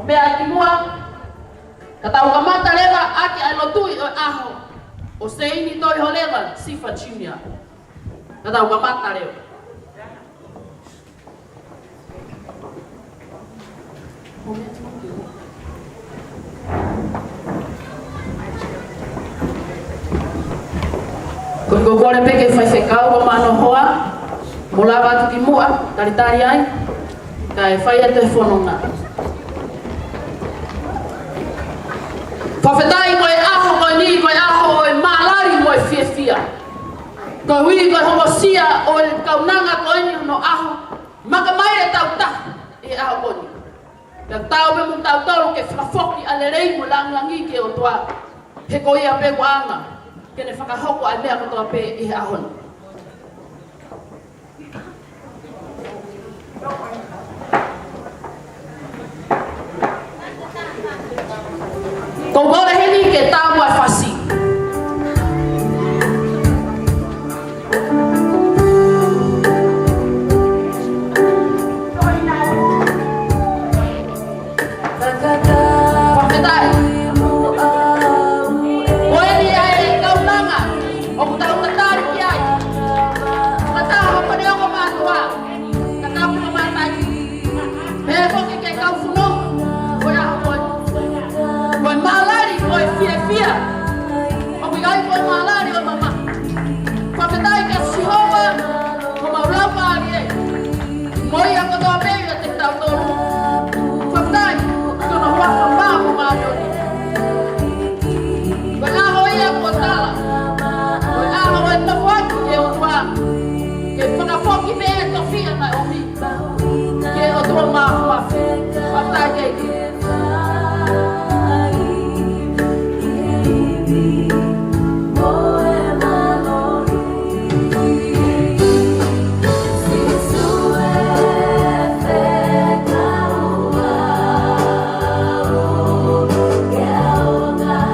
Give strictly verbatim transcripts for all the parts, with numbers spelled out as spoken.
Pea kimuʻa, ka tau kamata leva ʻaki ʻa e lotu ʻi he ʻaho ʻo Seini Toiholeva Sifa Junior. Ka tau kamata leva. Ko e kole pē ki he faifekau ʻo Manohoa, mou lava atu kimuʻa, talitali ai, kae fai atu e fononga. Fakafetaʻi ko e ʻaho ko eni, ko e ʻaho ʻo e mālali mo e fiefia. Koeʻuhi ko e hokosia ʻo e kaunanga ko eni ʻo e ʻaho, makamai e tau taha ʻi he ʻaho ko eni. Pea tau pē mo tautolu ke fakafoki ʻa e lelei mo e langilangi ki he ʻOtua. He ko ia pē ʻoku ʻaonga ke ne fakahoko ʻa e meʻa kotoa pē ʻi he ʻaho ni. Ko e kole heni ke tau ʻai fasi. Fakafetaʻi. Ko eni ʻa e kaunanga ʻoku tau tatali ki ai. Fakataha mo e ongo mātuʻa. Ka tau ka mātai. Pea foki ki he kau fononga. Ko e ʻaho ko ē. Ko e mālali, ko e fiefia. ʻOku ʻikai ko e mālali ʻo e mamahi. Fakafetaʻi kia Sihova, ko homau Laumālie. Mo ia kotoa pē ʻiate kitautolu. Fakafetaʻi, ko hono huafa māʻoniʻoni. Ko e ʻaho ia kuo tala. Ko e ʻaho ʻo e tafoki ki he ʻOtua. Ke fakafoki pē e tofiʻa naʻe ʻomi. Ke ʻOtua mafimafi. Fakafetaʻi ʻEiki.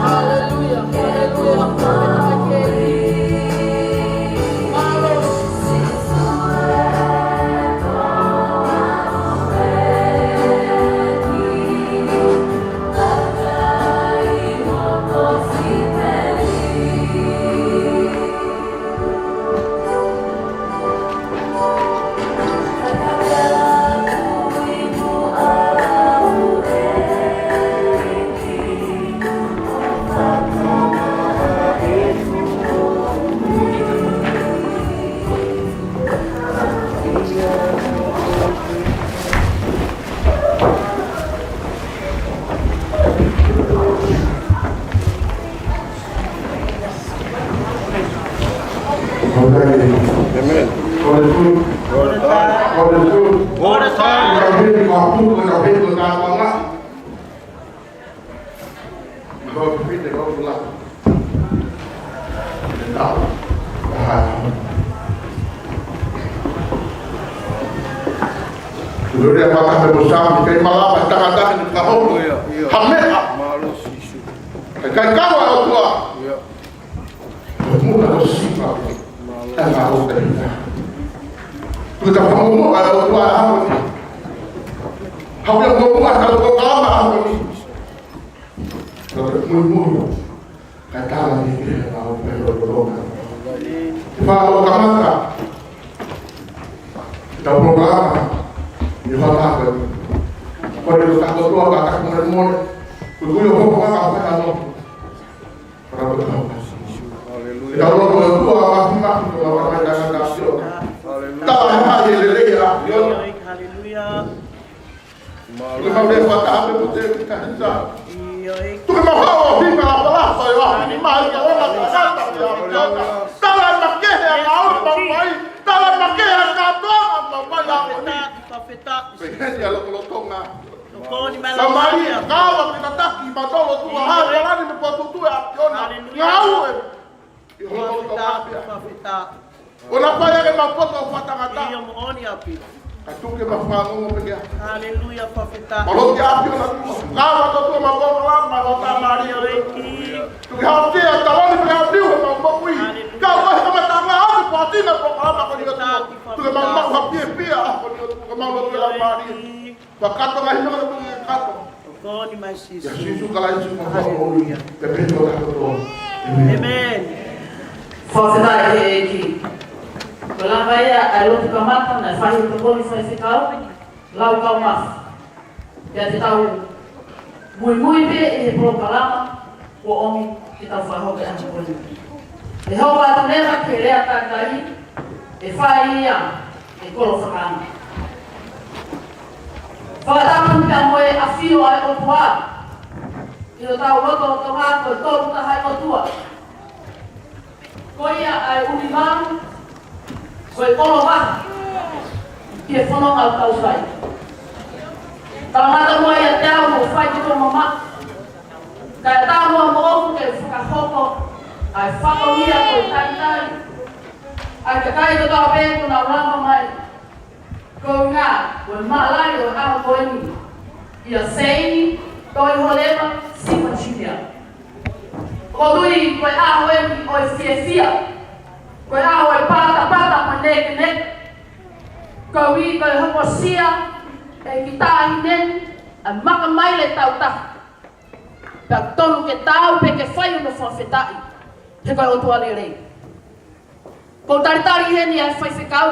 Hallelujah, hallelujah. Amen. Kole tuʻu. Kole tuʻu. Kole tuʻu. Kole tuʻu. Ka pili ka pupu ka pili ka panga. Ko e pipite ko e pula. Lori a maka me mo sami, kei malama, tangata ni ka hou. Ia, ia. Ha meʻa. Mālō Sīsū. Kai kai kawa ʻOtua. Ia. Muna ko sipa. Tanga o te. Tuka pango mo ai ʻOtua ʻaho ni. Hau ia mo mo ata ko kalama ʻaho ni. Ka te mui mui. Ka tala ni ke na o pe lo lo na. Fa o kamata. Ka polokalama. Ni fa ta ko. Ko le ka ko tua ka ka mo mo. Ko ko yo ko ka ka ka no. Para ko ka. Haleluia. Ka lo ko tua ka ma ko ka ka ka. Haleluia. Ta ha ha le le ya. Haleluia. Mālō. Tuku mau lea fakaʻamu mo te kita kita. Tuku mau hao hinga la pala pa yo ni mai ka ona ka santa ya. Tala makehe a ngau mau mai. Tala makehe a katoa mau mai a koni. Fakafetaʻi. Peheni a lotolotonga. Tokoni mai la Samaria, mai. Kawa ki tataki ma tolo tu a hari alani me potu tu a kiona. Haleluia. Ngau e. Fakafetaʻi, fakafetaʻi. ʻOna fai ake ma poto fatangata. ʻIo moʻoni ʻaupito. Ka tuke ma fanongo pē kia. Haleluia, fakafetaʻi. Ma loki ʻapi ʻona tua. Ka ma to tua ma poto la ma lo ta mari. ʻIo ʻEiki. Tuke hao kia taloni pē ʻapi ʻo ma mokui. Haleluia. Ka ua he kamatanga ʻapi potina po kalama ko ni atu. Fakafetaʻi, fakafetaʻi. Tuke ma ma ha pie pia ko ni atu ka ma lo kia la mari. ʻIo ʻEiki. Fakakato ngai no tuke kato. Ia Sīsū Kalaisi ko e fakamoʻui, pea pehē ki he kotoa. ʻĒmeni. Fakafetaʻi ki he ʻEiki. Ko e lava ia ʻa e lotu kamata naʻe fai ʻe he tokoni faifekau, Laukau Mafi. Pea te tau muimui pē ʻi he polokalama kuo ʻomi ke tau fakahoko he ʻaho ko eni. ʻE hoko atu leva ki he lea talitali, ʻe fai ia ʻe Kolo Fakaʻanga. Fakatapu pea mo e ʻafio ʻa e ʻOtua ʻi hotau lotolotonga, ko e Tolu Tahaʻi ʻOtua. Ko ia ʻa e ʻulivalu, ko e ʻolovale ki he fononga ʻoku tau fai. Tau ngata muʻa ʻiate au mo fai ki tō mama. Kae ʻatā muʻa moʻoku ke fakahoko ʻa e fatongia ko e talitali ʻa e kakai kotoa pē kuo nau lava mai. Ko e ʻuhinga ko e maʻalali ʻo e ʻaho ko eni ʻia Seini Toiholeva Sifa Junior. ʻOku ou tui ko e ʻaho eni ʻo e fiefia, ko e ʻaho ʻo e patapata mo e nekeneke. Koeʻuhi ko e hokosia ʻe he kiʻi taʻahine ni ʻa e maka maile tautaha. Pea tonu ke taau pē ke fai hono fakafetaʻi, he ko e ʻOtua lelei. ʻOku ou talitali heni ʻa e faifekau,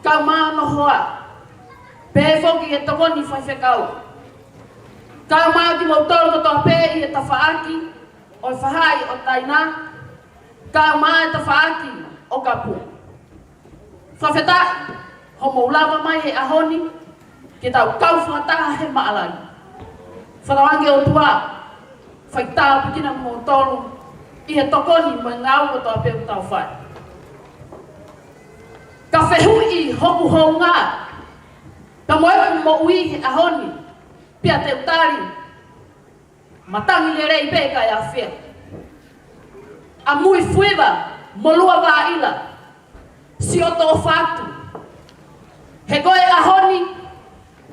kae ʻumaʻā hono hoa, pehē foki ki he tokoni faifekau, kae ʻumaʻā kimoutolu kotoa pē ʻi he tafaʻaki ʻo e faʻahi ʻo Taina, kae ʻumaʻā e tafaʻaki ʻo Kapu. Fakafetaʻi hoʻomou lava mai he ʻaho ni ke tau kau fakataha he maʻalali. Fakatauange ʻOtua, fai tāpuekina kimoutolu ʻi he tokoni mo e ngāue kotoa pē ʻoku tau fai. Ka fehuʻi hoku hounga, ka mo ʻeku moʻui he ʻaho ni, pea te u tali, matangi lelei pē kae ʻafea. ʻAmui fuiva mo lua vāʻila, siʻoto ʻofa atu. He ko e ʻaho ni,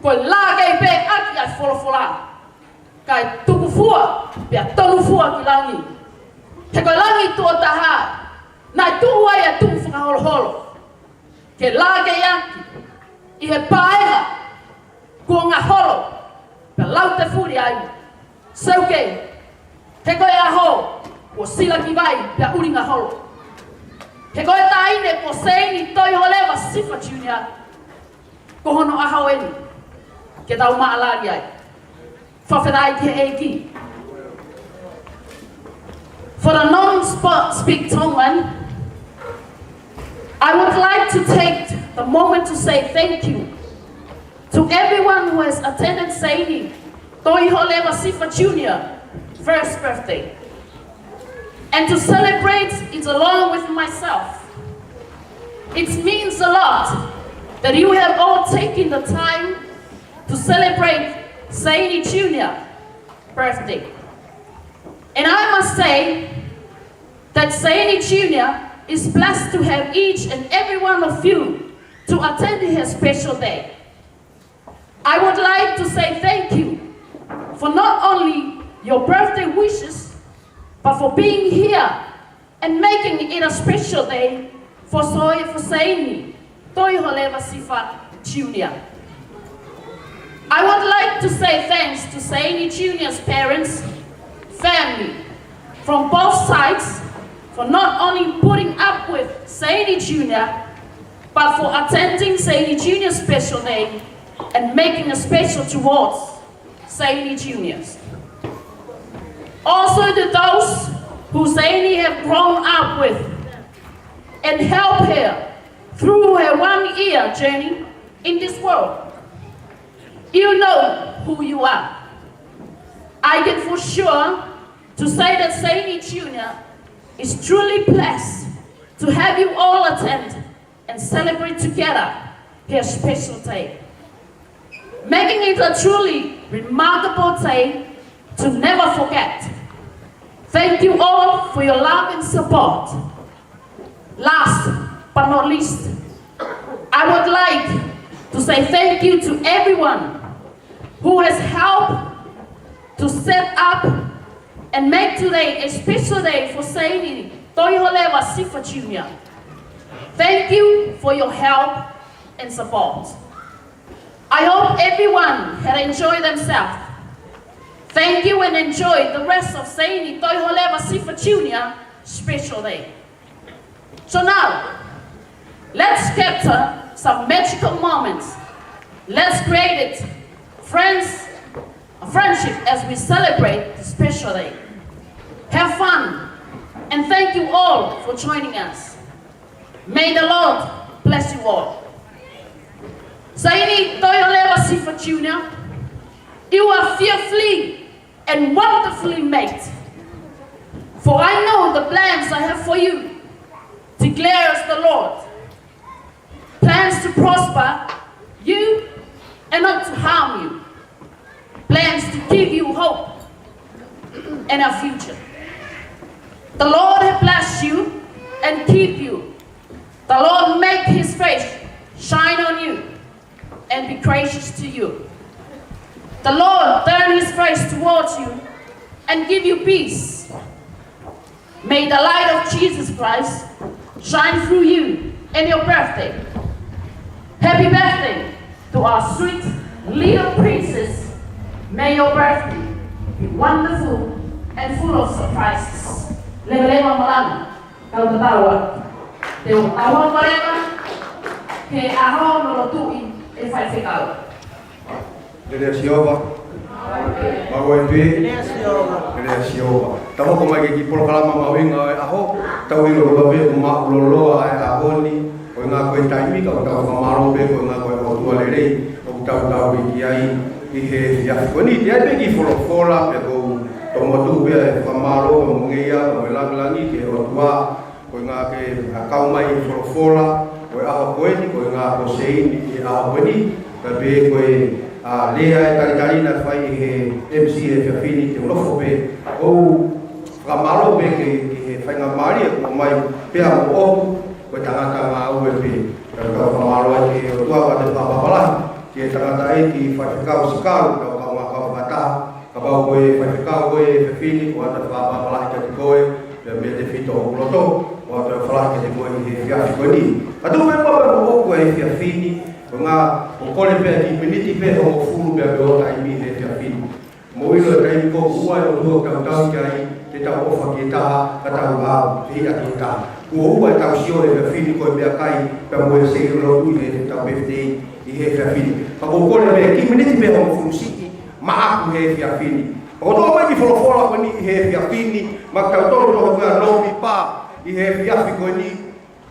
ko e lā kei pē ʻaki ʻa e folofola, kae tuku fua pea tonu fua ki langi. He ko e langi tuʻo taha naʻe tuʻu ai ʻa e tuʻu fakaholoholo, ke lā kei ʻaki ʻi he paenga kuo ngaholo, pea lau te fuli ai. Seuke, he ko e ʻaho kuo sila ki vai pea ʻuli ngaholo. He ko e taʻahine ko Seini Toiholeva Sifa Junior, ko hono ʻaho eni ke tau maʻalali ai. Fakafetaʻi ki he ʻEiki. For the non-speak Tongan, I would like to take the moment to say thank you to everyone who has attended Seini Toiholeva Sifa Junior first birthday, and to celebrate it along with myself. It means a lot that you have all taken the time to celebrate Seini Junior birthday. And I must say that Seini Junior is blessed to have each and every one of you to attend his special day. I would like to say thank you for not only your birthday wishes, but for being here and making it a special day for Soe, for Seini Toiholeva Sifa Junior. I would like to say thanks to Seini Junior's parents, family, from both sides, for not only putting up with Seini Junior, but for attending Seini Junior's special day and making a special towards Seini Juniors. Also to those who Seini have grown up with and help her through her one-year journey in this world. You know who you are. I can for sure to say that Seini Junior is truly blessed to have you all attend and celebrate together her special day, making it a truly remarkable day to never forget. Thank you all for your love and support. Last but not least, I would like to say thank you to everyone who has helped to set up and make today a special day for Seini Toiholeva Sifa Junior. Thank you for your help and support. I hope everyone had enjoyed themselves Thank you and enjoy the rest of Seini Toiholeva Sifa Junior Special Day. So now, let's capture some magical moments. Let's create it, friends, a friendship as we celebrate the special day. Have fun, and thank you all for joining us. May the Lord bless you all. Seini Toiholeva Sifa Junior, you are fearfully and wonderfully made. For I know the plans I have for you, declares the Lord. Plans to prosper you and not to harm you. Plans to give you hope and a future. The Lord have blessed you and keep you. The Lord make his face shine on you and be gracious to you. The Lord turn his face towards you and give you peace. May the light of Jesus Christ shine through you and your birthday. Happy birthday to our sweet little princess. May your birthday be wonderful and full of surprises. Leveleva malanga, kau tatau atu. Te u tatau atu leva, he ʻaho ʻo e lotu ʻa e faifekau. Lelei ʻa Sihova. Maʻu ai pē. Lelei ʻa Sihova. Lelei ʻa Sihova. Tau hoko mai ki he kiʻi polokalama mahuʻinga ʻo e ʻaho. Tau ʻilo leva pē ʻoku māʻuloloa ʻa e ʻaho ni. Ko e ʻuhinga ko e taimi ka ʻoku tau fakamālō pē ko e ʻuhinga ko e ʻOtua lelei ʻoku tau tauhi ki ai ʻi he efiafi ko eni. ʻE ʻi ai pē kiʻi folofola pea ʻoku ou tomuʻa tuku pē ʻa e fakamālō mo e ngeia mo e lāngilangi ki he ʻOtua. Ko e ʻuhinga ke kau mai ʻi he folofola ʻo e ʻaho ko eni, ko e ʻuhinga ko Seini ʻi he ʻaho ko eni, ka pehē ko e, ʻa, lea ʻa e talitali naʻe fai ʻe he M C ʻi he efiafi ni, te u nofo pē ʻo fakamālō pē ki he, ki he faingamālie kuo ʻomai pea mo ʻoku, ko e tangata ngāue pē. Ka u fakamālō ai ki he ʻOtua ʻoku ʻoatu e fakapapau lahi ki he tangataʻeiki faifekau Sikalu, kau kaungā kau fakataha, kapau ko e faifekau ko e efiafi ni, ʻoku ʻoatu e fakapapau lahi kiate koe, pea mei he tefito ʻo hoku loto, ʻoku ʻoatu e fakapapau lahi kiate koe ʻi he efiafi ko eni. Ka tuku pē muʻa pea mo ʻoku ʻi he efiafi ni, ko e ʻuhinga ʻoku kole pē kiʻi miniti pē hongofulu pea pē ʻo taimi he efiafi ni. Mou ʻilo e taimi ko ē ʻoku ʻoatu ʻa e ʻOtua ke tau tauhi ki ai, ke tau ʻofa ki he taha, ka tau ʻalu fehiʻa ki he taha. Kuo ʻoatu ʻetau sio he efiafi ni ko e meʻakai, pea mo e seilolo ʻi heʻetau birthday ʻi he efiafi ni. Ka ʻoku ou kole pē kiʻi miniti pē hongofulu siʻi maʻaku he efiafi ni. ʻOku ou toʻo mai kiʻi folofola ko eni ʻi he efiafi ni, maʻa kitautolu ʻoku tau nōmipa ʻi he efiafi ko eni,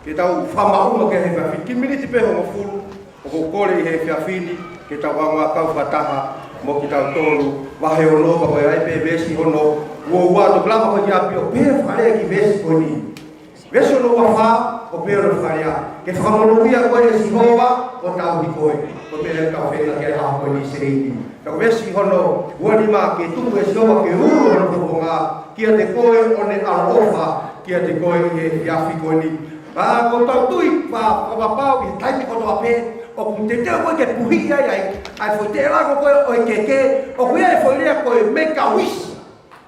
ke tau fakamaʻunga ki he efiafi ni. Kiʻi miniti pē hongofulu, ʻoku ou kole ʻi he efiafi ni, ke tau kaungā kau fakataha mo kitautolu, vahe ono, pea ko e ʻai pē veesi hono ua ua, toki lava ko ē ki ʻapi ʻo pehē fakalea e kiʻi veesi ko eni. Veesi hono ua fā, ʻoku pehē hono fakalea: Ke fakamonūʻia koe ʻe Sihova, ʻo tauhi koe. Ko e meʻa ʻoku tau feinga ki ai he ʻaho ko eni Seini. Ka ko e veesi hono ua nima: Ke tuku ʻe Sihova ke ulu hono fofonga kiate koe, ʻo ne ʻaloʻofa kiate koe ʻi he efiafi ko eni. Pea ʻoku ou tui pē fakapapau ʻi he taimi kotoa pē ʻoku teuteu koe ke puhiʻi ai ʻa e, ʻa e foʻi teʻelango ko ē ʻo e keke, ʻoku ʻi ai e foʻi lea ko e make a wish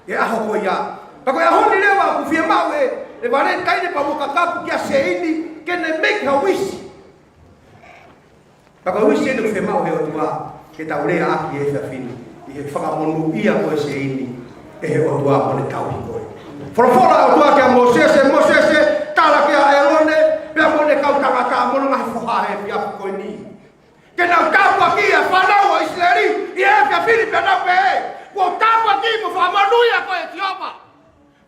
he ʻaho ko ia. Pea ko e ʻaho ni leva ʻoku fiemaʻu ʻe, ʻe Valentine pea mo Kakapu kia Seini ke ne make a wish. Ka ko e wish eni ʻoku fiemaʻu he ʻOtua ke tau leaʻaki he efiafi ni, ʻi he fakamonūʻia koe Seini ʻe he ʻOtua mo ne tauhi koe. Folofola ʻa e ʻOtua kia Mōsese: Mōsese, tala kia ʻĒlone pea mo ʻene kau tangata mo hono ngaahi foha he efiafi ko eni, ke nau tāpuakiʻi ʻa e fānau ʻo ʻIsileli ʻi he efiafi ni, pea nau pehē: Kuo tāpuakiʻi mo fakamonūʻia koe ʻe Sihova.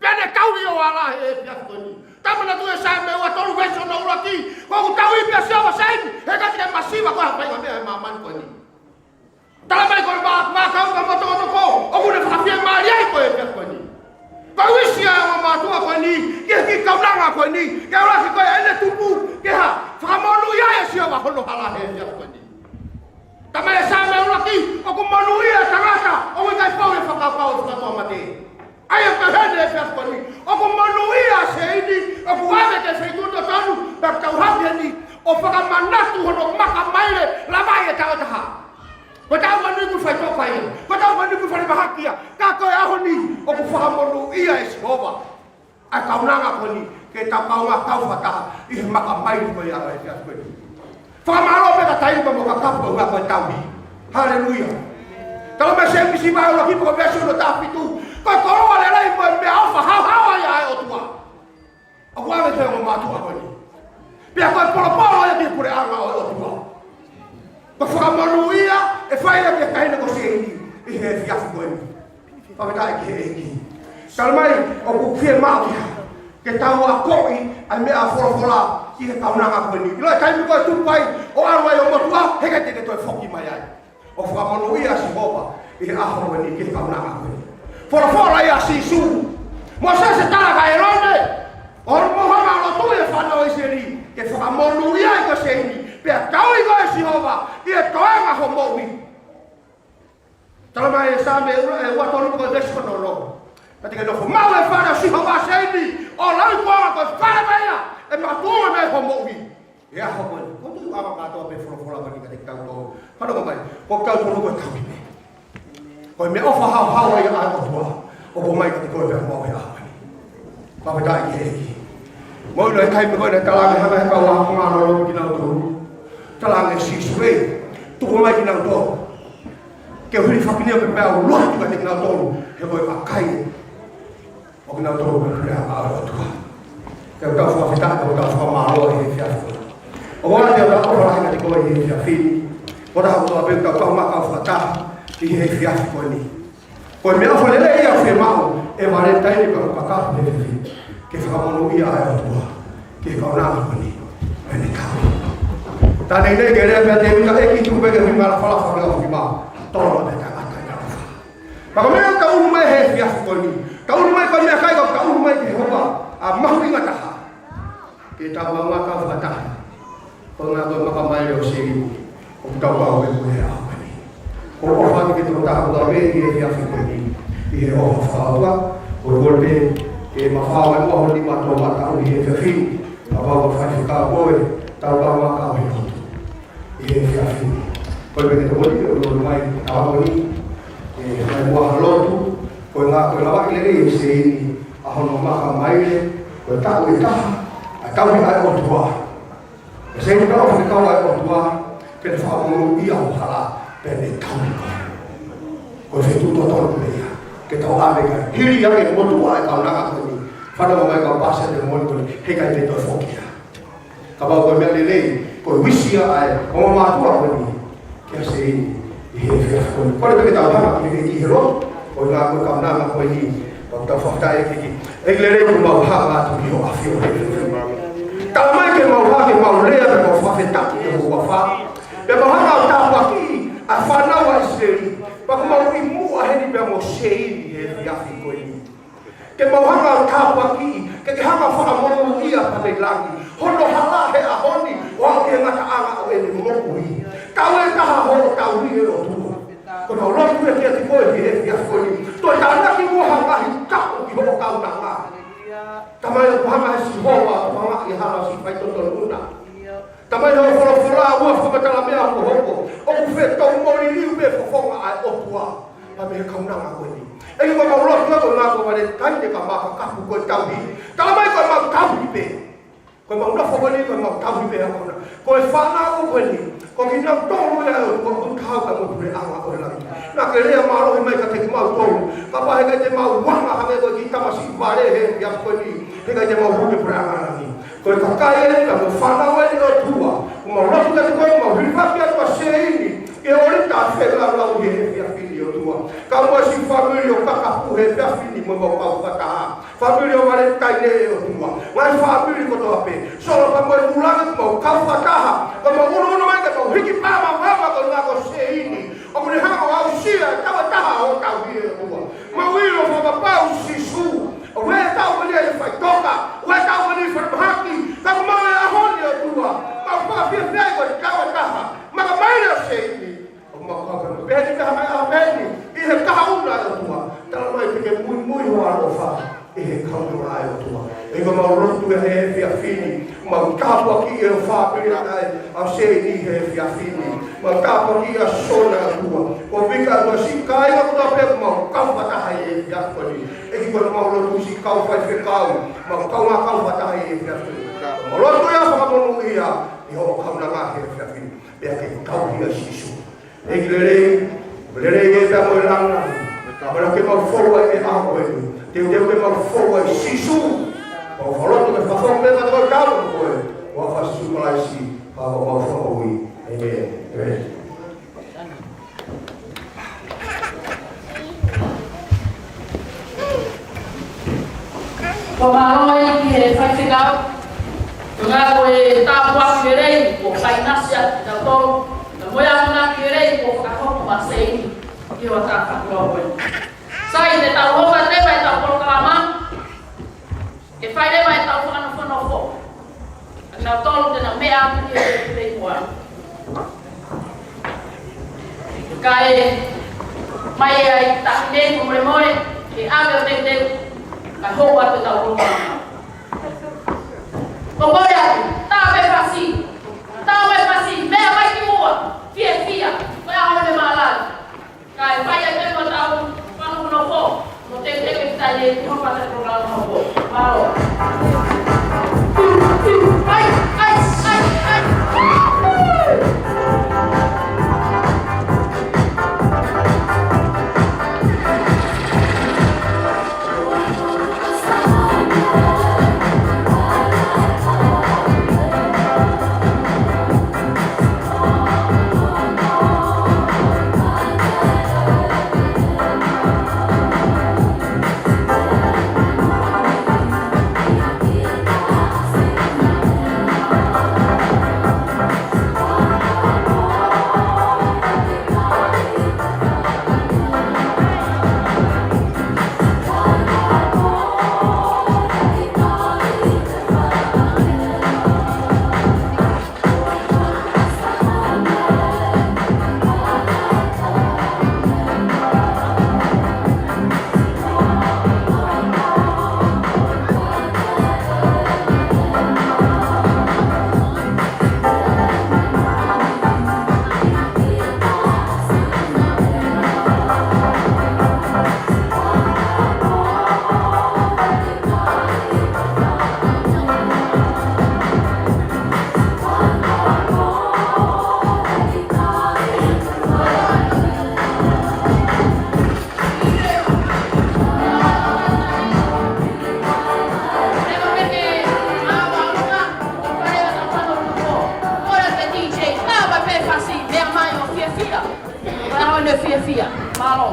Pea ne tauhi ho hala he efiafi ko eni. Tau manatu e Saame ua tolu veesi hono ʻuluaki: Kuo u tauhi pē ʻa Sihova Seini, he ʻikai te ke masiva koe ha faʻahinga meʻa he māmani ko eni. Tala mai ko e mā-, mākau ka motokotoko ʻoku ne fakafiemālie ai koe he efiafi ko eni. Ko e wish ia ʻa e ongo mātuʻa ko eni ki he kiʻi kaunanga ko eni, ke ʻuluaki ko ē ʻene tupu, ke hā? Fakamonūʻia ʻe Sihova hono hala he efiafi ko eni. Tala mai ʻe Saame ʻuluaki: ʻOku monūʻia ʻa e tangata ʻoku ʻikai fou he fakakaukau ʻo e fakatuʻamate. ʻA ia ko e heni he efiafi ko eni, ʻoku monūʻia ʻa Seini, ʻoku ʻave ki he feituʻu totonu, pea tau haʻu heni ʻo fakamanatu hono maka maile lavaʻi ʻe taha ʻo taha. Ko ʻetau ʻamanaki ʻoku faitoka ia, ko ʻetau ʻamanaki ʻoku falemahaki ia, ka ko e ʻaho ni ʻoku fakamonūʻia ʻe Sihova ʻa e kaunanga ko eni, ke tau kaungā kau fakataha ʻi he maka maile ko ia ʻo e efiafi ko eni. Fakamālō pē kia Taima mo Kakapu ʻi he ʻaho ko e tauhi. Haleluia. Talamai ʻe Sēmisi vahe ʻuluaki pea ko e veesi hono taha fitu, ko e koloa lelei mo e meʻaʻofa haohaoa ia ʻa e ʻOtua ʻoku ʻoange ki he ongo mātuʻa ko eni. Pea ko e polopolo ia ki he puleʻanga ʻo e ʻOtua. Ko e fakamonūʻia ʻe fai ia ki he taʻahine ko Seini ʻi he efiafi ko eni. Fakafetaʻi ki he ʻEiki. Talamai ʻoku fiemaʻu ia ke tau akoʻi ʻa e meʻa folofola ʻi he kaunanga ko eni. ʻIlo e taimi ko ē ʻe tupu ai ʻo ʻalu ai ʻo motuʻa, heʻikai te ke toe foki mai ai. ʻOku fakamonūʻia ʻa Sihova ʻi he ʻaho ko eni ki he kaunanga ko eni. Folofola ia ʻa Sīsū. Mōsese, tala kia ʻĒlone, ʻoua ʻe mou hanga ʻo lotu ʻi he fānau ʻa ʻIsileli ke fakamonūʻia ai ko Seini, pea tauhi koe ʻe Sihova ʻi he toenga hoʻo moʻui. Talamai ʻe Saame ʻe ua tolu ko e veesi hono ono, ka te ke nofo maʻu ʻi he fale ʻo Sihova ʻa Seini, ʻo lauikuonga ko e fale pē ia ʻe makatuʻunga mai ai hoʻo moʻui. ʻI he ʻaho ko eni, ko e tuʻu ʻa e kātoa pē folofola ko eni kiate kitautolu. Fanongo mai, ko kitautolu ko e tauhi pē. Ko e meʻaʻofa haohaoa ia ʻa e ʻOtua ʻoku ʻomai kiate koe pea mo au he ʻaho ko eni. Fakafetaʻi ki he ʻEiki. Mou ʻilo e taimi ko ē naʻe talaange, hanga ʻe he kau ākonga ʻo lolomi kinautolu. Talaange ʻe Sīsū, ē, tuku mai kinautolu ke u hilifaki pē pea u lotu kiate kinautolu, he ko e kakai ʻo kinautolu ko e puleʻanga ʻo e ʻOtua. Te u tau fakafetaʻi, te u tau fakamālō ʻi he efiafi ko eni. ʻOku ou ʻoatu ʻa e ʻofa lahi kiate koe ʻi he efiafi ni. Ko e taha kotoa pē ʻoku tau kau mai fakataha ʻi he efiafi ko eni. Ko e meʻaʻofa lelei ia ʻoku fiemaʻu ʻe Valetaine pea mo e kau kakapu he efiafi ni, ke fakamonūʻia ʻa e ʻOtua ki he kaunanga ko eni. Pea ne kau. Tā neʻineʻi ke lea pē ʻa Tēvita, ʻEiki, tuku pē ke u hiki mei he lafalafa ke u hiki mai. Tolo pē tangata ʻi he lafalafa. Pea ko e meʻa ʻoku tau ʻunu mai he efiafi ko eni. Tau ʻunu mai ko e meʻakai ʻoku tau ʻunu mai ki he ʻOtua ʻa e mahuʻinga taha. Ke tau kau fakataha. Ko e ngaahi maka maile ʻo Seini ʻoku tau kau he ʻaho ko eni. ʻOku ou ʻofa atu ki he tokotaha kotoa pē ʻi he efiafi ko eni ʻi he ʻofa fakaʻotua. ʻOku ou kole pē ke mafao mai muʻa ho nima toʻomataʻu ʻi he efiafi ni. Kapau ʻoku faifekau koe, tau kau fakataha he lotu ʻi he efiafi ni. Kole pē ke tau ʻomi ʻo lotu mai, tau ʻomi, ʻe, mai muʻa ha lotu, ko e ngaahi, ko e lavaʻi lelei ʻe Seini ʻa hono maka maile, ko e taʻu ʻe taha, ʻa e tauhi ʻa e ʻOtua. ʻE Seini, ka ʻoku ke kau ʻa e ʻOtua, ke ne fakamonūʻia hoʻo hala, pea ne tauhi koe. Ko e feituʻu totonu pē ia ke tau ʻave ki ai. Hili ange e motuʻa ʻa e kaunanga ko eni, fanongo mai kau pāsese mo e motuʻa ko eni, heʻikai te toe foki ia. Kapau ko e meʻa lelei, ko e uesia ʻa e ongo mātuʻa ko eni kia Seini ʻi he efiafi ko eni. Kole pē ke tau hanga ki he, ki he lotu, ko e ngaahi, ko e kaunanga ko eni, ʻoku tau fakataha ki he ʻEiki. ʻEiki lelei, ʻoku mau hanga atu ki hoʻo ʻafio he efiafi ni. Talamai ke mau hanga, ke mau lea, ke mau fakafetaʻi ki hoʻo huafa. Pea mau hanga ʻo tāpuakiʻi ʻa e fānau ʻa ʻIsileli. Pea ʻoku mau ʻi muʻa heni pea mo Seini he efiafi ko eni. Ke mau hanga ʻo tāpuakiʻi, ke ke hanga ʻo fakamonūʻia, Tamai langi, hono hala he ʻaho ni, ʻo aʻu ki he ngataʻanga ʻo ʻene moʻui. Taʻu ʻe taha hoʻo tauhi, ʻe ʻOtua. Ko ʻemau lotu ia kiate koe he efiafi ko eni. Toe tānaki muʻa ha ngaahi taʻu ki hoʻo kaunanga. Tamai, ʻoku hanga ʻe Sihova ʻo hanga ʻi he hala ʻo siʻi faitotonu na. Tamai, hoʻo folofola ʻoku fakamatala meʻa hokohoko. ʻOku fetoumoʻui pē fofonga ʻa e ʻOtua. Pea mei he kaunanga ko eni. ʻEiki, ko ʻemau lotu ko ena ko Valetaine kae ʻumaʻā e kau kakapu ko e tauhi. Talamai ko ʻemau tauhi pē. Ko ʻemau nofo ko eni ko ʻemau tauhi pē ʻa e kaunanga. Ko e fānau ko eni, ko kinautolu ia ʻoku kau ka mo e puleʻanga ʻo e langi. Naʻa ke lea mālohi mai kiate kimautolu. Kapau heʻikai te mau anga hangē ko e kiʻi tamasiʻi vale he efiafi ko eni, heʻikai te mau hū ki he puleʻanga ʻo e langi. Ko e kakai eni, ka mo e fānau eni ʻOtua. ʻOku mau lotu kiate koe, mau hilifaki atu ʻa Seini ʻi he ʻōlita feilaulau ʻi he efiafi ni, ʻOtua. Kae ʻumaʻā siʻi fāmili ʻo e kau kakapu he efiafi ni mo ʻemau kau fakataha. Fāmili ʻo Valetaine, ʻe ʻOtua. Ngaahi fāmili kotoa pē. Sola pea mo e vūlangi, ʻoku mau kau fakataha. Ka mau ʻunuʻunu mai ke mau hiki pē ʻa e maama ko ena ko Seini. ʻOku ne hanga ʻo aʻusia e taʻu ʻe taha hoʻo tauhi, ʻe ʻOtua. Mau ʻilo fakapapau, Sīsū, ʻoku ʻi ai e taʻu ko eni ʻe faʻitoka, ʻoku ʻi ai e taʻu ko eni ʻe falemahaki, ka ʻoku mau ʻi he ʻaho ni, ʻe ʻOtua. Mau fakafiefia ko e taʻu ʻe taha, maka maile ʻo Seini. ʻOku mau kau pē, pehē ni pē ha meʻa pehē ni, ʻi he kahaʻu na, ʻe ʻOtua. Talamai te ke muimui hoʻo ʻaloʻofa ʻi he kahaʻu na, ʻe ʻOtua. ʻEiki, mau lotu he efiafi ni, mau tāpuakiʻi e fāmili ʻa e, ʻa Seini he efiafi ni. Mau tāpuakiʻi ʻa Sona, ʻe ʻOtua. Ko Vika, ʻe ʻOtua, siʻi kāinga kotoa pē ʻoku mau kau fakataha he efiafi ni. ʻEiki, ko ʻemau lotu siʻi kau faifekau, mau kau ngā kau fakataha he efiafi ni. Mau lotu ia fakamonūʻia ʻi hoʻo kaunanga he efiafi ni. Pea ke tauhi ʻa Sīsū. ʻEiki lelei, Lelei e pea mo e langa. Ka ʻoua ke mau fou ai he ʻaho ko eni. Teuteu ke mau fou ai Sīsū. Mau foloto ke fafou pē ma tau tau ko e. ʻI he huafa ʻo Sīsū Kalaisi, ʻa e ʻOtua ko e Fakamoʻui. ʻĒmeni. ʻĒmeni. Ko e mālō eni ki he faifekau, ko e ngaahi ko e tāpuaki lelei, kuo fai ʻe Nasi ʻa e tau tau, na moe a ngaahi lelei, kuo fakahoko maʻa Seini, ʻi he ʻaho fakakoloa ko eni. Sai, te tau hoko atu leva ʻetau polokalama, ke fai leva ʻetau fakanofonofo. ʻA kinautolu te nau meʻa atu ki he pei mua. Kae ʻomai ʻa e taʻahine ko Molemole, ke ʻave ʻo teuteu, kae hoko atu ʻetau polokalama. Ko Molemole atu, tā mai e fasi, tā mai e fasi, meʻa mai ki muʻa, fiefia, ko e ʻaho eni ʻo e mālali. Kae fai ai pē mo ʻetau fakanofonofo, mo teuteu e kiʻi taʻahine ki hono fai e polokalama hoko. Mālō. ʻAi, ʻai, ʻai, ʻai. Fiefia. Mālō.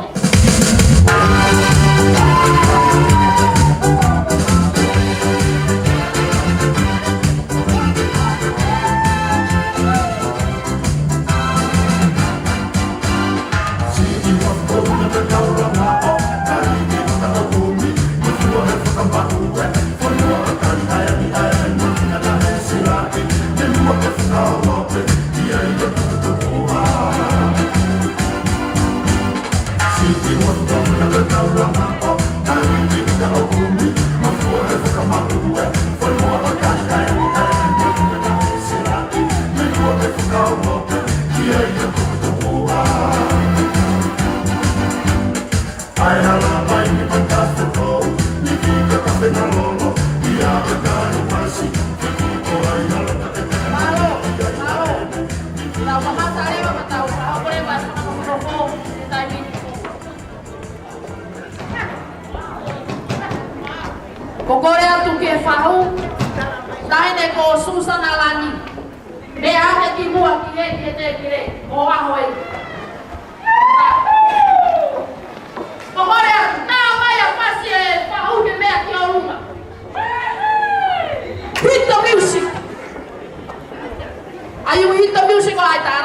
Ko e kole atu ki he fahu, taʻahine ko Susana Lani. Meʻa hake ki muʻa ki he, ki he tēpile, ʻo ʻaho ē. Ko e kole atu, tā mai ʻa e fasi e fahu ke meʻa ki ʻolunga. Hit the music. Are you hit the music? All right.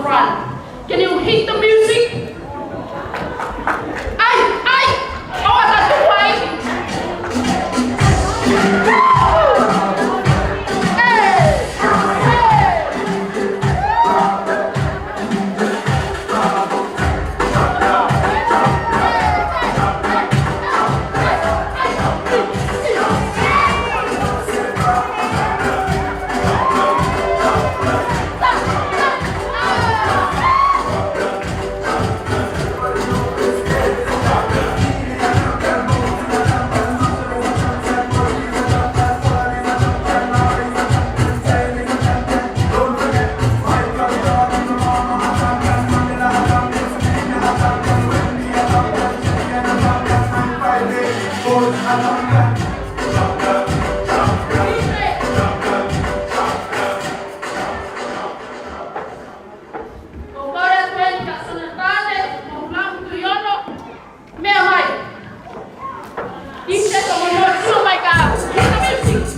Can you hit the music? ʻAi, ʻai! ʻOua te ke tuku ai! ʻĒ! ʻĒ! Ko Korea Twain ka Sonatane, mo Mamu Tuiono, meʻa mai. Ise ko mo no, sio mai ka. Hit the music.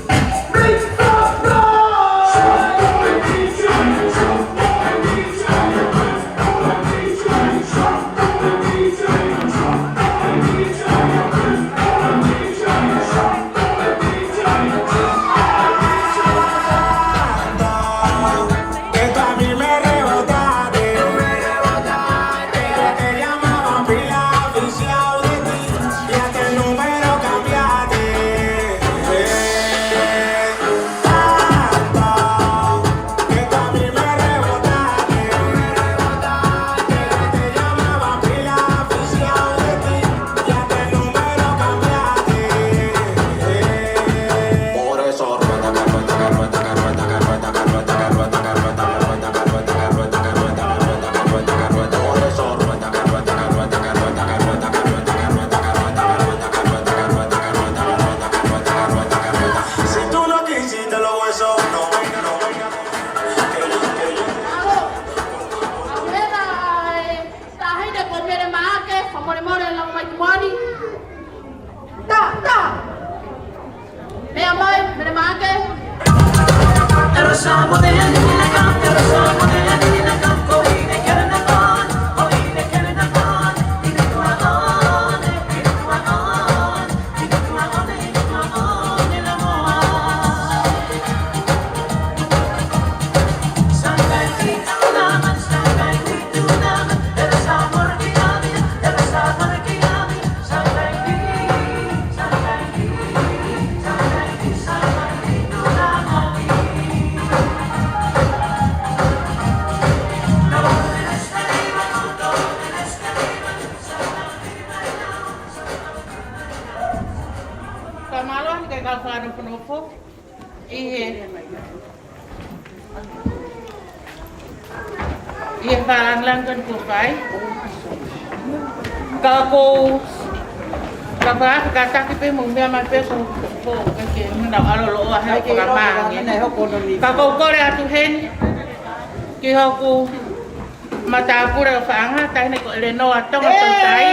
Taʻahine ko Mere Maake, fakamolemole lau mai ki muʻa ni. Ta, ta. Meʻa mai, Mere Maake. Ka mālō ʻaupito e kau fakanofonofo ʻi he, ʻi he fakalangilangi ko eni kuo fai. Ka ʻoku ou, ka faka-, kātaki pē mo meʻa mai pē ko, ko, ke, ke muna ʻaloloa he ʻoku ka mānge. Ka ʻoku ou kole atu heni ki hoku matāpule ʻo Faʻanga, taʻahine ko ʻElenoa Tonga Toutai.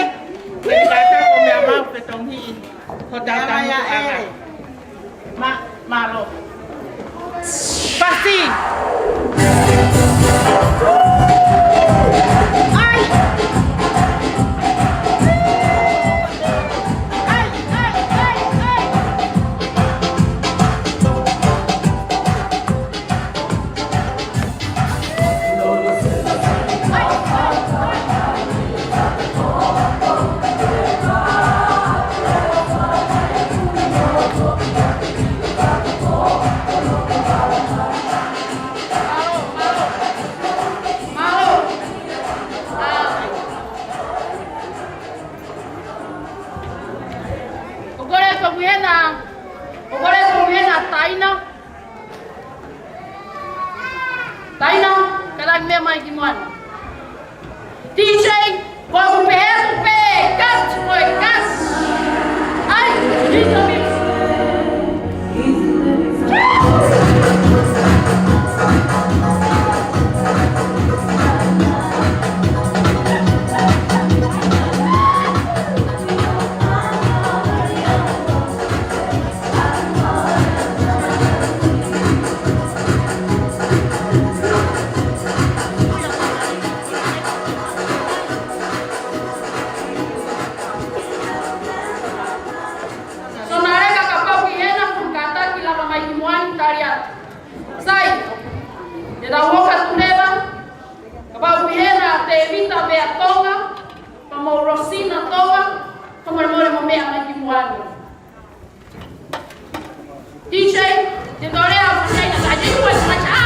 Ke kātaki ʻo meʻa mai ʻo fetongi hotau tangataʻanga. Ma-, mālō. Pasi. ʻAi. ʻAi, ʻai, ʻai, ʻai. ʻOku ou kole atu heni, ʻoku ou kole atu heni Taina. Taina, kātaki meʻa mai ki muʻa ni. D J, ko ʻeku pehē atu pē, cut, ko e cut. ʻAi, hit the music. Pea Tonga, pea mo Rosina Tonga, fakamolemole mo meʻa mai ki muʻa ni. D J, te tolea mo China, ta jai ua sa cha.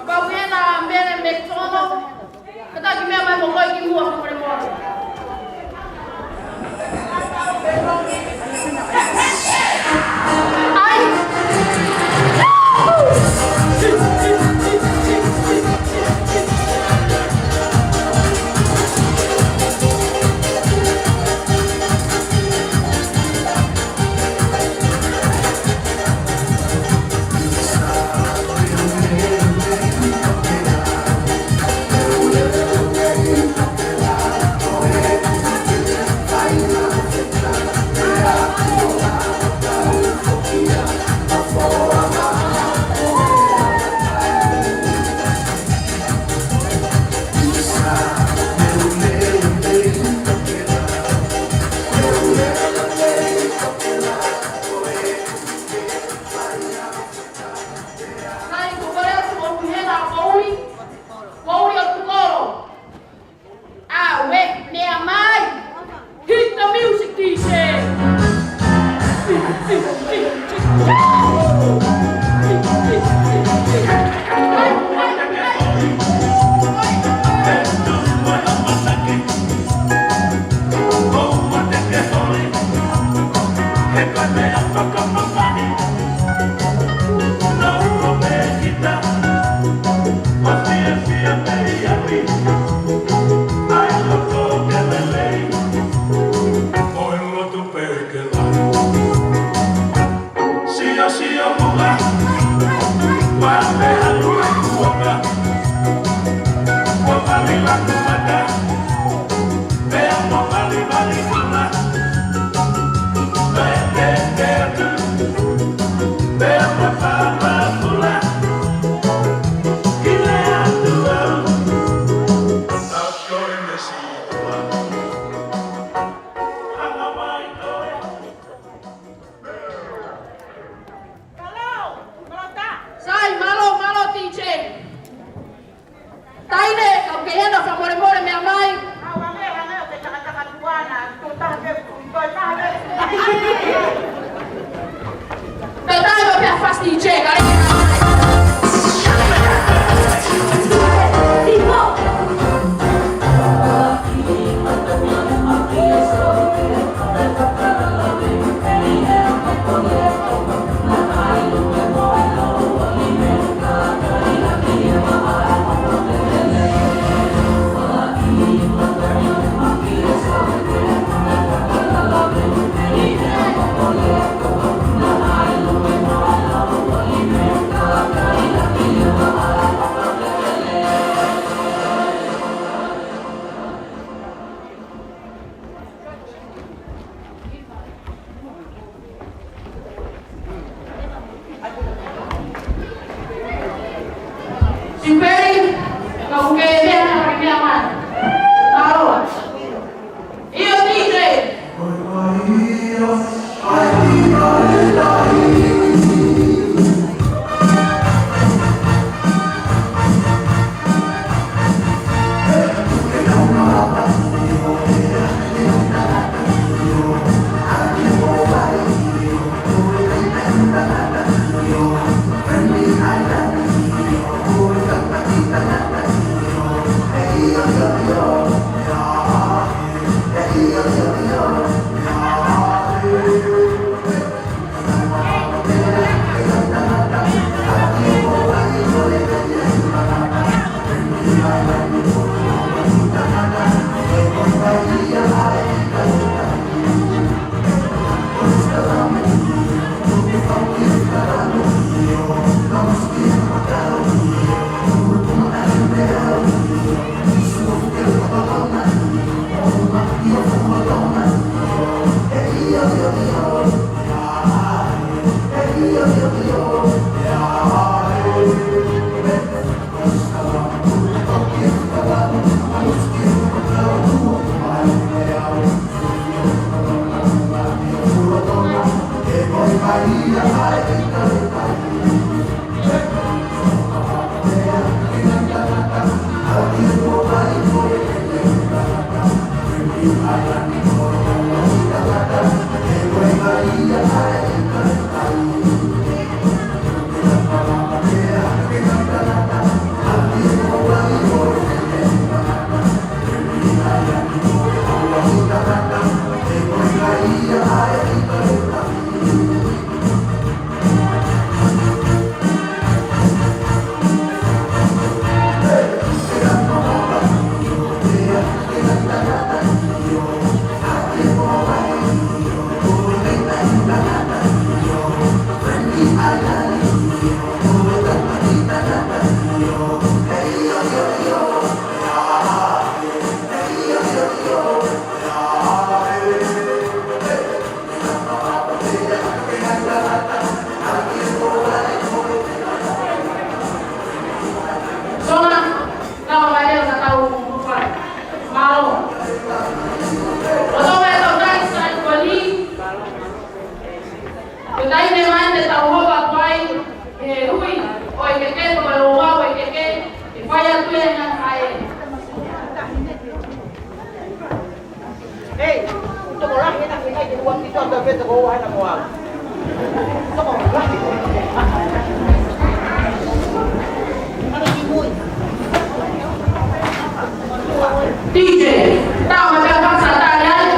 Kapau pē ʻe ʻi ai ha meʻa, meʻa tonu, kātaki meʻa mai mo koe ki muʻa, fakamolemole. ʻAi. Sai, ko e kole atu ʻo Kuhena Pouli, Pouli ʻo Tukolo. ʻAuē, meʻa mai. Hit the music, D J. Sai, mālō, mālō, D J. Taine, kapau ʻe ʻi ai ha meʻa, fakamolemole meʻa mai. Pea taha pē fast D J, ka lele. Sona, kau mai ʻo ka tau hoko atu. Mālō. Loto mai tau tai sai ko eni. Ko e taimi ʻe ʻomai ke tau hoko atu ai, he hui ʻo e keke, ko e ouau ʻo e keke, ʻe fai atu ʻe he ngaahi faʻē. Hei, tokolahi ena ke kai te ua pito atu pē toko ua ena mo au. Tokolahi. D J, tau ma ka pasa tali ai.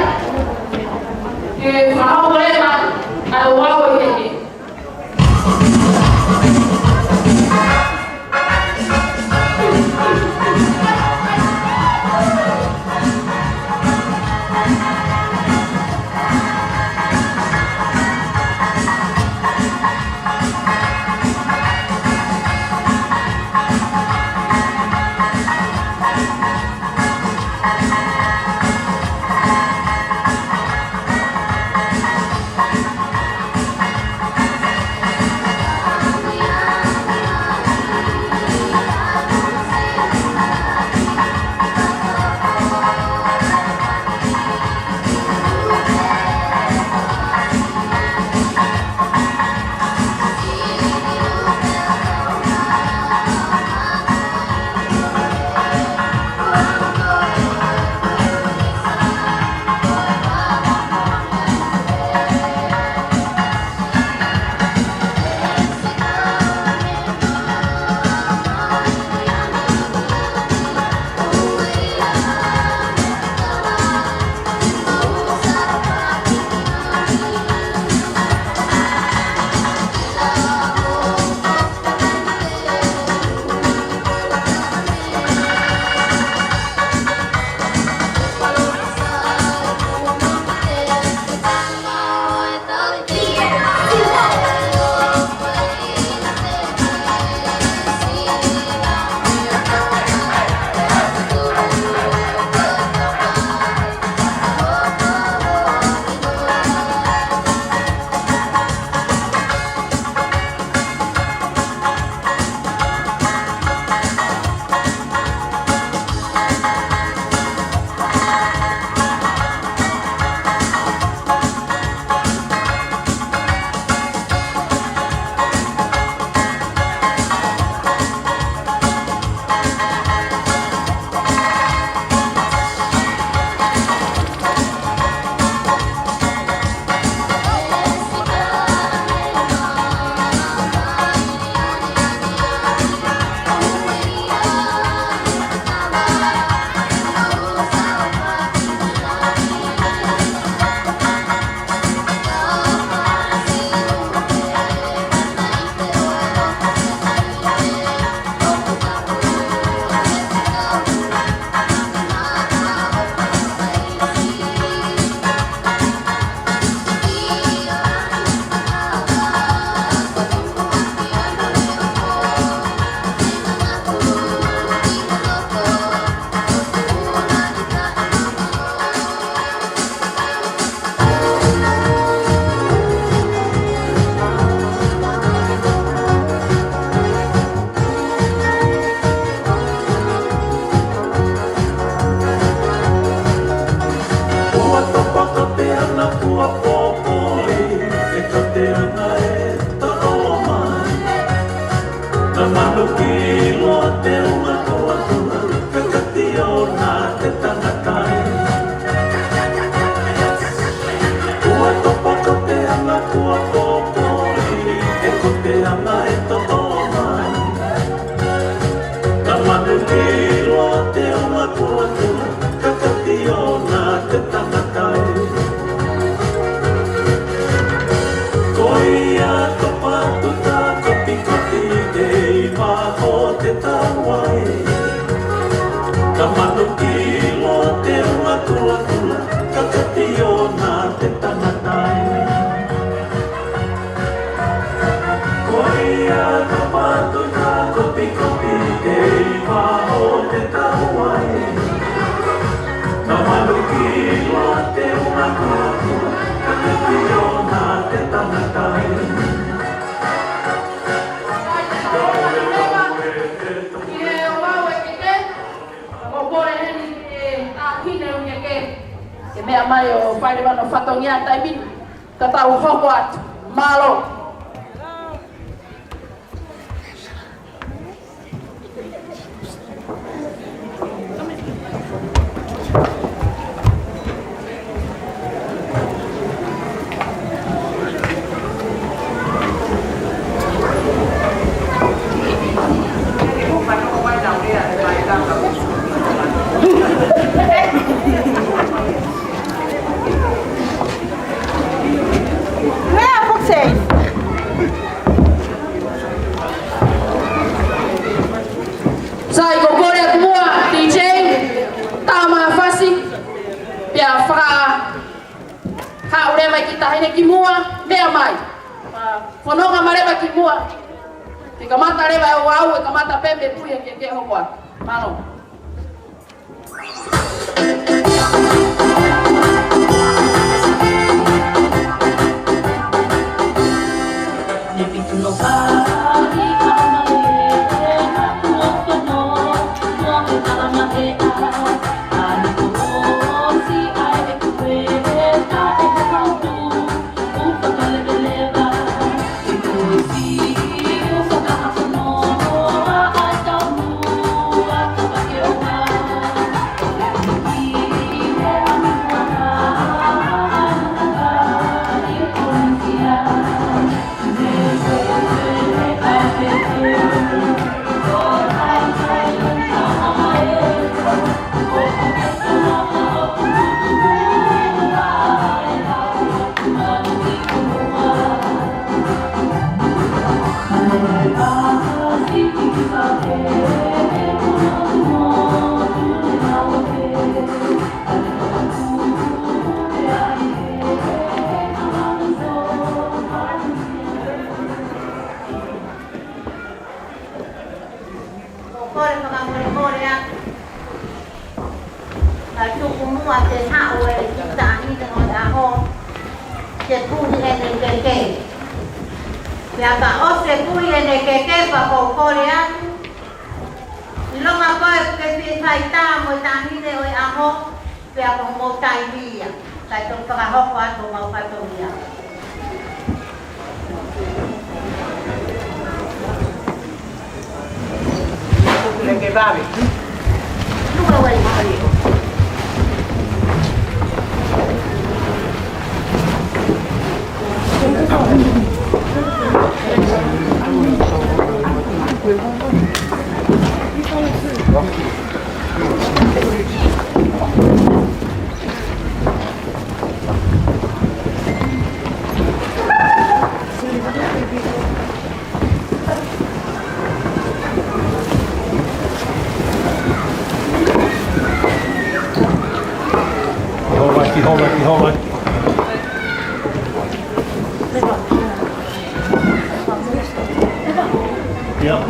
Ke fakahoko ʻa e ouau ʻo e keke. Ka manukilo te unga kuakua, ka kati ʻona te tangata ē. Ua topa ko te anga kuo pōpō ʻi, ʻe ko te anga ʻe toto mai. Ka manukilo te unga kuakua, ka kati ʻona te tangata ē. Ko ia topa atu ta kopikopi ʻi he iva ho te tauai. Ka manukilo te unga kuakua, ka kati ʻona te tangata ē. Ko ia topa atu ta kopikopi ʻi he iva ho te tauai. Ka manukilo te unga kuakua, ka kati ʻona te tangata ē. Ki he ouau ʻe keke, ka ko e pole heni ki he taʻahine ʻo keke. Ke meʻa mai ʻo fai leva hono fatongia taimi ni. Ka tau hoko atu. Mālō. Sai, ko e kole atu muʻa, D J, tā mai ha fasi, pea fakahaʻu leva ki he taʻahine ki muʻa, meʻa mai. Fononga mai leva ki muʻa, ke kamata leva e ouau, ʻe kamata pē mei he puhi ke ke hoko atu. Mālō. Ko e kole fakamolemole atu. Kae tuku muʻa ke haʻu e kiʻi taʻahine ʻo e ʻaho ke puhi ʻene keke. Pea ka ʻosi e puhi ʻene keke pea ko e kole atu. ʻIlonga ko ē ke fie fai tā mo e taʻahine ʻo e ʻaho. Pea ko hoʻomou taimi ia, kae toki fakahoko atu homau fatongia. Leke vave. Luka wai. Hold on, hold on, hold on. Yeah.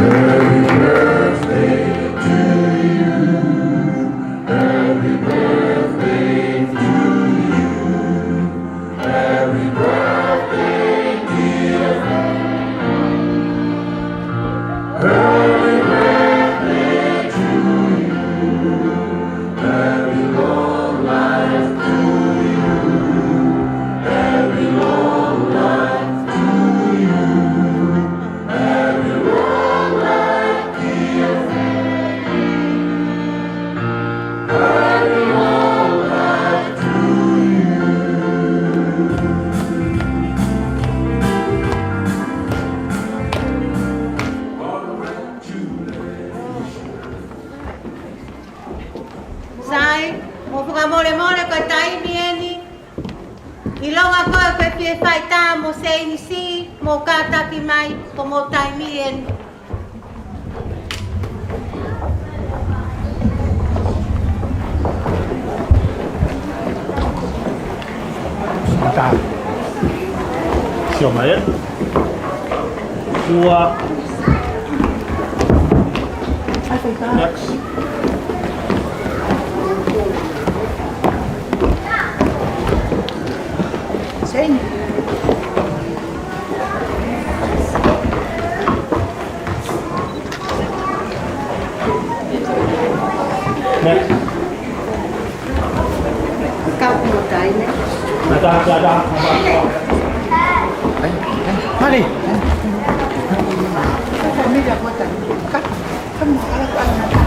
Happy birthday to you. Happy birthday to you. Happy birthday, dear friend. Ke fai tā mo Seinisi, mo kātaki mai, ko mo taimi eni. Tā. Sio mai ē. Ua. Next. Seinisi. Next. Kau mo taimi. Nada, nada, nada. Hai, hai, mari. Familia kota. Ka, kamu ala ala.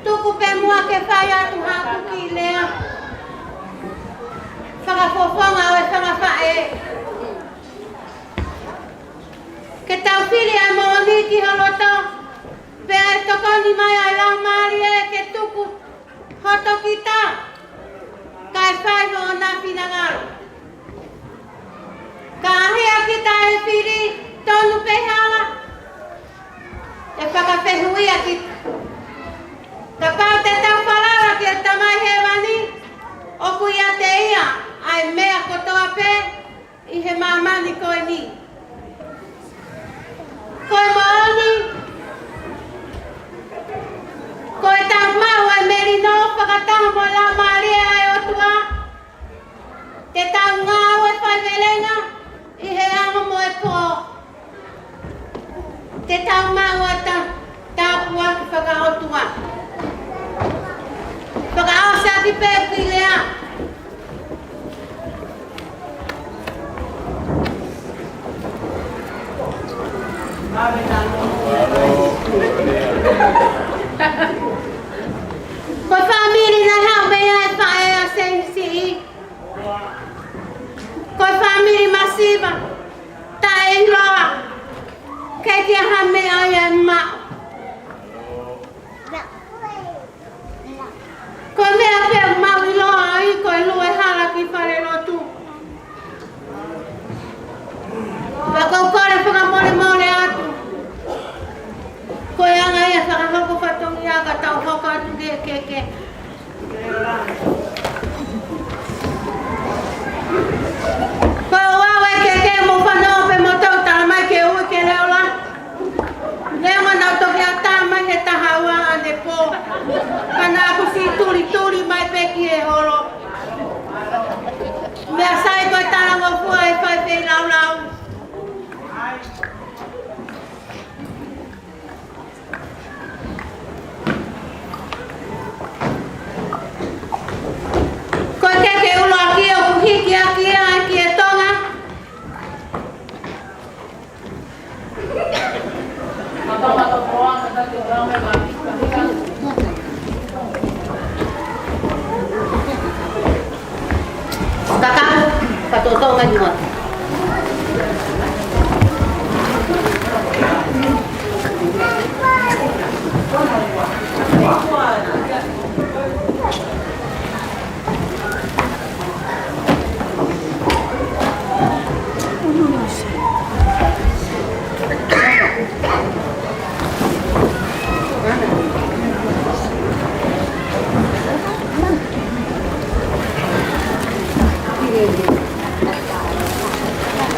Tuku pē muʻa ke fai atu haʻaku kiʻi lea. Fakafofonga ʻo e fanga faʻē. Ke tau fili ʻa e moʻoni ki ho loto, pea ʻe tokoni mai ʻa e Laumālie ke tuku hoto kita, kae fai hoʻona finangalo. Ka ʻi ai kita ʻe fili tonu pe hala, ʻe fakafehuʻia kita. Kapau te tau falala ki he Tamai Hēvani, ʻoku ʻiate ia ʻa e meʻa kotoa pē ʻi he māmani ko eni. Ko e moʻoni, ko ʻetau maʻu ʻa e melino fakataha mo e Laumālie ʻa e ʻOtua, te tau ngāue faivelenga ʻi he ʻaho mo e pō. Te tau maʻu ʻa e ta-, tāpuaki fakaʻotua. Fakaʻosi ʻaki pē kiʻi lea. Ko e fāmili naʻe haʻu mei ai e faʻē ʻa Seinisi. Ko e fāmili masiva, taʻeʻiloa, ʻikai ke ʻi ai ha meʻa ia ʻe maʻu. Ko e meʻa pē ʻoku mau ʻiloa ai ko e lue hala ki falelotu. Pea ʻoku ou kole fakamolemole atu. Ko e anga ia e fakahoko fatongia ka tau hoko atu ki he keke. Ko e ʻuhinga e keke mo fanongo pē mo tau tala mai ke ui ke leola. Neongo naʻa toki ʻatā mai he taha ua ʻanepō.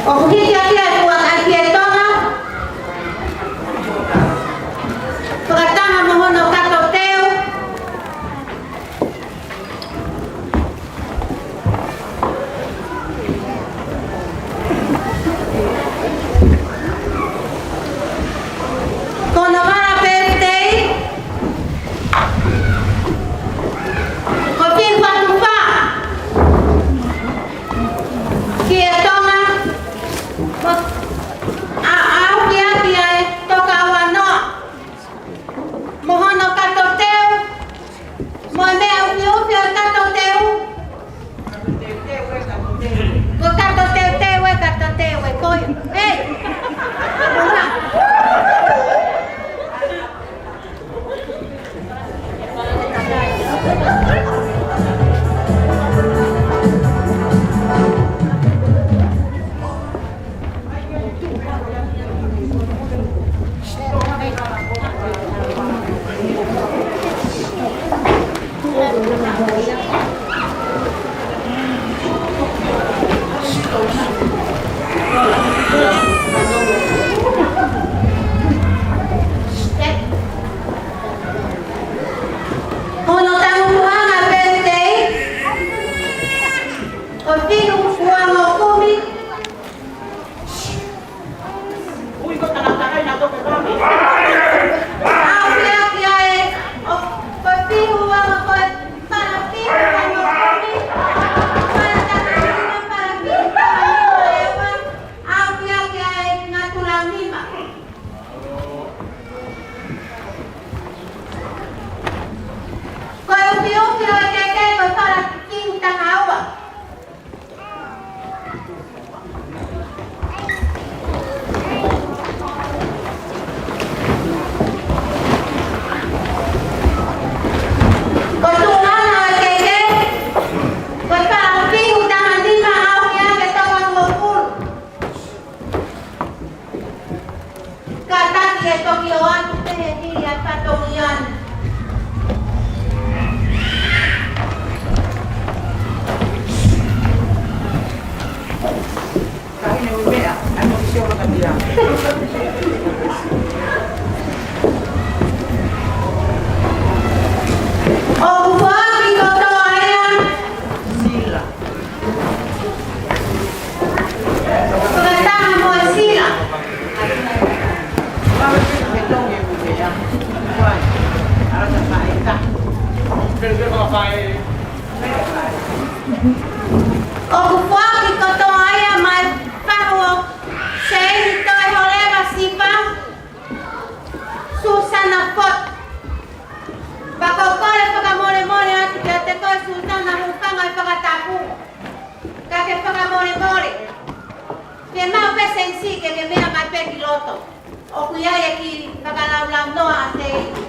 ʻOku hiki ʻaki ʻa e kuonga ʻi Tonga. Fakataha mo hono kato teu. Ko hono vala pētei, ko Fiu Fatu Fā. Ki he Tonga, mo, ʻa, ʻa, ʻaʻahi ʻaki ʻa e toka ua noa. Mo hono kato teu, mo e meʻa ufiufi ʻo e kato teu. Ko e kato teuteu ē, kato teu ē, ko e, ei! Hono tangutu ʻa e pētei, ko Fiu Fuangokumi. ʻAʻahi ʻaki ʻa e, ʻo, ko Fiu Fuangokumi, ko Fiu Fuangokumi. Fala taha nima, fala Fiu taha nima ʻe ua, ʻaʻahi ʻaki ʻa e ngaahi tula nima. Ko e ufiufi ʻo e keke, ko e fala Fiu taha ua. Ko e tuʻunga ʻo e keke, ko e fala Fiu taha nima ʻaʻahi ʻaki e toko hongofulu. Kātaki e toki ʻoatu pē he hili ʻa e fatongia ni. Ka hine ui meʻa, ʻai mo ki sio maka mira. ʻOku foaki kotoa ia. Sila. Fakataha mo e sila. ʻOku foaki kotoa ia mai fahu ʻo Seini Toeholeva Sipa, Susana Fot. Pea ʻoku ou kole fakamolemole atu kiate koe Susana, hūfanga he fakatapu. Ka ke fakamolemole. Ke maʻu pē senisi ke ke meʻa mai pē ki loto. ʻOku ʻi ai e kiʻi fakalaulaunoa ʻa Seini.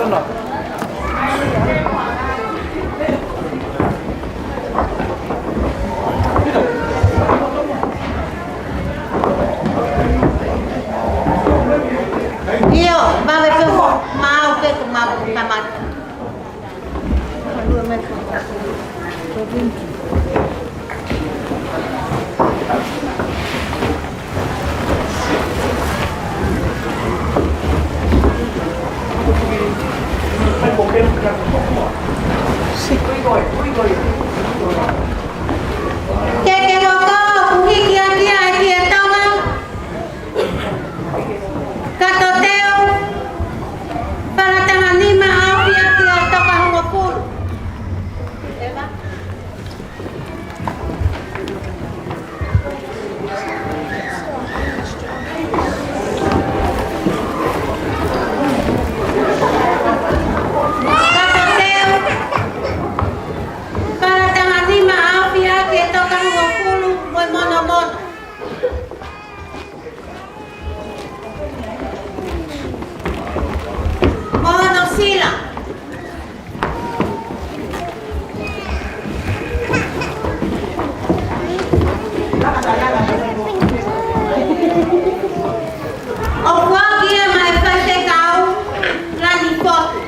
ʻIo, vave pē mo maau pē ko mau tamata. Ke ke hoko, kuhiki ʻaki ʻa e ʻEiki ʻo Tonga. Kato teu, fala taha nima, aofia ki he toko hongofulu. Kato teu, fala taha nima, aofia ki he toko hongofulu mo e monomono. Mo hono sila. ʻOku ʻohake ia maʻa e faifekau Lanipotu.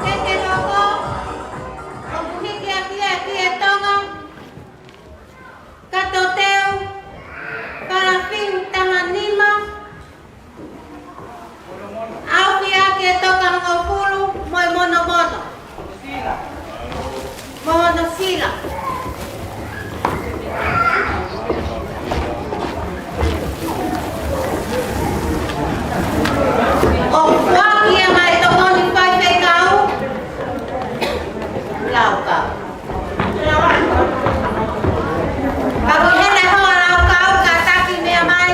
Ke ke hoko, ʻoku hiki ʻaki ʻa e ʻEiki ʻo Tonga. Kato teu, fala fiu taha nima, aofia ki he toko hongofulu mo e monomono. Mo hono sila. ʻOku ʻohake ia maʻa e tokoni faifekau Laukau. Ka ko e hā e hoa Laukau, kātaki meʻa mai.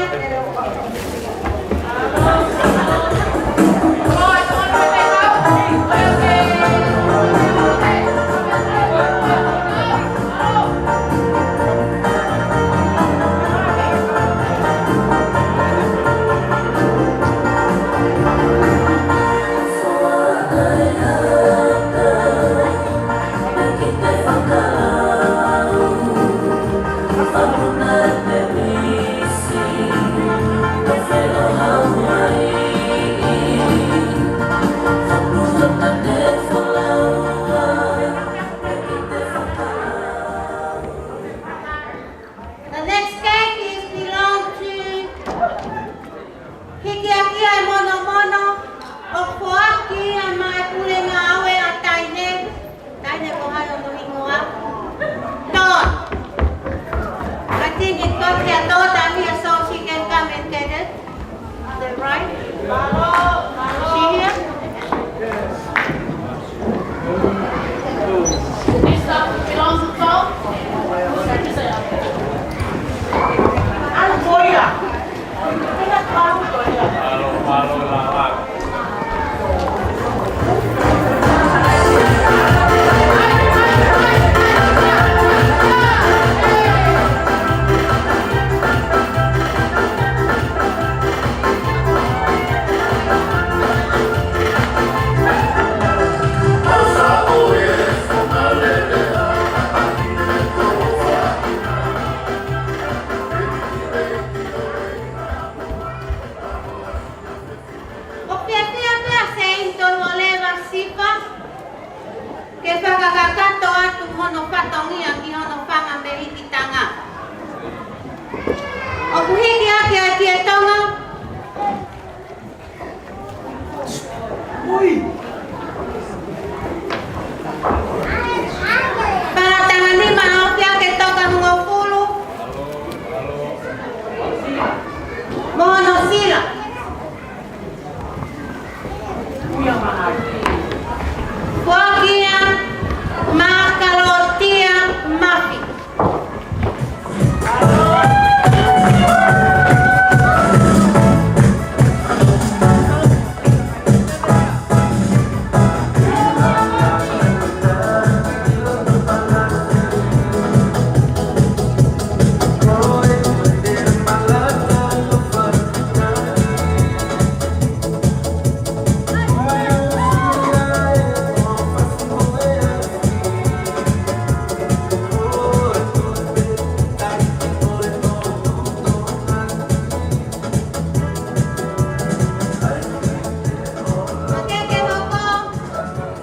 ke fakakakato atu hono fatongia ki hono fanga mehikitanga. ʻOku hiki hake ʻa e Tietonga. Ui. Fala tanga nima, aofia ke toka hongofulu. Mo hono sila. Foakia Makalotia Mafi. Makeke hoko,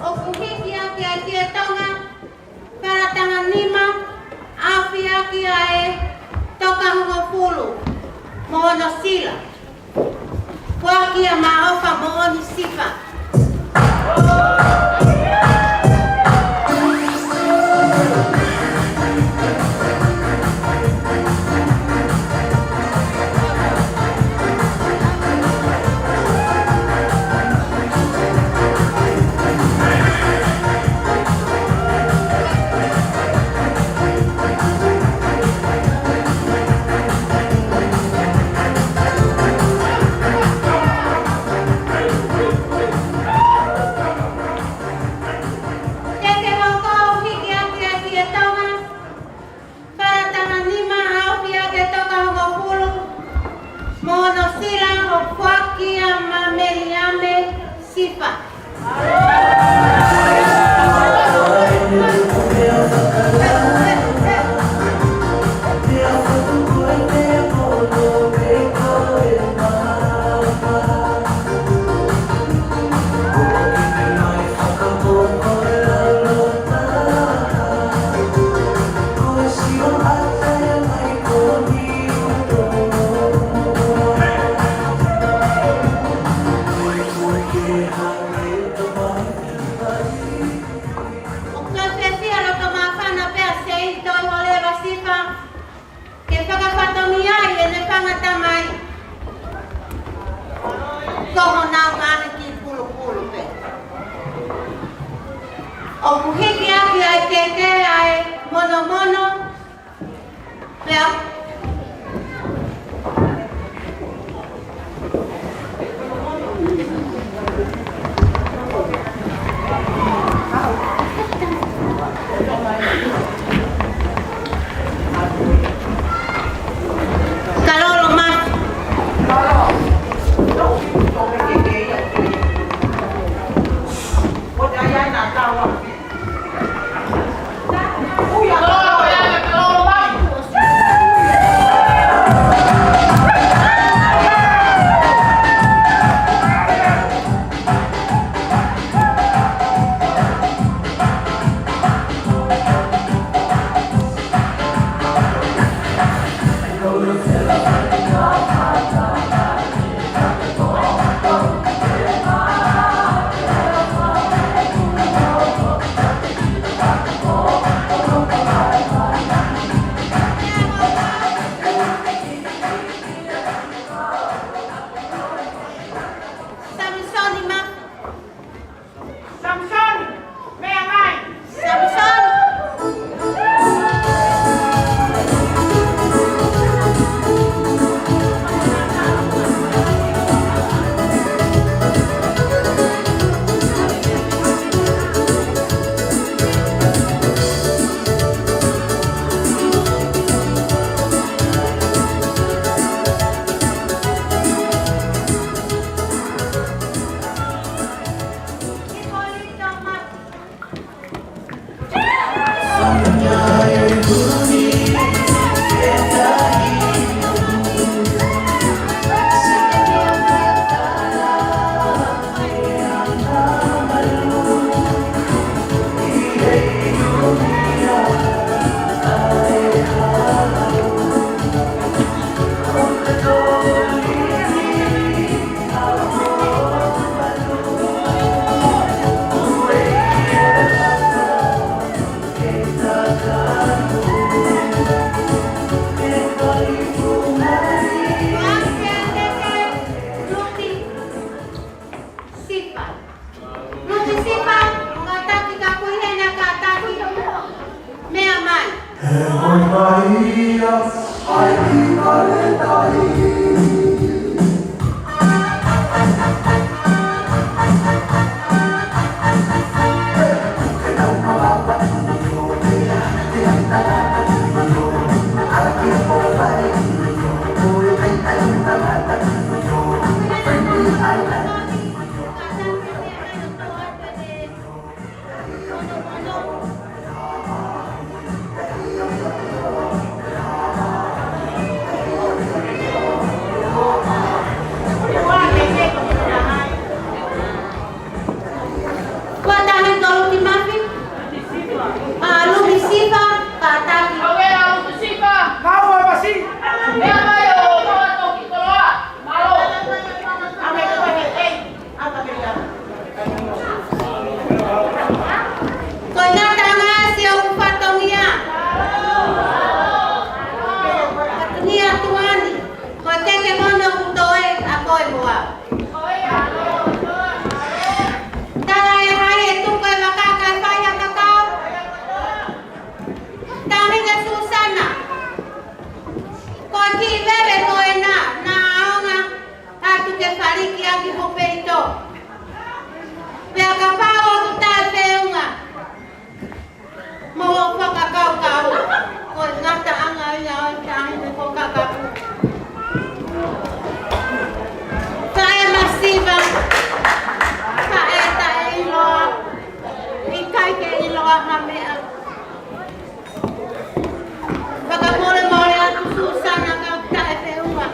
ʻoku hiki hake ʻa e Tietonga, fala tanga nima, aofia ki ai, toka hongofulu, mo hono sila. Foakia Maʻofa Moʻoni Sifa. Makeke hoko, hiki hake ʻa e Tietonga, fala tanga nima, aofia ke toka hongofulu, mo hono sila, Foakia Mameliame Sifa. ʻOku ou fiefia loto māfana pea Seitoi Holeva Sifa ke fakafatongia ai ʻene fanga tamai. Ko honau ngaahi kiʻi pulupulu pē. ʻOku hiki hake ʻa e keke ʻa e monomono. Pea Kalolo Mafi. Sifa. Lupe Sifa, kātaki ka kuihe na kātaki. Meʻa mai. E koi mai ia, ai ki kale tai. Ko e taha ko Lupe Mafi. ʻA, Lupe Sifa, kātaki. Kau e ʻa Lupe Sifa. Kau e masi. Meʻa mai ʻo kau atu ki koloa. Mālō. Ko e ngataʻanga ʻa e sio ku fatongia. Fatongia tuani. Ko e keke mono ku toe ʻa koe mo au. Tala e hai e tuku e vaka kae fai ha kakau. Tauhi ke Susana. Ko e kiʻi veve ko ena, naʻa ʻaonga atu ke faliki ʻaki ho peito. Pea kapau ʻoku taʻefeʻunga mo hoʻo fakakaukau, ko e ngataʻanga ia ʻo e taʻahine ko Kakapu. Taʻe masiva, taʻe taʻeʻiloa, ʻikai ke ʻiloa ha meʻa. Fakamolemole atu Susana ka taʻefeʻunga.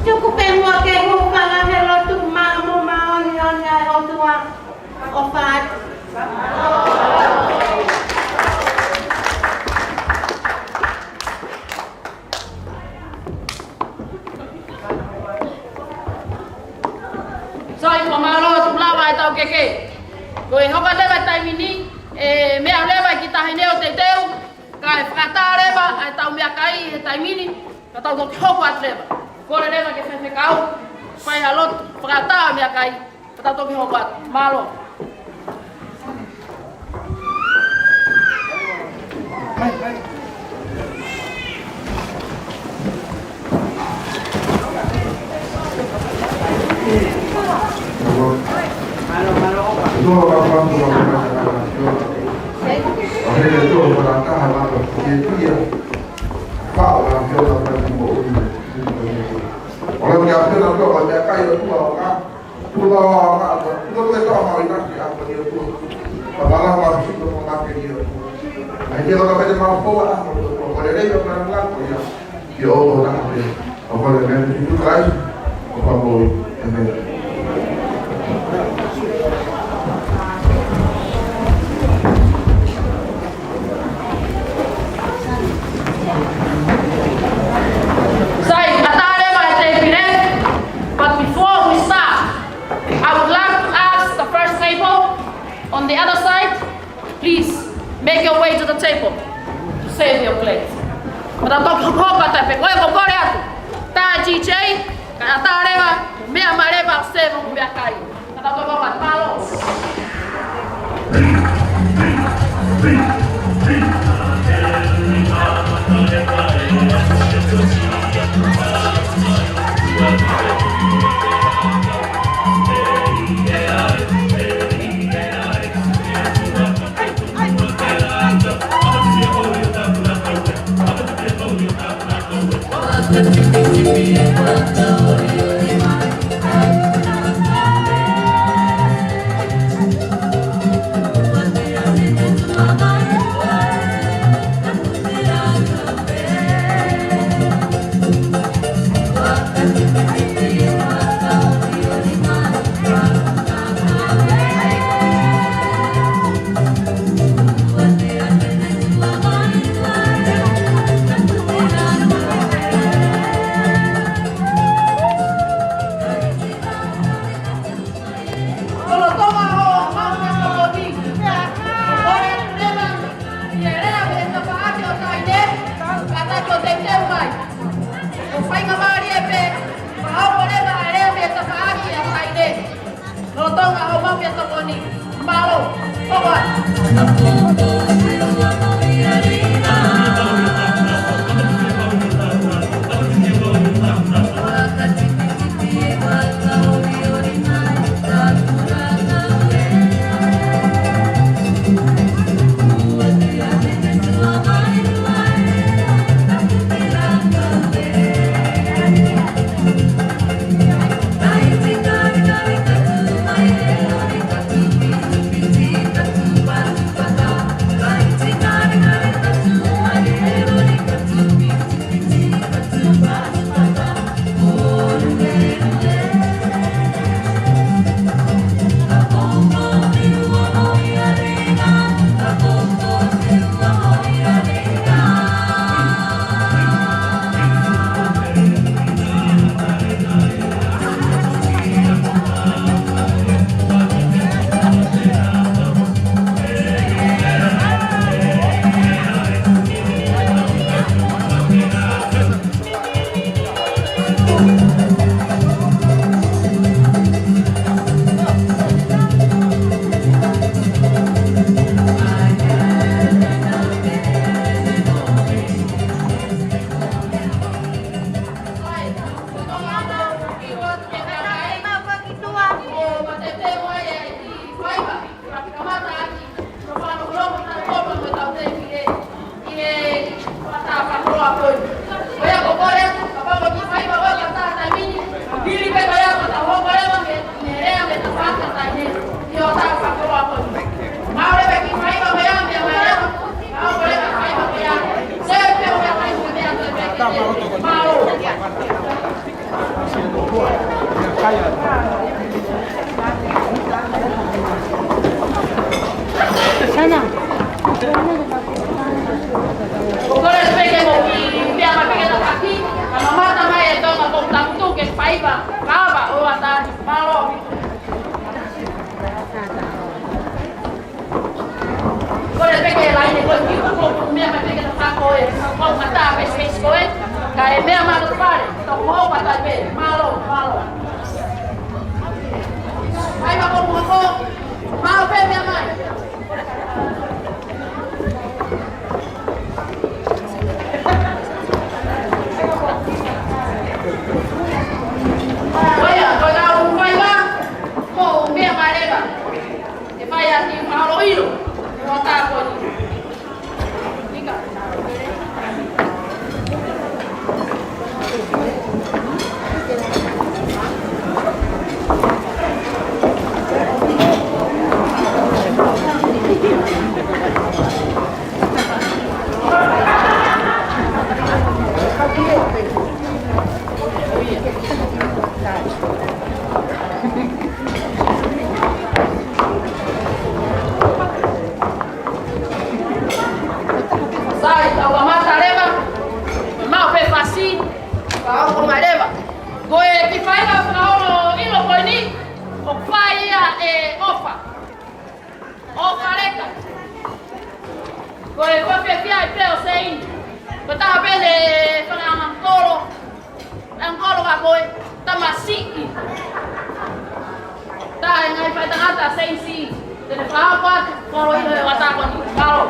Tuku pē muʻa ke hūfanga he lotu māʻoniʻoni ʻa e ʻOtua. ʻOfa atu. Sai, ko mālō atu lava e tau keke. Ko e hoko atu leva e taimi ni, e meʻa leva ki tahi neo te teu, kae fakatā leva e tau meʻakai he taimi ni, ka tau toki hoko atu leva. Kole leva ke faifekau, fai ha lotu, fakatā meʻakai. Ka tau toki hoko atu. Mālō. Sai, ʻatā leva e tēpile, but before we start, I would like to ask the first table on the other side, please make your way to the table to save your plate. Ka tau toki hoko atu pē, ko e kole atu. Tā G J, kae ʻatā leva, meʻa mai leva, save hoku meʻakai. Ka tau toki hoko atu, mālō. Sana. Kole pē ke mo ki, pea ma peke na kaki, ka mamata mai e Tonga ko takutu ke faiva, kava, o ata, malo. Kole pē ke laine ko ki ko ko mea ma peke na kako e, ko mata pe space ko e, ka e mea ma ko pare, to ko pata pē, malo, malo. Ai ma ko mo ko, malo pē mea mai. Ko ia, ko e kau faiva, ko e meʻa mālie leva. ʻE fai ʻaki mahalo ʻilo, ko e tāpuni. Nika. Sai, tau kamata leva, mau pē fasi, ka ʻoku mai leva. Ko e kiʻi faiva fakaʻilo ko eni, ʻoku fai ia ʻe ʻOfa. ʻOfa Leka. Ko e ko e fiefia ʻi pē ʻo Seini. Ko e taha pē ʻene fanga ʻangikolo. ʻAngikolo ka ko e tamasiʻi. Tā e ngaahi faitangata Seini. Te ne fakaʻapaʻapa, kolo ʻi he ʻatā ko eni. Kalo.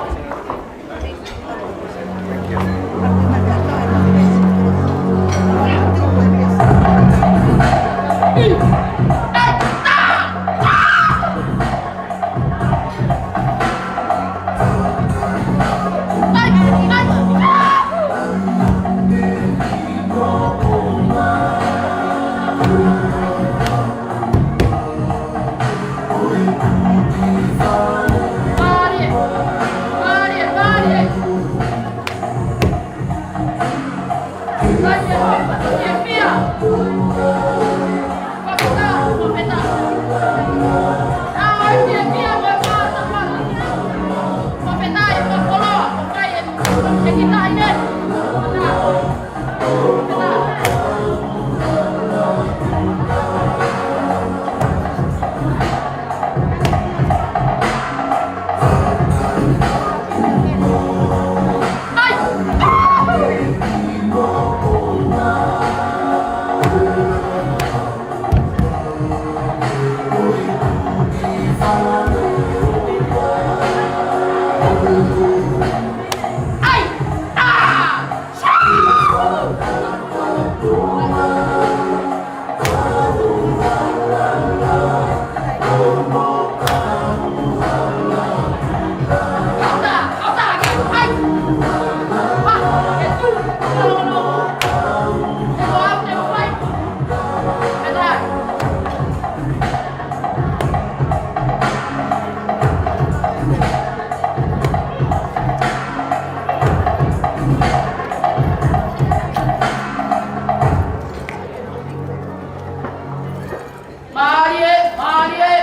Mālie, mālie.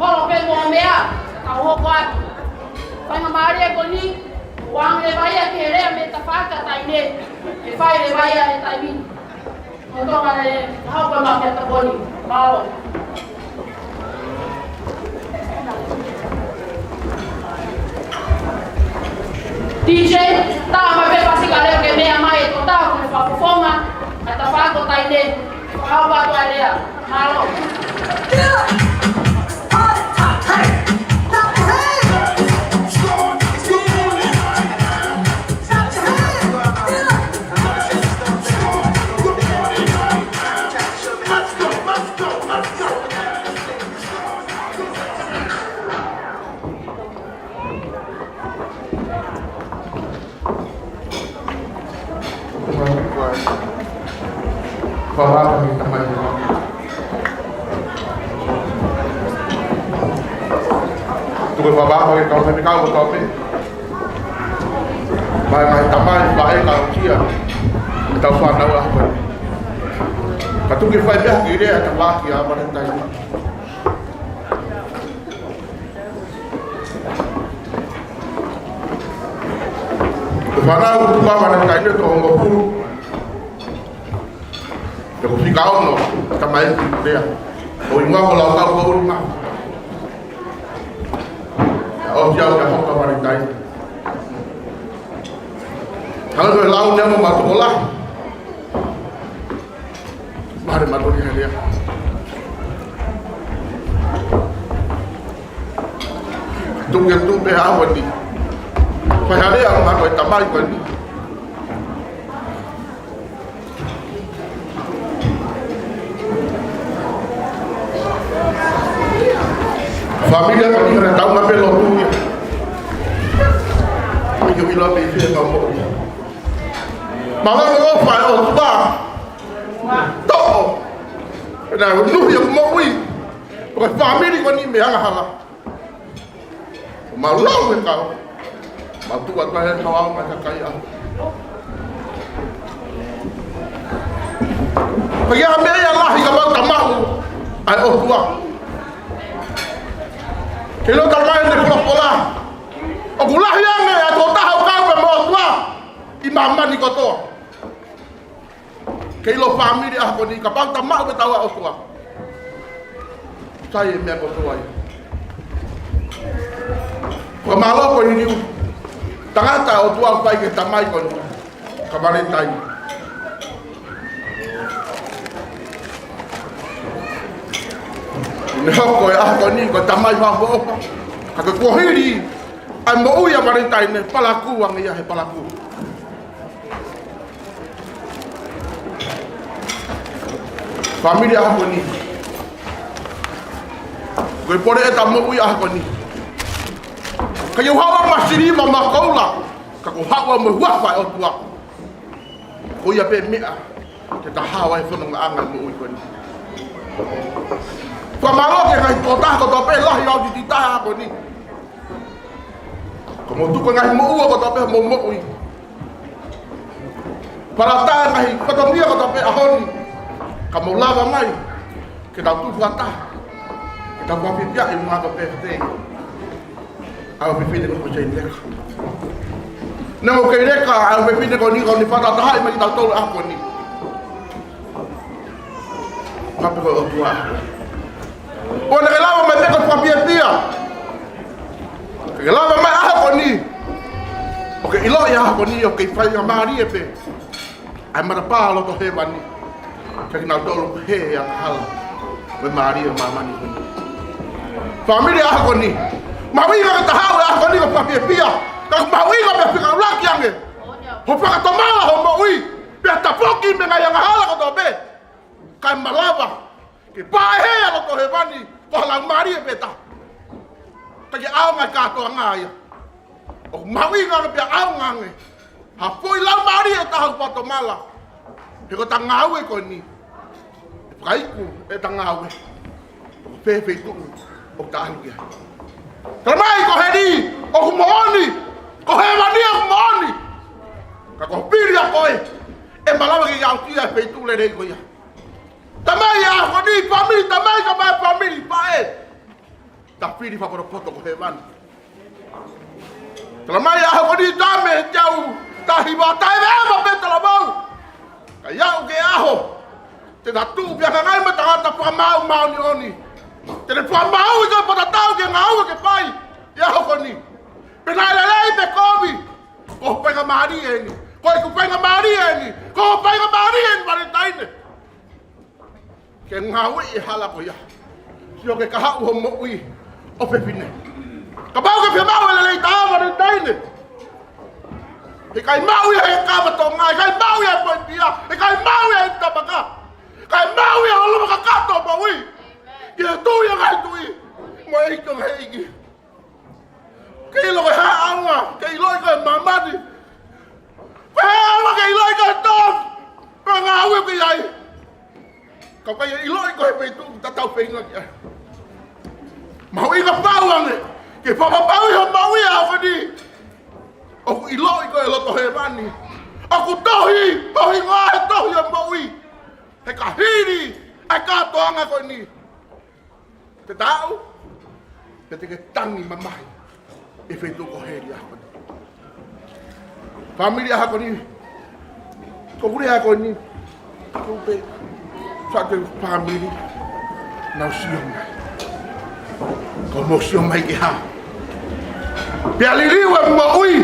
Kolo pē mo e meʻa, ka hoko atu. Faingamālie ko eni, ʻoange leva ia ki he lea mei he tafaʻaki ʻa Taine, ke fai leva ia he taimi ni. Mo tō ngale, hau ka mafia taponi. Mālō. D J, tā mai pē pasi ka leo ke meʻa mai e tokotaha ko e fakafofonga ʻa e tafaʻaki ʻo Taine. Hau ka toa lea. Mālō. Fakaʻapaʻapa ki he Tamai. Tuku e fakaʻapaʻapa ki he kau faifekau kotoa pē. Mai, mai, Tamai, mai, kau kia. Tau fānau ʻa koe. Ka tuku ke fai pē ha kiʻi lea ʻa e tafaʻaki ʻa Valentine. Ko e fānau ʻo Tuʻa Valentine ʻe toko hongofulu. Pea ko e fika ono, tamaiki lea. ʻOku ʻi muʻa ko Laukau ko Ulima. ʻOsi au kia Hoka Valentine. Hanga ko e lau ni mo e tokolahi. Mare matoni he lea. Tuku ke tupe ʻa Wani. Fai ha lea ʻa e tamai ko eni. Fāmili ʻa Wani ka na tau na pē lotu ia. ʻIo ʻilo pē ʻi fē ka mo. Mālō ʻofa ʻa e ʻOtua. Toʻo. Pea na nuhi ʻa e moʻui. Ko e fāmili ko eni mei he angahala. Mālō e kau. Mātuʻa ka he kau au mai ka kai au. Pea ʻi ai ha meʻa ia lahi kapau te tau maʻu ʻa e ʻOtua. Ke ʻilo tau mai ne folofola. ʻOku lahi ange ʻa e tokotaha ʻoku kau pē mo e ʻOtua ʻi māmani kotoa. Ke ʻilo fāmili ʻaho ko eni kapau te tau maʻu pē ʻa e ʻOtua. Sai e meʻa kotoa ia. Ko Fakamālō ko e liliu tangata ʻo e ʻOtua ʻoku fai ki he tamai ko eni, ka Valentine. Ne hoko e ʻaho ko eni ko e tamai fakaʻofoʻofa, ka ko e kuohili ʻa e moʻui ʻa Valentine, palakū ange ia he palakū. Fāmili ʻaho ko eni. Ko e pole ʻeta moʻui ʻaho ko eni. ʻIkai ke u haʻu au mo ha siliva mo ha koula, ka ko e haʻu au mo e huafa ʻo e ʻOtua. Ko ia pē meʻa ke ta hao ai e fonongaʻanga moʻui ko eni. Fakamālō ki he ngaahi tokotaha kotoa pē lahi ʻo e ʻaho ko eni. Ka mou tuku e ngaahi moʻua kotoa pē ʻo mou moʻui. Pea ʻatā e ngaahi fatongia kotoa pē ʻaho ni. Ka mou lava mai ke tau tuʻu fakataha, ke tau fakafiefia ʻi he ʻaho ko e birthday ʻa e fefine ko Jane Leka. Neongo ʻoku kei leka ʻa e fefine ko eni, ka ʻoku ne fakatahatahaʻi mai kitautolu ʻaho ko eni. Kape ko e ʻOtua. ʻOua naʻa ke lava mai pē ko e fakafiefia. Ke lava mai ʻaho ko eni, ʻo ke ʻiloʻi ʻaho ko eni ʻoku kei faingamālie pē ʻa e matapā loto hēvani kiate kinautolu ʻoku hē he angahala mo e mālie ʻo māmani ko eni. Fāmili ʻaho ko eni, mahuʻinga ke ta haʻu he ʻaho ko eni ko e fakafiefia. Ka ʻoku mahuʻinga pē fekauʻaki ange hoʻo fakatomala hoʻo moʻui, pea tafoki mei he ngaahi angahala kotoa pē, kae malava ke paʻehē ʻa loto hēvani ko ha laumālie pē taha. Ka ke ʻaonga e kātoanga ia. ʻOku mahuʻinga ange pea ʻaonga ange ha foʻi laumālie ʻe taha ʻoku fakatomala. He ko ʻeta ngāue ko eni, ʻe fakaiku ʻeta ngāue ʻoku fēfē tuʻu ʻoku ta ʻalu ki ai. Talamai ko heni ʻoku moʻoni, ko hēvani ʻoku moʻoni. Ka ko e fili ʻa koe ʻe malava ke ke aʻusia e feituʻu lelei ko ia. Tamai ʻaho ko eni, fāmili, tamai, ka mai fāmili, paʻe. Ta fili fakapotopoto ko hēvani. Talamai ʻaho ko eni, Same teau taha hiva, taʻeʻeveʻeva pē talavou, ka ʻe aʻu ki he ʻaho te ta tuʻu pea hanganai mo e tangata fakamaau māʻoniʻoni. Te ne fakamaauʻi koe pea tatau ki he ngāue ke fai ʻi he ʻaho ko eni. Pe naʻe lelei pe kovi, ko hoʻo faingamālie eni. Ko ʻeku faingamālie eni. Ko hoʻo faingamālie eni, Valentine, ke ngāueʻi e hala ko ia. Sio ki he kahaʻu hoʻo moʻui ʻo fefine. Kapau ʻoku ke fie maʻu e lelei taha, Valentine, heʻikai maʻu ia he kava Tonga, heʻikai maʻu ia he poipia, heʻikai maʻu ia he tapaka. Kae maʻu ia ʻi he lava kakato moʻui. Ki he Tuʻi ʻo e ngaahi tuʻi mo e ʻEiki ʻo e ngaahi ʻeiki. Ke ʻilo ko e hā e ʻaonga ke ʻiloʻi koe ʻe māmani. Ko e hā e ʻaonga ke ʻiloʻi koe ʻe tō, ko e ngāue ʻoku ke ʻi ai. Ka ʻoku ʻikai ke ʻiloʻi koe he feituʻu ʻoku tatau feinga ki ai. Mahuʻinga pau ange ke fakapapauʻi hoʻo moʻui he ʻaho ko eni ʻoku ʻiloʻi koe ʻe loto hēvani. ʻOku tohi ho hingoa he tohi ʻo e moʻui. He ka hili ʻa e kātoanga ko eni, te ta aʻu, pea te ke tangi mamahi ʻi he feituʻu ko heli ʻaho ko eni. Fāmili ʻaho ko eni, ko e kule ʻaho ko eni, ko e pē, sa te fāmili, nau sio mai. Ko hoʻomou sio mai ki he hā? Pea liliu e moʻui.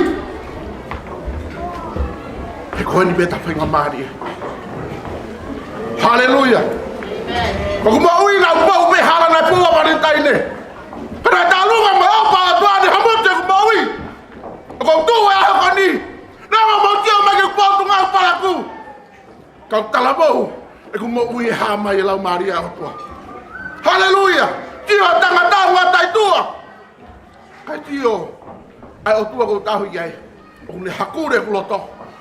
He ko eni pē ʻeta faingamālie. Haleluia. Ko ʻeku moʻui naʻe ʻaupito pē hala naʻe fou ʻa Valentine. Ka naʻe tālunga mai ʻa e ʻOtua ʻo ne hamuti ʻeku moʻui. ʻOku ou tuʻu he ʻaho ko eni. Naʻa mau sio mai ki he potungāue palakū. Ka ʻoku talavou ʻeku moʻui he hā mai e Laumālie ʻo e ʻOtua. Haleluia. Sio ʻa e tangata ʻoku ngata ʻi tuʻa. Kae sio ʻa e ʻOtua ʻoku ou tauhi ai. ʻOku ne hakule ʻeku loto.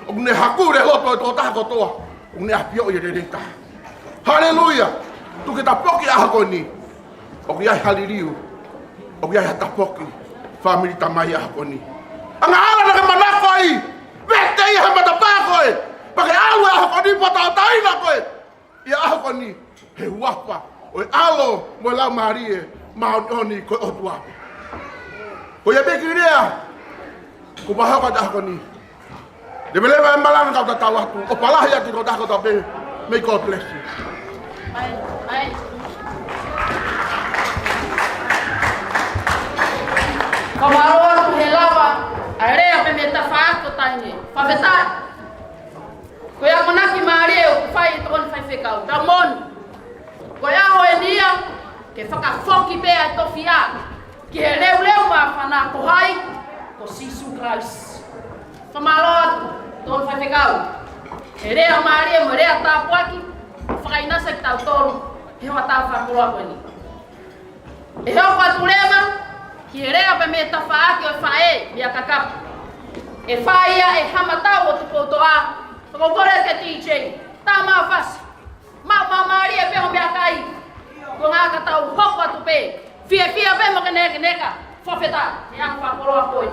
ʻOku ne hakule e loto ʻo e tokotaha kotoa. ʻOku ne ʻafioʻi e lelei taha. Haleluia. Tuku ke ta foki he ʻaho ko eni. ʻOku ʻi ai ha liliu. ʻOku ʻi ai ha tafoki. Fāmili tamai ʻaho ko eni. Angahala naʻa ke manako ai. Vete ia he matapā ko ē. Pea ke ʻalu he ʻaho ko eni pea tauʻatāina koe ʻi he ʻaho ko eni he huafa ʻo e ʻAlo mo e Laumālie Māʻoniʻoni ko e ʻOtua. Ko ia pē kiʻi lea kuo u fakahoko atu he ʻaho ko eni. Leveleva e malanga kae tau atu. ʻOfa lahi atu ki he tokotaha kotoa pē. May God bless you. Fakamālō atu he Fakamālō atu, tonu faifekau. He lea mālie mo e lea tāpuaki, fakaʻinasi kitautolu, he hoʻatā fakakoloa ko eni. ʻE hoko atu leva, ki he lea pē mei he tafaʻaki ʻo e faʻē, meia Kakapu. ʻE fai ia ʻe Hamatau ʻo Tupoutoʻa, fakakoloa ki he D J, tā mafasi. Mau māmālie pē hoʻo meʻakai. Ko e ʻuhinga ka tau hoko atu pē. Fiefia pē mo e nekeneka. Fakafetaʻi. ʻE ʻaho fakakoloa ko ē.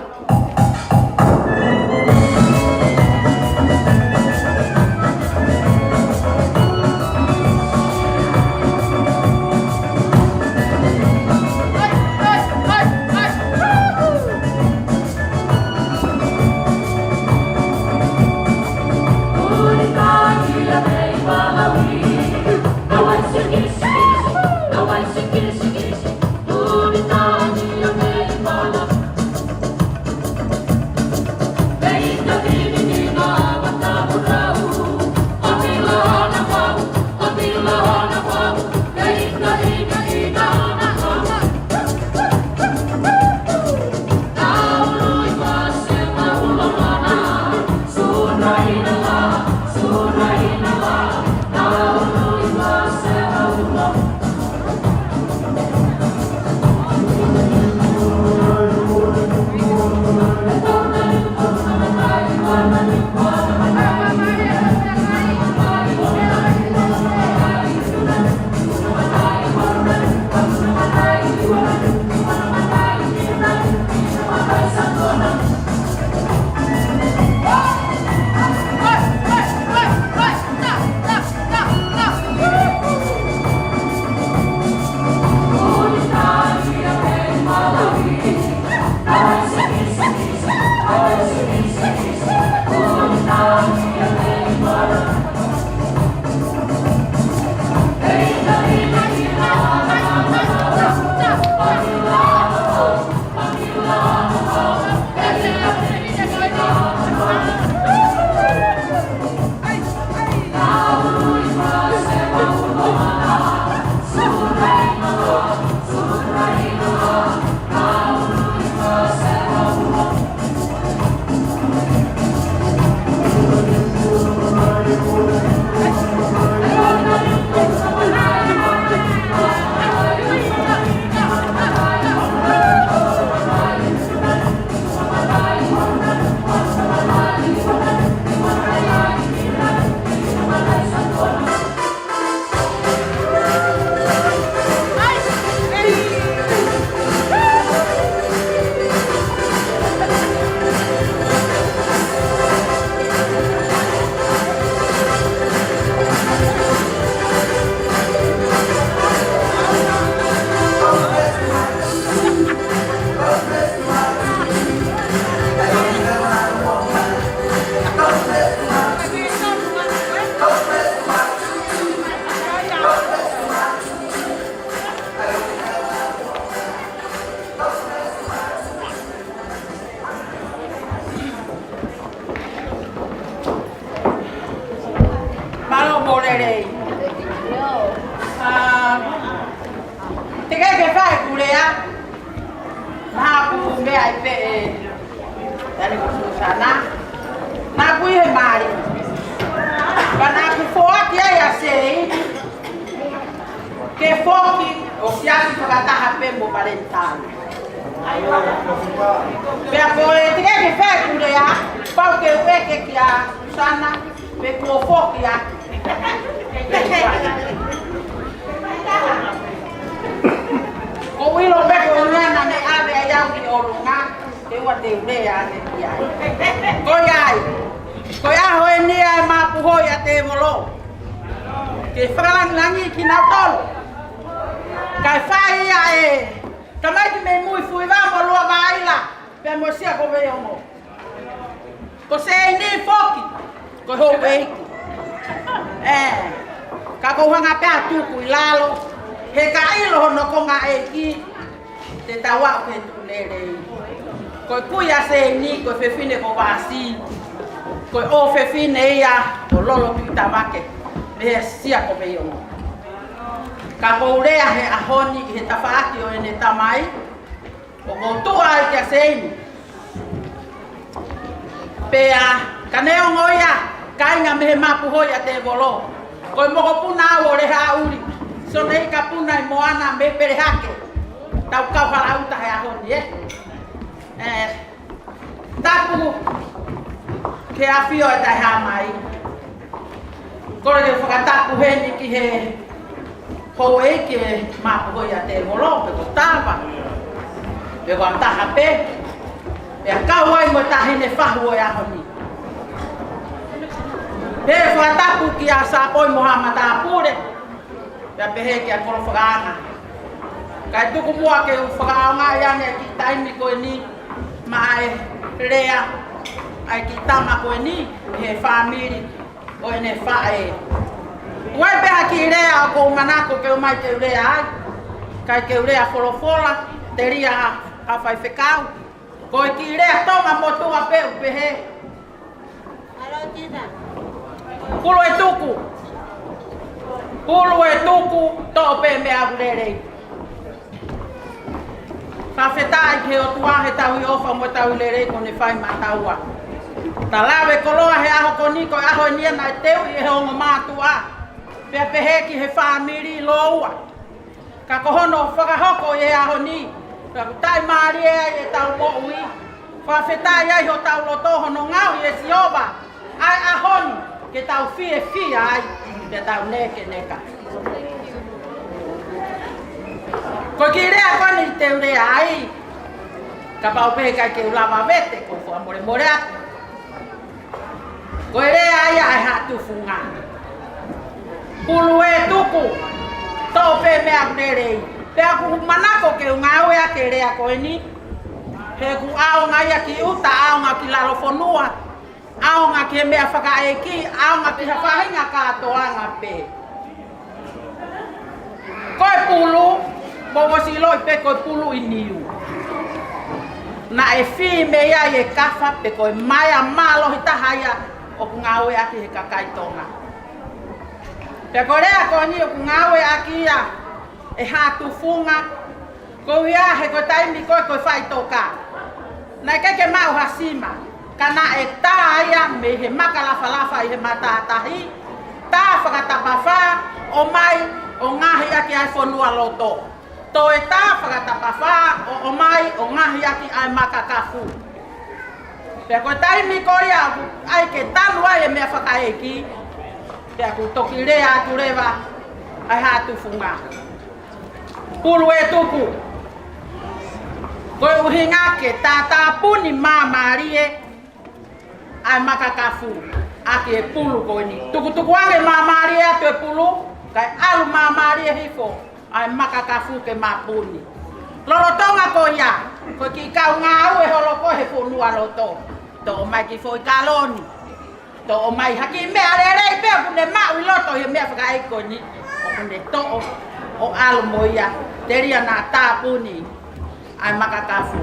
Mālō mo e lelei. ʻA, teʻeki ke fai ʻeku lea. Naʻá ku meʻa ai pē ʻe, ʻa ē ko Susana. Naʻá ku ʻi he mali. Ka naʻá ku foaki ai ʻa Seini ke foki ʻo siasi fakataha pē mo Valentine. Pea ko e teʻeki ke fai ʻeku lea, pau ke u ʻeke kia Susana pe kuo foki ʻa. Ko e ʻilo pē ko e ʻuhinga naʻá ne ʻave ai au ki ʻolunga, ke ʻoua te u lea ʻe ia. Ko ia ai. Ko e ʻaho eni ʻa e mapuhoi ʻa Tēvolo. Ke fakalangilangiʻi kinautolu. Kae fai ia ʻe tamaiki mei Muifuiva mo Luavaila, pea mo Sia ko Veiongo. Ko Seini foki, ko e houʻeiki. ʻE, ka ʻoku ou hanga pē ʻo tuku ʻi lalo, he ka ʻilo hono konga ʻeiki, te tau aʻu ki he tuʻu lelei. Ko e kui ʻa Seini, ko e fefine ko Vasi, ko e ʻofefine ia ʻo Lolo Tuʻitavake, mei he Sia ko Veiongo. Ka ʻoku ou lea he ʻaho ni ʻi he tafaʻaki ʻo ʻene tamai, ʻoku ou tuʻu ai kia Seini. Pea, ka neongo ia, kāinga mei he mapuhoi ʻa Tēvolo. Ko e mokopuna au ʻo Lehaʻuli. Sone ika puna ʻi Moana mei Pelehake. Tau kau hala uta he ʻaho ni, ē. Ē, tapu ki he ʻAfio ʻa e Taʻehāmai. Kole ke fakatapu heni ki he houʻeiki ʻo e mapuhoi ʻa Tēvolo, pe ko Tava, pe ko Taha pē. Pea kau ai mo e taʻahine fahu ʻo e ʻaho ni. Pea fakatapu kia Sapoi mo Haʻa Matāpule. Pea pehē kia Kolo Fakaanga. Kae tuku muʻa ke u fakaʻaongaʻi ange e kiʻi taimi ko eni maʻa e lea ʻa e kiʻi tama ko eni, he fāmili ʻo ʻene faʻē. ʻOku ʻi ai pē ha kiʻi lea ʻoku ou manako ke ʻomai ke u lea ai. Kae ke u lea folofola, telia ʻa e faifekau. Ko e kiʻi lea Tonga motuʻa pē ʻoku pehē: Pulu ʻe tuku. Pulu ʻe tuku, toʻo pē meʻa ʻoku lelei. Fakafetaʻi ki he ʻOtua he tauhi ʻofa mo e tauhi lelei kuo ne fai maʻataua. Ta lave koloa he ʻaho ko eni, ko e ʻaho eni ia naʻe teuʻi ʻe he ongo mātuʻa. Pea pehē ki he fāmili lōua. Ka ko hono fakahoko ʻi he ʻaho ni, pea ʻoku taʻimālie ai ʻetau moʻui. Fakafetaʻi ai hotau loto, hono ngaohi ʻe Sihova ʻa e ʻaho ni ke tau fiefia ai, ke tau nekeneka. Ko e kiʻi lea ko eni te u lea ai, kapau pē ʻe ʻikai ke u lava vete, ʻoku ou fakamolemole atu. Ko e lea ia ʻa e Haʻa Tufunga. Pulu ʻe tuku, toʻo pē meʻa ʻoku lelei. Pea ʻoku ou manako ke u ngāueʻaki e lea ko eni, he ʻoku ʻaonga ia ki ʻuta, ʻaonga ki lalo fonua, ʻaonga ki he meʻa fakaʻeiki, ʻaonga ki ha faʻahinga kātoanga pē. Ko e pulu, mou ʻosi ʻiloʻi pē ko e pulu ʻi Niu. Naʻe fī mei ai e kafa, pe ko e maea mālohi taha ia ʻoku ngāueʻaki he kakai Tonga. Pea ko e lea ko eni ʻoku ngāueʻaki ia ʻe Haʻa Tufunga, koeʻuhi he ko e taimi ko ē ko e faʻitoka, naʻe ʻikai ke maʻu ha sima, ka naʻe tā ia mei he maka lafalafa ʻi he matātahi, tā fakatapafā, ʻomai ʻo ngaohi ʻaki ʻa e fonualoto. Toe tā fakatapafā, ʻo ʻomai ʻo ngaohi ʻaki ʻa e maka kafu. Pea ko e taimi ko ia ʻoku ʻai ke tanu ai e meʻa fakaʻeiki, pea ʻoku toki lea atu leva ʻa e Haʻa Tufunga. Pulu ʻe tuku. Ko e ʻuhinga ke tātāpuni māmālie ʻa e maka kafu ʻaki e pulu ko eni. Tukutuku ange māmālie atu e pulu, kae ʻalu māmālie hifo ʻa e maka kafu ke mapuni. Lolotonga ko ia, ko e kiʻi kau ngāue holo ko ē he fonualoto. Toʻo mai kiʻi foʻi kaloni. Toʻo mai ha kiʻi meʻa lelei pē ʻoku ne maʻu ʻi loto ʻi he meʻa fakaʻeiki ko eni. ʻOku ne toʻo ʻo ʻalu mo ia. Telia naʻa tāpuni ʻa e maka kafu.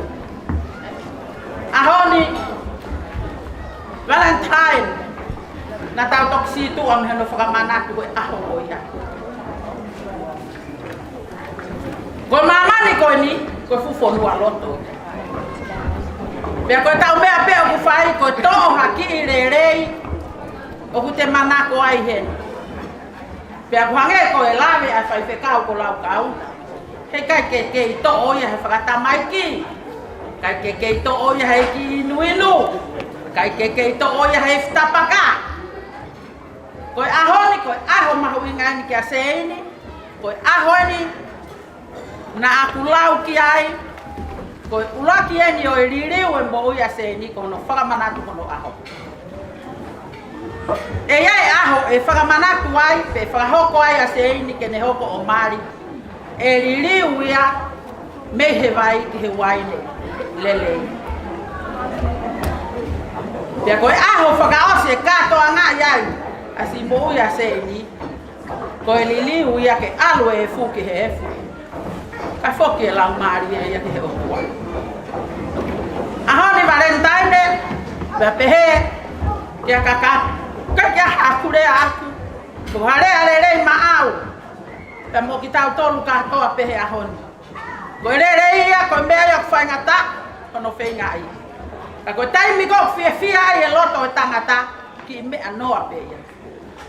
ʻAho ni, Valentine, naʻa tau toki sītuʻa mei hono fakamanatu ko e ʻaho ko ia. Ko e māmani ko eni, ko e fuʻu fonualoto. Pea ko ʻetau meʻa pē ʻoku fai, ko e toʻo ha kiʻi lelei ʻoku te manako ai heni. Pea ʻoku hangē ko e lave ʻa e faifekau ko Laukau. He ʻikai ke kei toʻo ia he fakatamaiki. ʻIkai ke kei toʻo ia he kiʻi inuinu. ʻIkai ke kei toʻo ia he fitapaka. Ko e ʻaho ni, ko e ʻaho mahuʻinga eni kia Seini. Ko e ʻaho eni naʻa ku lau ki ai, ko e ʻuluaki eni ʻo e liliu e moʻui ʻa Seini ko hono fakamanatu hono ʻaho. ʻE ʻi ai e ʻaho ʻe fakamanatu ai, pe fakahoko ai ʻa Seini ke ne hoko ʻo mali. ʻE liliu ia mei he vai ki he uaine lelei. Pea ko e ʻaho fakaʻosi e kātoangaʻi ai ʻa siʻi moʻui ʻa Seini, ko e liliu ia ke ʻalu e efu ki he efu. Kae foki e laumālie ia ki he ʻOtua. ʻAho ni Valentine, pea pehē kia Kaka, ʻikai ke ʻi ai haʻaku lea ʻaʻaku. Ko ha lea lelei maʻau. Pea mo kitautolu kātoa pē he ʻaho ni. Ko e lelei ia, ko e meʻa ia ʻoku faingataʻa hono feingaʻi. Ka ko e taimi ko ē ʻoku fiefia ai e loto ʻo e tangata, kiʻi meʻa noa pē ia.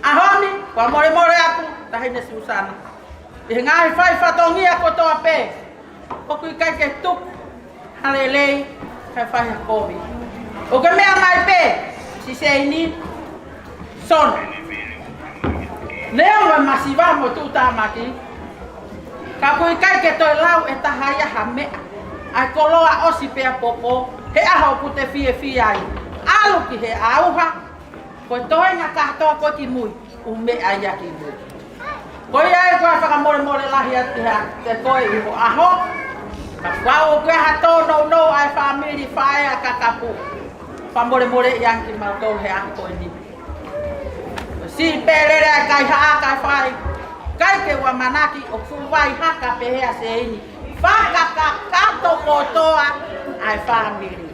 ʻAho ni, fakamolemole atu, Taʻahine Susana. ʻI he ngaahi fai fatongia kotoa pē, ʻoku ʻikai ke tuku ha lelei, kae fai ha kovi. ʻOku ke meʻa mai pē, Siseini, Sona. Neongo e masiva mo e tuʻutāmaki, ka ʻoku ʻikai ke toe lau ʻe taha ia ha meʻa, ʻa e koloa ʻosi pea poko, he ʻaho ʻoku te fiefia ai. ʻAlu ki he ʻauha, ko e toenga kātoa ko ē ki mui, ʻū meʻa ia ki mui. Ko ia ai ko e fakamolemole lahi atu kiate koe ʻi hoʻo ʻaho. Kapau ʻoku ʻi ai ha tōnounou ʻa e fāmili Faʻē ʻa Kakapu, fakamolemoleʻi ange kimautolu he ʻaho ko eni. Siʻi pē lele ʻa e kaihaʻa kae fai. ʻIkai ke u ʻamanaki ʻoku fuʻu vai haka pehē ʻa Seini. Fakakakato kotoa ʻa e fāmili.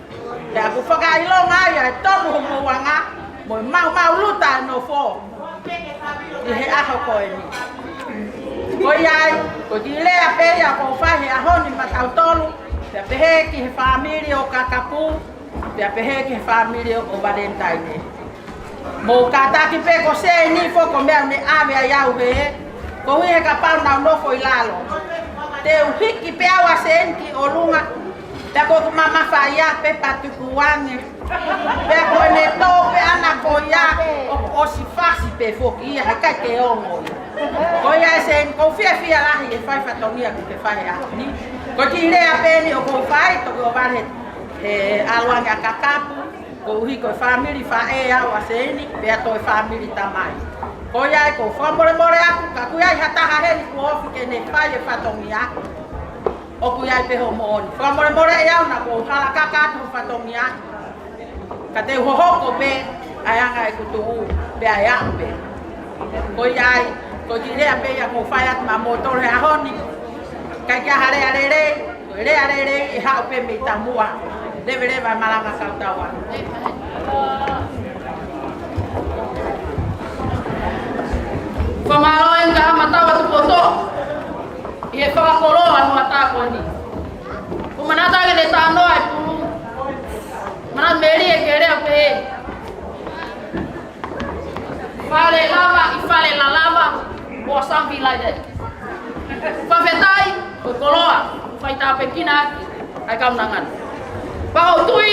Pea ʻoku fakaʻilonga ai ʻa e tonu homou anga, mo e maumau luta ʻa e nofo ʻi he ʻaho ko eni. Ko ia ai, ko e kiʻi lea pē ia ʻoku ou fai he ʻaho ni maʻatautolu, pea pehē ki he fāmili ʻo Kakapu, pea pehē ki he fāmili ʻo Valentine. Mou kātaki pē ko Seini foki ko e meʻa ʻoku ne ʻave ai au hē, koeʻuhi he kapau naʻa ku nofo ʻi lalo, te u hiki pē au ʻa Seini ki ʻolunga, pea ko ʻeku mamafa ia pē pea tuku ange. Pea ko ʻene tō pē ʻana ko ia, ʻoku ʻosi fasi pē foki ia, heʻikai ke ongo ia. Ko ia ē Seini, ʻoku ou fiefia lahi he fai fatongia kuo ke fai he ʻaho ni. Ko e kiʻi lea pē eni ʻoku ou fai, toki ʻohovale he ʻalu ange ʻa Kakapu, koeʻuhi ko e fāmili Faʻē au ʻa Seini, pea toe fāmili Tamai. Ko ia ai ʻoku ou fakamolemole atu, ka ʻoku ʻi ai ha taha heni kuo ofi ke ne fai e fatongia, ʻoku ʻi ai pē hoʻo moʻoni. Fakamolemoleʻi au naʻa ku hala kakato fatongia, ka te u hohoko pē ʻa e anga ʻeku tuʻu, pea ʻe aʻu pē. Ko ia ai, ko e kiʻi lea pē ia ʻoku ou fai atu maʻamoutolu he ʻaho ni. ʻIkai ke ʻi ai ha lea lelei, ko e lea lelei ʻe haʻu pē mei taumuʻa. Leveleva e malanga kautau atu. Fakamālō eni ki he haʻa Matau atu kotoa ʻi he fakakoloa ʻo e ʻaho ko eni. ʻOku ou manatu ki heʻene talanoa e pulu. Manatu melie ke lea pē. Fale lava ʻi fale lalava, or something like that. Fakafetaʻi, ko e koloa, fai tāpuekina ʻaki ʻa e kaunanga ni. Pea ʻoku ou tui,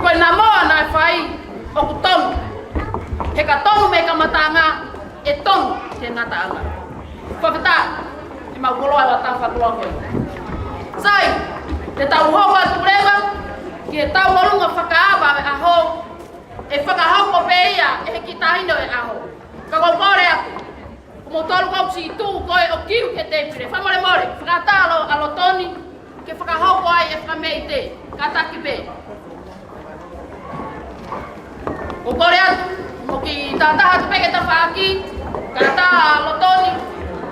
ko e namoa naʻe fai, ʻoku tonu. He ka tonu mei he kamataʻanga, ʻe tonu ki he ngataʻanga. Fakafetaʻi, ʻemau koloa ʻo e ʻaho fakakoloa ko eni. Sai, te tau hoko atu leva, ki heʻetau ʻolunga fakaava ʻo e ʻaho, ʻe fakahoko pē ia ʻe he kiʻi taʻahine ʻo e ʻaho. Ka ʻoku ou kole atu, ko moutolu ʻoku siʻi tuʻu ko ē ʻo kiu ki he tēpile. Fakamolemole, fakaʻatā ʻa Lotoni, ke fakahoko ai e fakameʻite, kātaki pē. ʻOku ou kole atu, mou kiʻi tātā atu pē ki he tafaʻaki, kātaki ʻa Lotoni,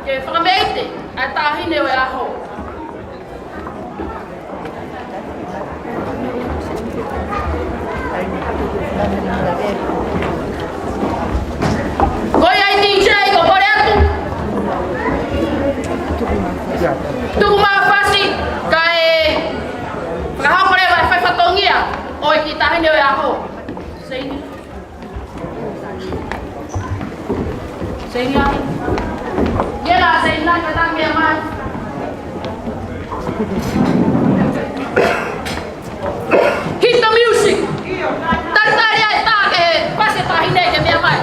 ke fakameʻite ʻa e taʻahine ʻo e ʻaho. Ko ia ai D J, ʻoku ou kole atu. Tuku mai e fasi, kae fakahoko leva e fai fatongia ʻo e kiʻi taʻahine ʻo e ʻaho. Seini. Seini ai. Ia la Seini, ka ta meʻa mai. Hit the music. Talitali ai tā ke fasi e taʻahine ke meʻa mai.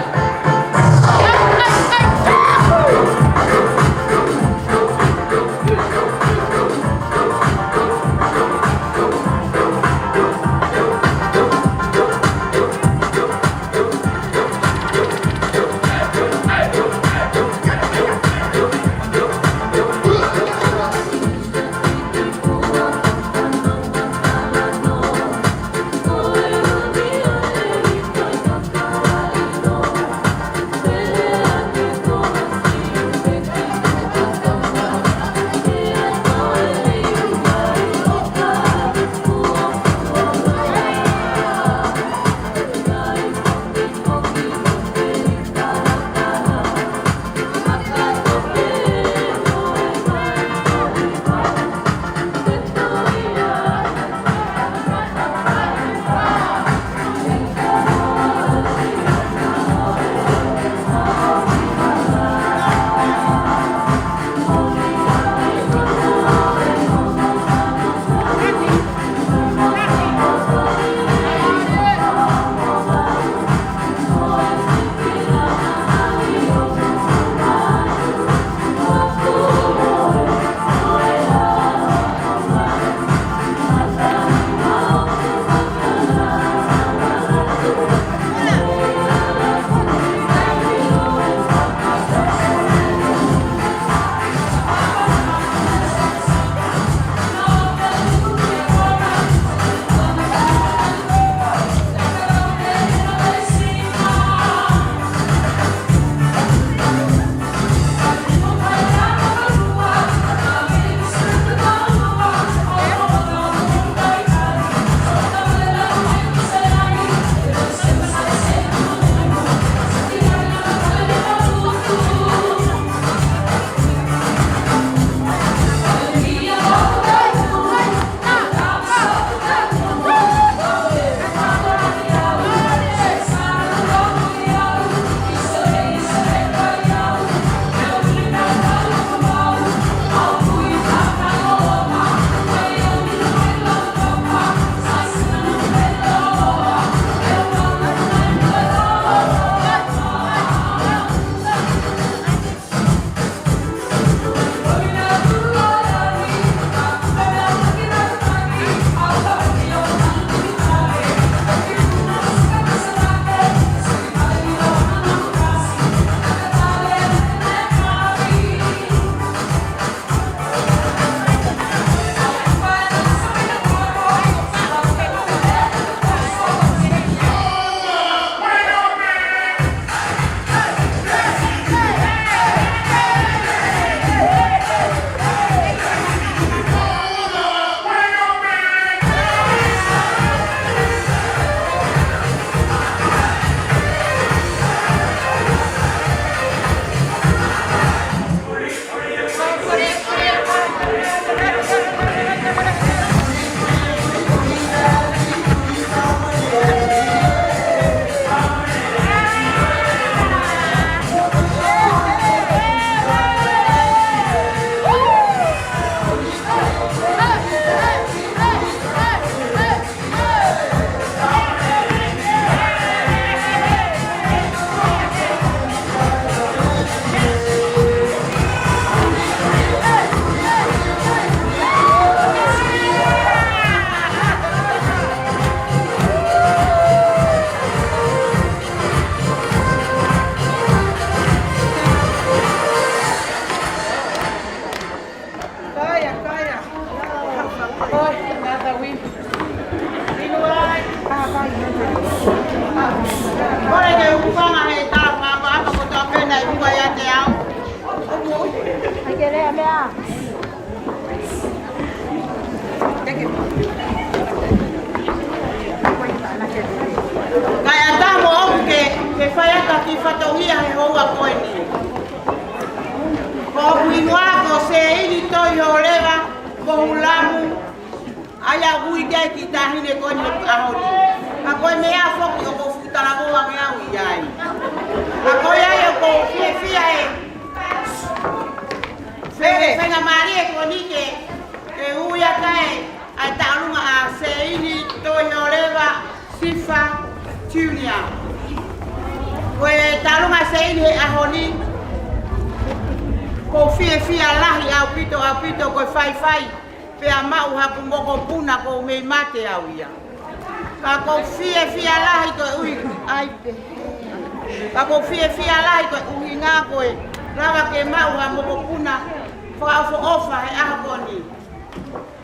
Kae ʻatā moʻoku ke, ke fai atu ha kiʻi fatongia he houa ko eni. Ko hoku hingoa ko Seini Toiholeva Kohulamu, ʻa ia ʻoku ui ki ai e kiʻi taʻahine ko eni he ʻaho ni. Ka ko e meʻa foki ʻoku ou fuʻu talavou ange au ʻi ai. Ka ko ia ai ʻoku ou fiefia e Fē, fē ngā mālie ko eni ke, ke ui atu ai ʻa e tauʻolunga ʻa Seini Toiholeva Sifa Junior. Ko e tauʻolunga ʻa Seini he ʻaho ni, ʻoku ou fiefia lahi ʻaupito, ʻaupito ko e faifai, pea maʻu haku mokopuna ʻoku ou mei mate au ia. Ka ʻoku ou fiefia lahi ko e ʻuhi, ʻai pē. Ka ʻoku ou fiefia lahi ko e ʻuhinga ko e lava ke maʻu ha mokopuna fakaʻofoʻofa he ʻaho ko eni.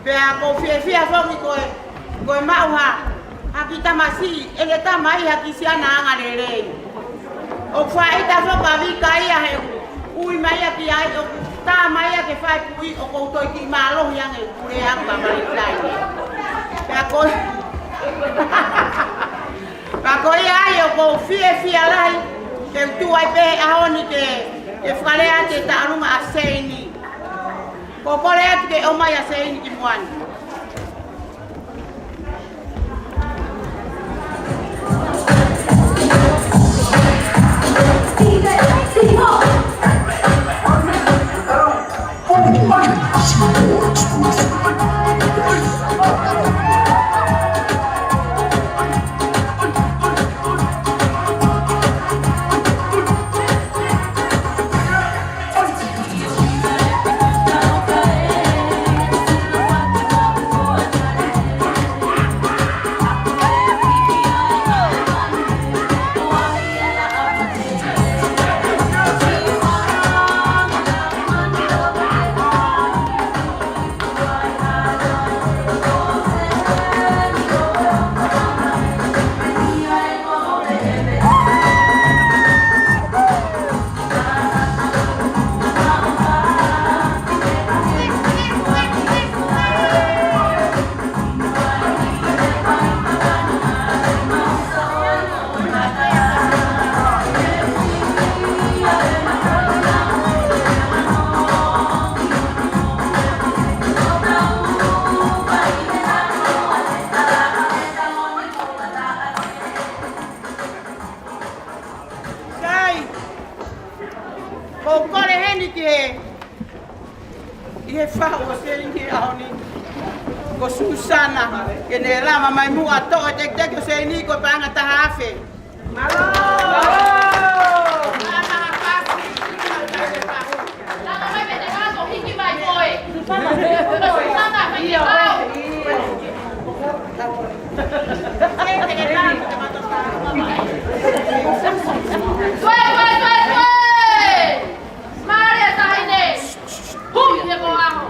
Pea ʻoku ou fiefia foki ko e, ko e maʻu ha, ha kiʻi tamasiʻi, ʻe lava ke maʻu ha kiʻi siana angalelei. ʻOku faʻa ʻita foki ʻa Vika ia he ʻoku ui mai ia ki ai, ʻoku tā mai ia ke fai puʻi, ʻoku ou toe kiʻi mālohi ange ʻeku lea ʻaku ka malitai. Pea ko, pea ko ia ai ʻoku ou fiefia lahi ke u tuʻu ai pē he ʻaho ni ke, ke fakalea atu e tauʻolunga ʻa Seini. Ko e kole atu ke ʻomai ʻa Seini ki muʻa ni. Sai, ʻoku ou kole heni ki he, ʻi he faʻu ʻo Seini he ʻaho ni, ko Susana, ke ne lava mai muʻa ʻo toʻo e tekiteki ʻo Seini ko e paʻanga taha afe. Mālō! Mālō! Toe, toe, toe, toe! Mālō e taʻahine! Hū, ia ko aho!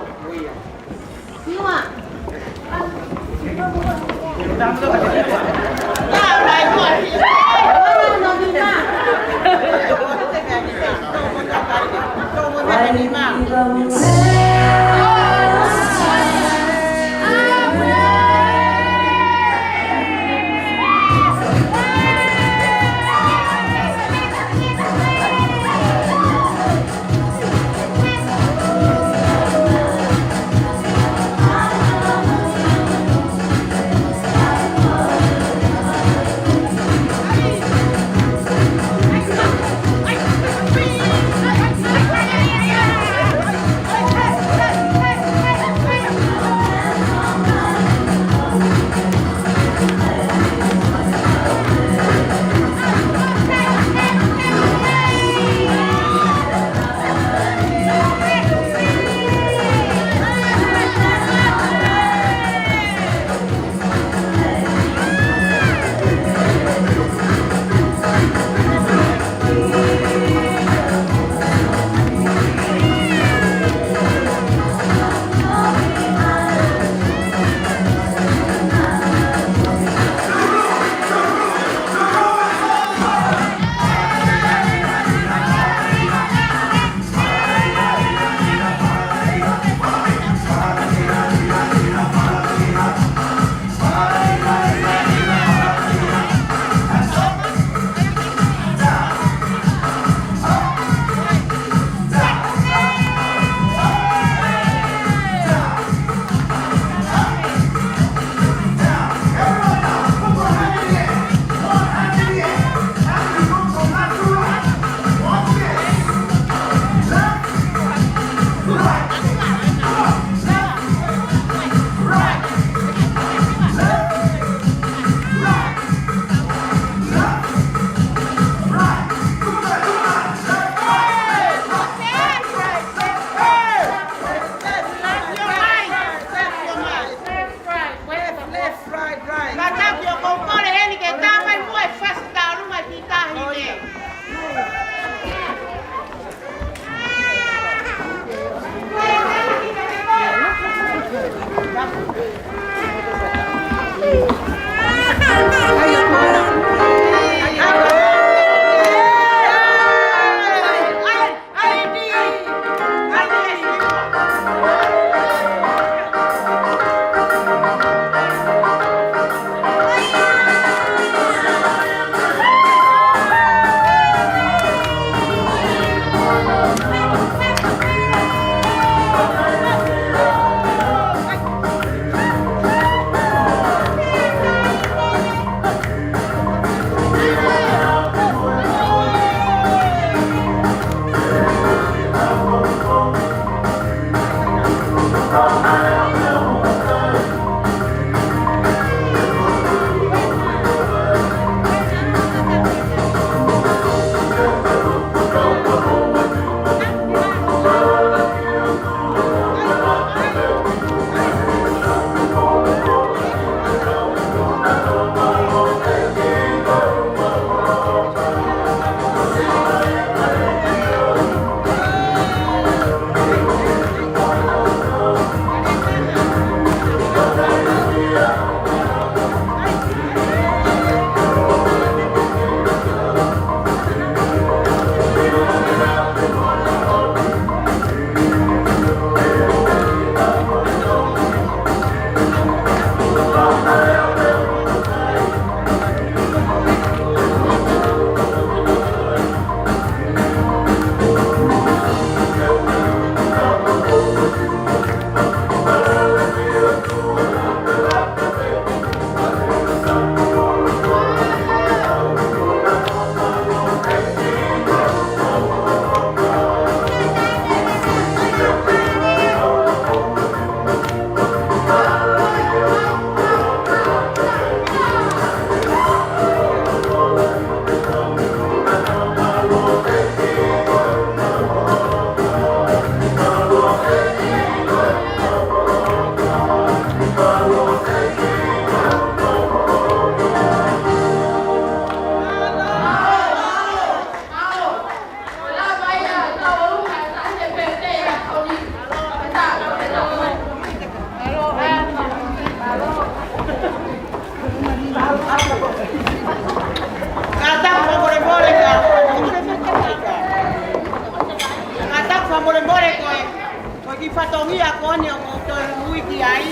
Ko eni ʻoku ou toe ui ki ai.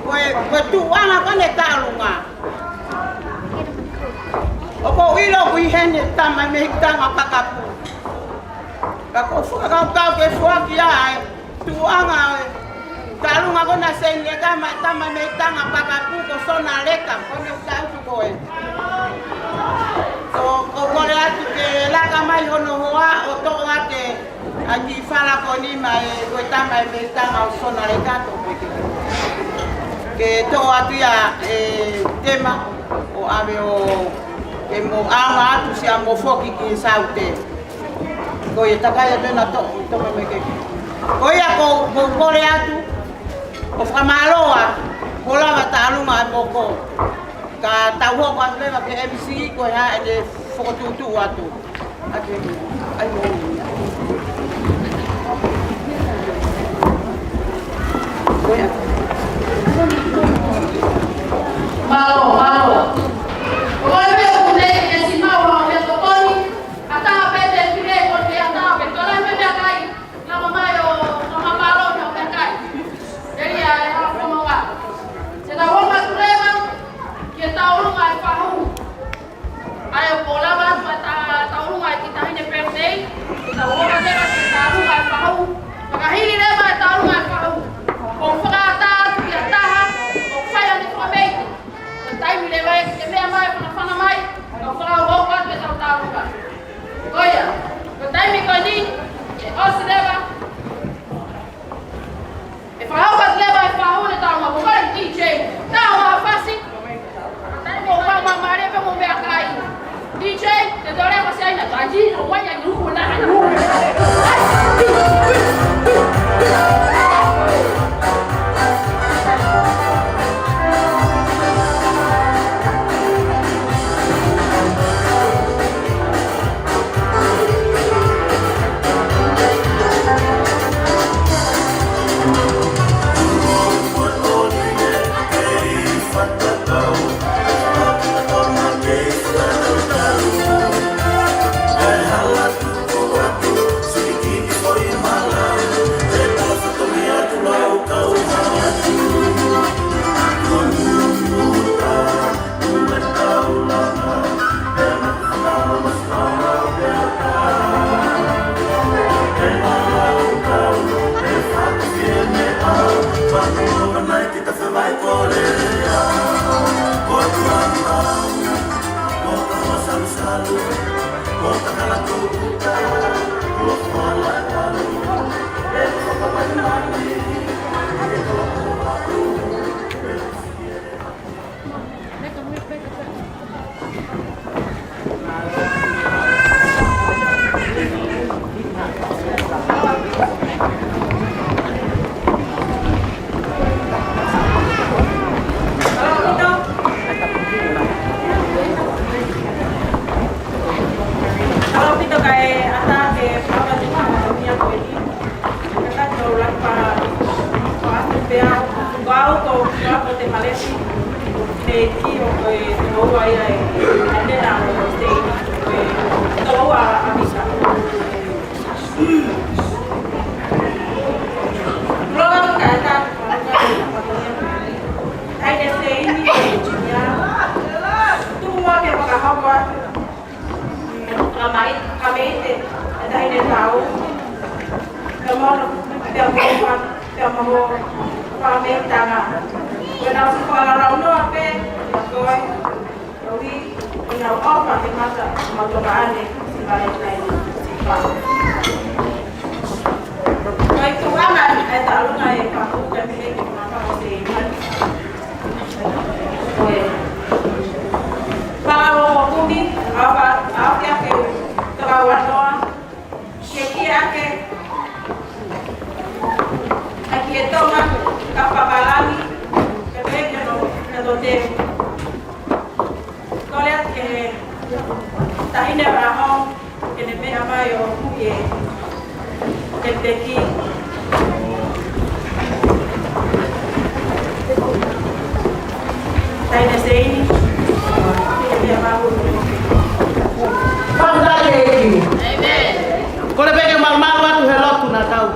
Ko e, ko e tuʻuʻanga ko eni ʻa e Taʻalunga. ʻOku ou ʻilo ʻoku ʻi heni e tama mei Tonga Pakapu. Ka ʻoku ou fakakaukau ke foaki ʻa e tuʻuʻanga ʻo e Taʻalunga ko ena ʻa Seinileka maʻa e tama mei Tonga Pakapu ko Sona Leka, ko eni ʻoku tangutu ko ē. So, ʻoku ou kole atu ke laka mai hono hoa ʻo toʻo ʻa e ʻa e kiʻi fala ko eni maʻa e, ko e tama ʻe mei Tonga ʻo Sona Leka, toʻo pē ke, ke toʻo atu ia ʻe Tema ʻo ʻave ʻo ke mo ʻaonga atu siʻa mo foki ki Saute. Ko ia takai atu ena toʻo, toʻo mai ke. Ko ia ʻoku ou, ʻoku ou kole atu ʻo fakamālō atu, ʻoku lava Taʻalunga ʻa e moko. Ka tau hoko atu leva ki he M C ko e hā ʻene fokotuʻutuʻu atu. ʻAi, ʻai, ʻai. Mālō, mālō. ʻOku ou ʻi heni ʻoku ne ke si mau ʻa e tokoni, ʻatā pē te pile ko te ʻatā pē, tō lā pē meʻakai. Lava mai ʻo, lava mālō ʻo meʻakai. Telia e hala fōmaua. Te tau ō atu leva ki he Taʻalunga ʻa e Fahu. ʻA ia ʻoku lava atu ʻa e ta-, Taʻalunga ʻa e kiʻi taʻahine pē nei. Te tau ō atu leva ki he Taʻalunga ʻa e Fahu. Fakahili leva e Taʻalunga ʻa e Fahu. ʻOku fakaʻatā atu ki ha taha ʻoku fai ʻene fakameʻite. Ko e taimi leva ē ke meʻa mai, fanafana mai, ka u fakaʻofoʻofa atu ʻetau Taʻalunga. Ko ia, ko e taimi ko eni, ʻe ʻosi leva, ʻe fakaʻofoʻofa atu leva e Fahu ʻene Taʻalunga, ko e D J, tau ʻa fasi. Taimi ʻoku mau mālie pē mo meʻakai. D J, te tole fasi ai na, taji, ʻo wai ai, ʻo na, ʻo. Mālō ʻaupito kae ʻatā ke fakataha mo e meʻa ko eni. Ka tau lava ʻo ʻoatu pē au, ko au ko Kuapo Te Malesi, ne ki o ko e tokoua ia ʻe, ʻa Nena ʻo State, ko e tokoua ʻa Misa. Loa ka ka ka. Taʻahine Seini, ia. Tuʻu muʻa ke fakahoko atu. Ka mai, ka mai te, e taʻahine Tau. Ka mono, pea moho, pea moho, ka mai tana. Ko ʻenau siʻi fakalaulau noa pē, ko e, ʻoku ʻi, ʻenau ʻofa ke mata, mau toka ane, siʻi Valentine, siʻi pā. Ko e tuʻuʻanga e Taʻalunga ʻa e Fahu, ka mei he kiʻi maka o Seini. Ko e. Pala o kumi, ʻa pa, ʻa kia ke, toka ua noa, ke kia ke, ʻa kia Tonga, ka papalani, ke peke no, ke to te. Kole atu ki he taʻahine Raho, ke ne meʻa mai ʻo hū e, ke peki. Taʻahine Seini, ke ne meʻa mai ʻo hū e. Fakafetaʻi ki he ʻEiki. Amen. Kole pē ke malumalu atu he lotu naʻa tau.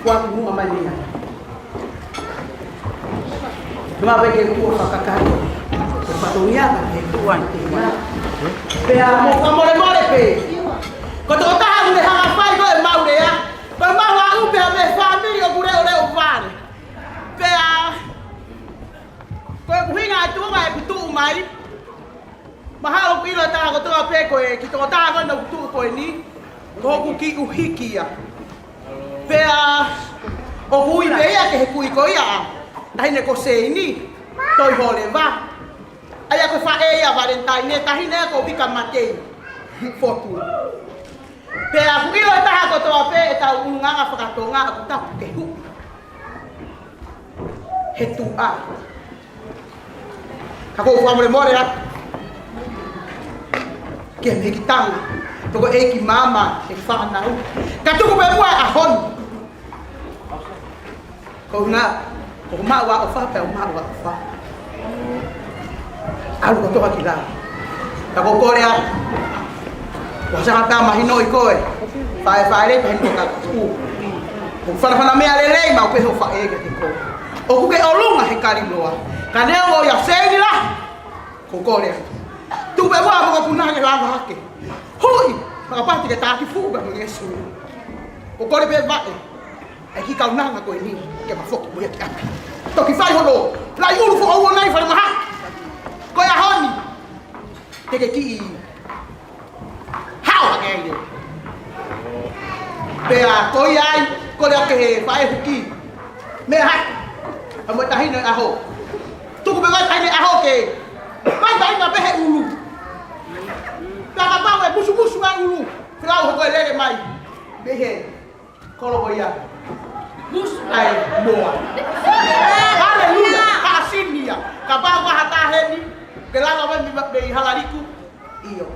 Kuo tuʻu muʻa Mai mei ai. Tuma pē ke kuo fakakakato. Ko e fatongia ka ke kuo ante. Pea mo fakamolemole pē. Ko e tokotaha ʻoku ne hanga fai ko e maʻu lea. Ko e maʻu aʻu pē ha mei he fāmili ʻoku leʻoleʻo vale. Pea ko e kuhinga atu ʻoku tuʻu mai. Mahalo ʻoku ʻilo ʻe he taha kotoa pē ko e kiʻi tokotaha ko eni ʻoku tuʻu ko eni, ko hoku kiʻi ʻuhiki ia. Pea ʻoku ui pē ia ki he kui ko ia ʻa Taʻahine ko Seini Toiholeva. ʻA ia ko e faʻē ia ʻa Valentine, taʻahine ko Vika Matei Fotu. Pea ʻoku ʻilo ʻe he taha kotoa pē ʻetau ʻulungaanga fakatonga ʻoku tapu ke huʻu he tuʻa. Ka ʻoku ou fakamolemole atu ki he mehikitanga, toko ʻeiki, maama, e fānau. Ka tuku pē muʻa e ʻaho ni. Ko e ʻuhinga, ko e maʻu ʻofa, pea maʻu ʻofa. ʻAlu kotoa ki lalo. Ka ʻoku ou kole atu. Ua sanga pea mahinoʻi koe. Faʻē, faʻē lei pehē ni ko ka ʻoku fanafana meʻa lelei maʻu pē hoʻo faʻē kiate koe. ʻOku ke ʻolunga he kaliloa. Ka neongo ia Seini lahi. ʻOku ou kole atu. Tuku pē muʻa mo ko e punake lava hake. Hui, fakapati ke taki fuʻu pē mo Iesu. ʻOku ou kole pē vaʻe. ʻE ki kaunanga ko eni, ke ma foki mo ia ki ʻapi. Toki fai hono, lai ulu foʻou ʻo nai fale maha. Ko e ʻaho ni, te ke kiʻi hao hake ai leva. Pea ko ia ai, kole atu ki he faʻē huki. Meʻa hake, ʻa mo e taʻahine ʻaho. Tuku pē mai taʻahine ʻaho ke, mai mai na pē he ulu. Pea kapau ʻe musumusu mai ulu, filau he ko e lele mai. Mei he kolo ko ia. Musu. ʻAi, moa. Haleluia. Haʻa Sinia. Kapau ko ha taha heni, ke lava mai mei, mei Halaliku. ʻIo.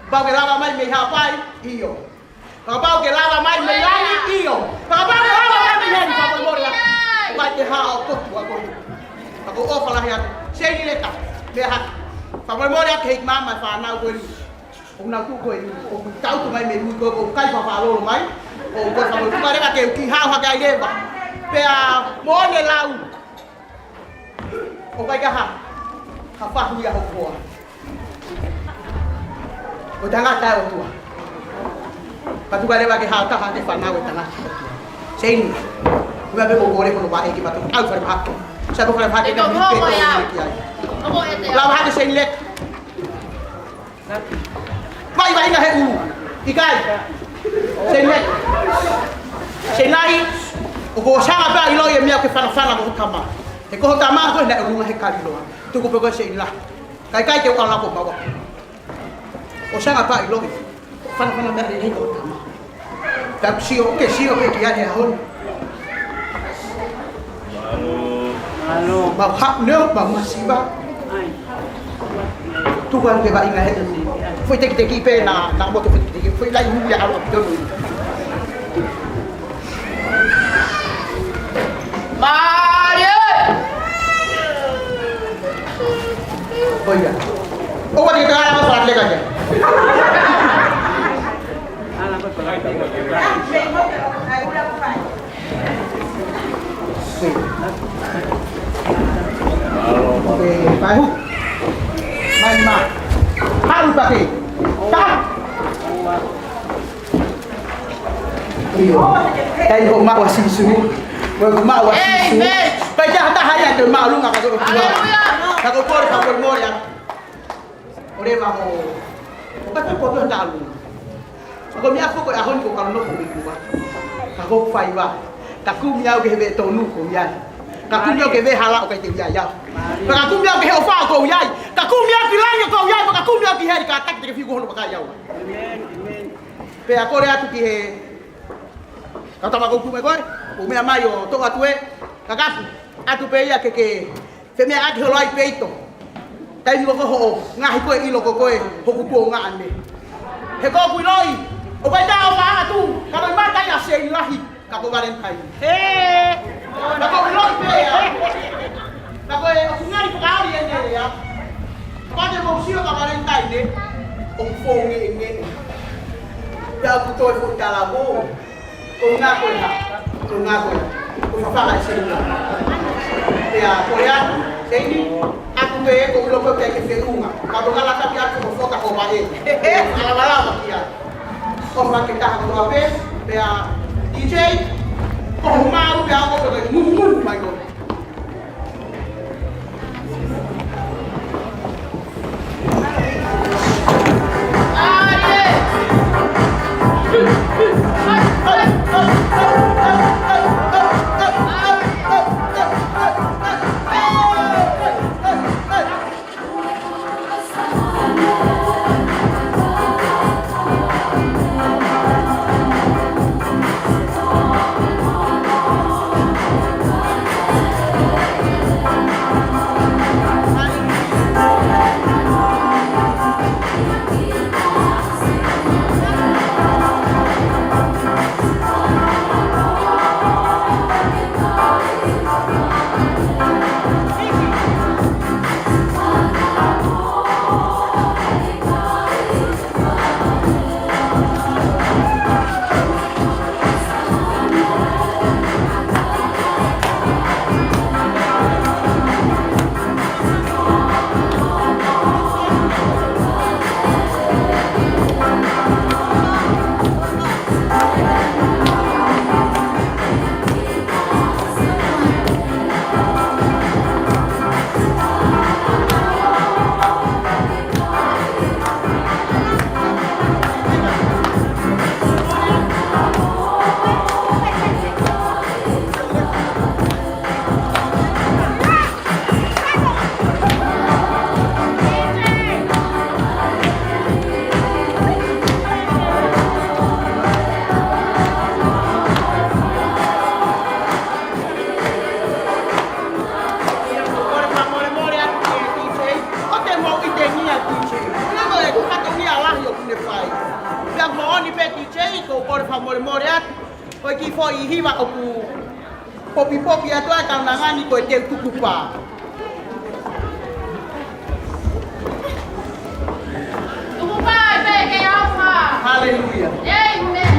Kapau ke lava mai mei Haʻapai. ʻIo. Kapau ke lava mai mei ai. ʻIo. Kapau ke lava mai mei heni, fakamolemole atu. Mai te hao kotu a koe. Ka ʻoku ou ʻofa lahi atu. Seini Leka. Meʻa hake. Fakamolemole atu ki he maama e fānau ko eni. ʻOku nau tuʻu ko eni, ʻoku tau tuʻu mai mei mui ko ē, ʻoku kai fakalolo mai, ʻoku kai fakalolo mai leva ke u kiʻi hao hake ai leva. Pea mo ʻene lau. ʻOku ʻikai ha, ha fahu ia hoku hoa. Ko e tangata ʻa e ʻOtua. Ka tuku leva ke hao taha ke fanau e tangata. Seini. Meʻa pē ʻoku ou kole ko hono vaʻe ki mato. ʻAu fale mahaki. Sai ko fale mahaki. Te ka ko mui pe hoa ko ia. Ki ai. Ko ko e te. Lava hake Seini Leka. Vai, vai, na he ʻulu. ʻIkai. Seini. Seini lahi. ʻOku ou sanga pē ʻiloʻi e meʻa ke fanafana mo ho tama. He ko ho tama ko ē naʻe ʻolunga he kaliloa. Tuku pē ko e Seini lahi. Kai kai ke u ala ko maua. ʻOku ou sanga pē ʻiloʻi. Fanafana meʻa lelei ko ho tama. Tapu sio, ke sio pē ki ai he ʻaho ni. Mālō. Mālō. Mau haʻu leo, mau masiva. ʻAi. Tuku atu ke vaʻinga he. Foʻi tekiteki pē na, na moto foʻi tekiteki. Foʻi lai ulu ia ʻalu ʻaupito. Mālō. ʻOia. ʻOua te ke ala mai fale leka ia. Paihu. Mai ma. Haru pake. Ta. ʻIo. Kai hoʻo maʻu ʻa Sīsū. Ko e maʻu ʻa Sīsū. ʻĒmeni. Pea ʻikai ha taha ia te maʻu lunga ka ko e ʻOtua. Haleluia. Ka ko e kole ka ko e moʻoni atu. ʻO leva ho. ʻO ka te koto talu. Ka ko e meʻa foki ko e ʻaho ni ko ka nofo mi kuva. Ka ko faiva. Ka kumi au ki he veʻe tonu ko ia. Ka kumi au ki he veʻe hala ʻoku ʻikai te u ʻi ai au. Ka kumi au ki he ʻofa ʻoku ou ʻi ai. Ka kumi au ki langi ʻoku ou ʻi ai. Ka kumi au ki heli kātaki te ke fiu ko hono vakai au. ʻĒmeni, ʻēmeni. Pea kole atu ki he kau tama ko ē ʻoku tuʻu mai ko ē, ʻo meʻa mai ʻo toʻo atu e, kakapu, atu pē ia ke ke femeʻaʻaki holo ai peito. Taimi ko ē hoʻo ngaohi ko ē ʻilo ko ē hoku tuongaʻane. He ko ʻeku ʻiloʻi, ʻoku ʻikai te u faʻa ʻatu, ka ko e mata ia Seini lahi, ka ko Valentine. Ē! Ka ko e ʻiloʻi pē ia. Ka ko e ʻoku ngali fakaali ʻene lea. Kapau te mou sio ka Valentine, ʻoku fou ngeʻengeʻe. Pea ʻoku toe foʻi talavou. Ko ngā ko ena, ko ngā ko ena. Ko fafanga e selula. Pea ko e atu, Seini, ʻoku te ʻi he ʻuluaki pē ke feʻunga. Ka ko e ngala taki atu ko fota ko vaʻe. Ala wala kia. Ko fake taha ko vaʻe, pea D J, ko humau pea ko ko ngungu mai ko. Kole fakamolemole atu ki he D J, ʻoku te mou ʻi he ngia D J. Naʻa ko e fatongia lahi ʻoku ne fai. Pea ko eni pē D J, ʻoku ou kole fakamolemole atu. Ko e kiʻi foʻi hiva ʻoku popipopi atu ai ka nangani ko e teu tukupa. Haleluia. Amen.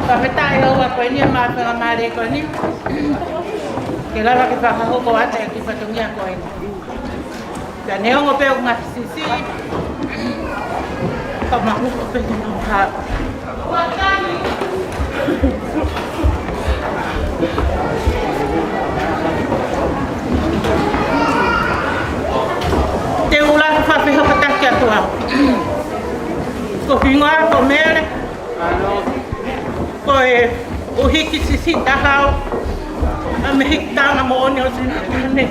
Fakafetaʻi ʻaupito ko eni ʻa e faingamālie ko eni ke lava ke fakahoko atu e kiʻi fatongia ko eni. Ka neongo pē ʻoku ngaahi siʻisiʻi, ka mahuku pē ke nau hā. Te u lava fakafehokotaki atu au. Ko hoku hingoa ko Mele. Ko e ʻuhiki siʻisiʻi taha au ʻa e mehikitanga moʻoni ʻo Sina Pane.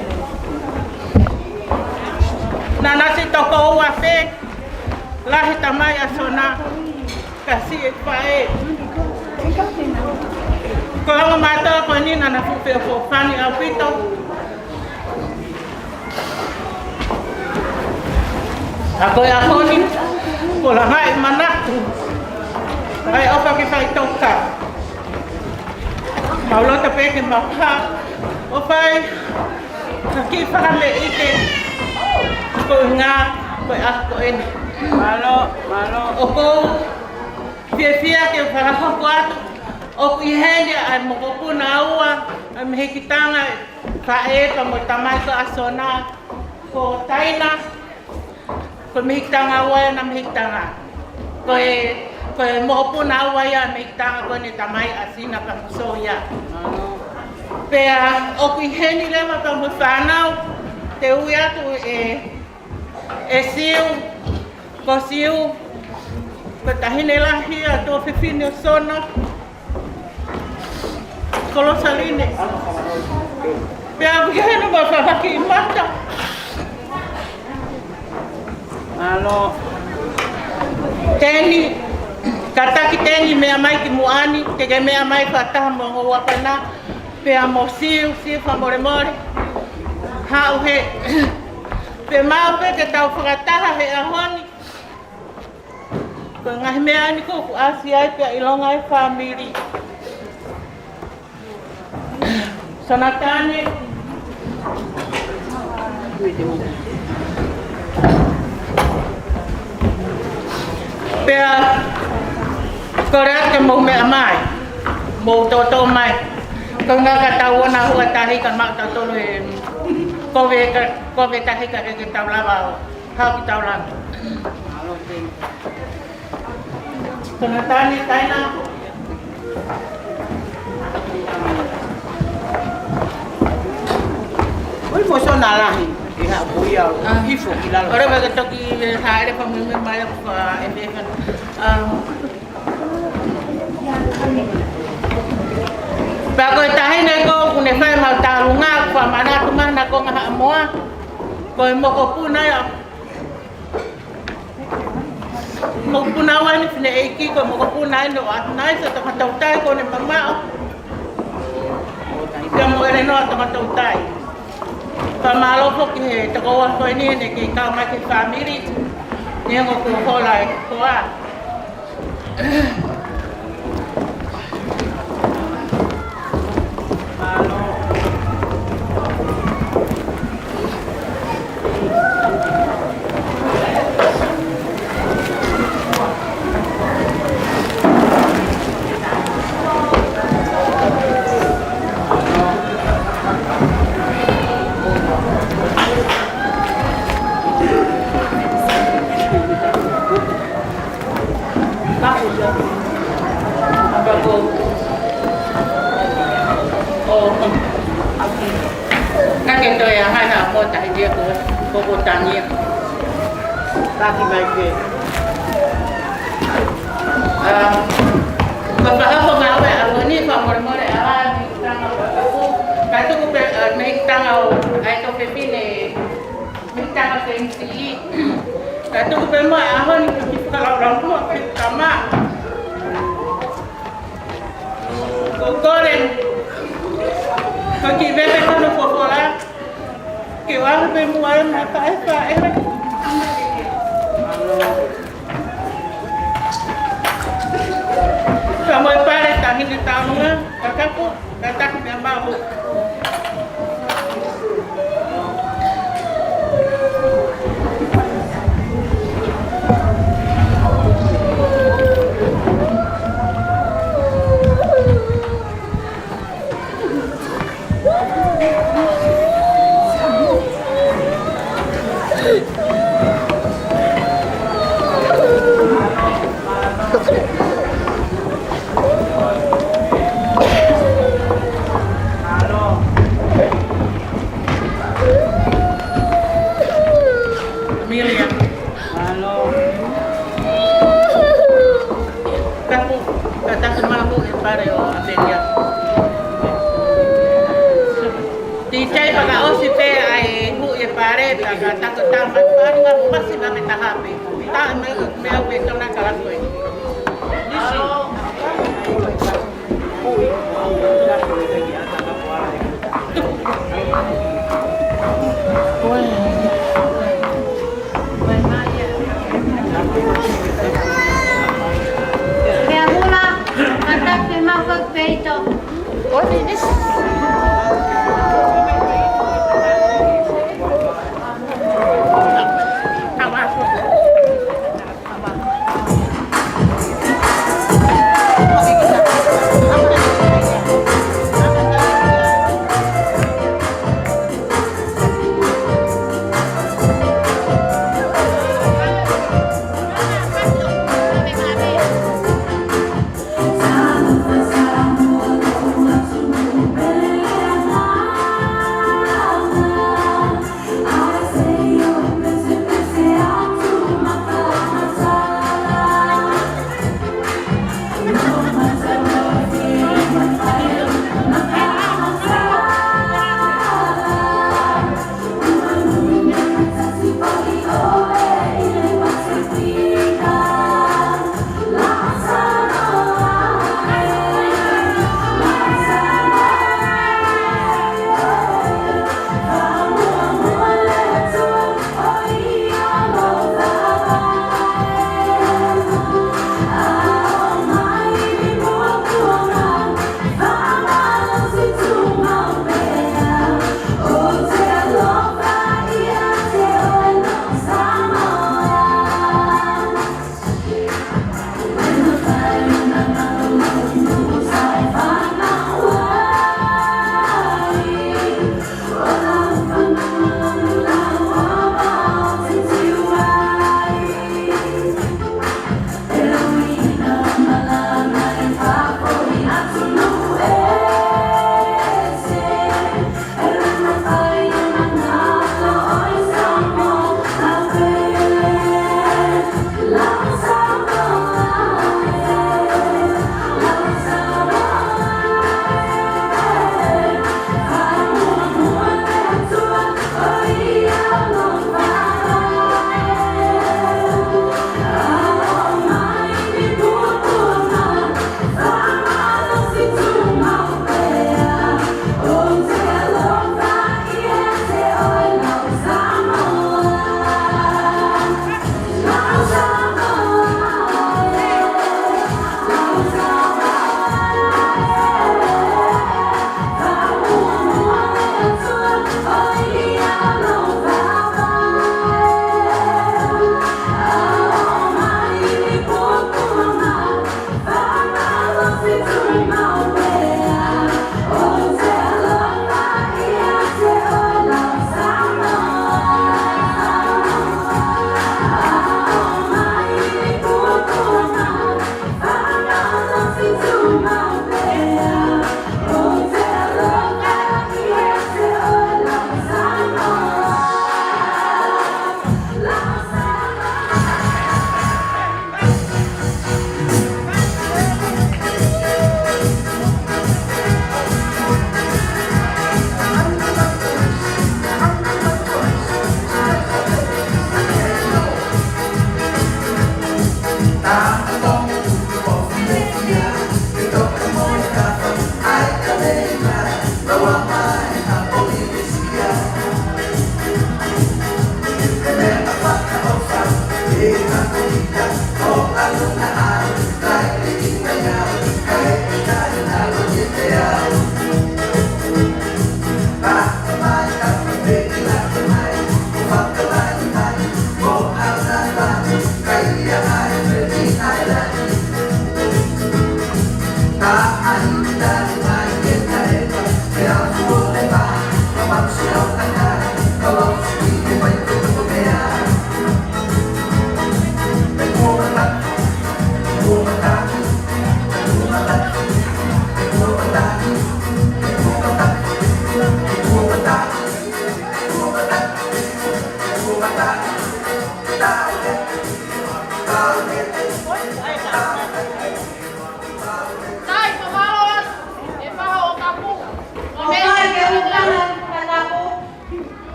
Naʻá na siʻi toko ua pē, lahi tamai ʻa Sona, ka siʻi faʻē. Ko e ongo mātuʻa ko eni naʻá na fuʻu feʻofoʻofani ʻaupito. Ka ko e ʻaho ni, kuo lava ʻi manatu ʻa e ʻofa ki faʻitoka. Mau loto pē ke mau hā ʻo fai ha kiʻi fakameʻite koeʻuhi ko e ʻaho ko eni. Mālō, mālō. ʻOku ou fiefia ke fakahoko atu ʻoku ʻi heni ʻa e mokopuna ua ʻa e mehikitanga, faʻē pea mo e tamai ko ʻa Sona, ko Taina. Ko e mehikitanga ua ia ʻa e mehikitanga. Ko e, ko e mokopuna ua ia ʻa e mehikitanga ko eni, tamai ʻa Sina pea mo Soia. Pea ʻoku ʻi heni leva pea mo e fānau, te u ui atu ʻe, ʻe Siu, ko Siu, ko e taʻahine lahi ʻa e tuofefine ʻo Sona, ko Losaline. Pea ʻoku ʻi heni mo e fafaki mata. Mālō. Teni, kātaki Teni, meʻa mai ki muʻa ni, te ke meʻa mai fakataha mo hoʻo uapana, pea mo Siu, Siu fakamolemole. Haʻu hē. Pea mau pē ke tau fakataha he ʻaho ni. Ko e ngaahi meʻa eni ʻoku ʻasi ai pea ʻilonga e fāmili. Sonatane. Pea kole atu ke mou meʻa mai, mou toto mai. Ko e ʻuhinga ka tau ō ʻo hū ʻa tahi ka maʻu tautolu e kovi ka, kovi tahi ka ke, ke tau lava ʻo haʻu ki taulanga. Sonatane, Taina. Ui, mo Sona lahi, ʻi ha pui au, ʻa, hifo ki lalo. ʻOua ʻe ke toki hāʻele fakamuimui mai ʻo fakaʻeveʻeva. Um, pea ko e taʻahine ko ē ʻoku ne fai ʻemau tālunga, ʻoku fakamanatu mai ʻa e konga Haʻamoa. Ko e mokopuna ia. Mokopuna ua eni fineʻeiki, ko e mokopuna eni ʻo ʻAtunai, ʻa e tangata tautai ko eni mamaʻo. Pea mo ʻElenoa tangata tautai. Pea mālō foki he tokoua ko eni heʻene kei kau mai ki he fāmili. Neongo kuo hola e koa. Ka ke toe ʻai ha mota he dia ko, ko, ko Tania. Taki mai ke. Ah, ko e fakahoko ngāue ʻa Loni, fakamolemole ʻa Loni, tanga o kaku. Ka tuku pē, ah, mei tanga ʻo, ʻa e tau fefine, mei tanga o Senisi. Ka tuku pē mo ʻa Loni, ki fakalaulaunoa, ki kama. Ko Kolen, ko ki veve kono fofola, ke ʻalu pē muʻa e mata e pa e. Ka mo e pale tangi ni taunga, ka kaku, ka taki ni a mahu. Amelia. Mālō. Kaku, ka taki mahu e pale ʻo Amelia. Tī tai paka ʻosi pē ʻa e hu e pale, pea ka taki tama pale, ngā masi ngā me taha pē. Tā me, me au pē tona kalakoe. Nisi. Pea hula, ka taki mahu e peito.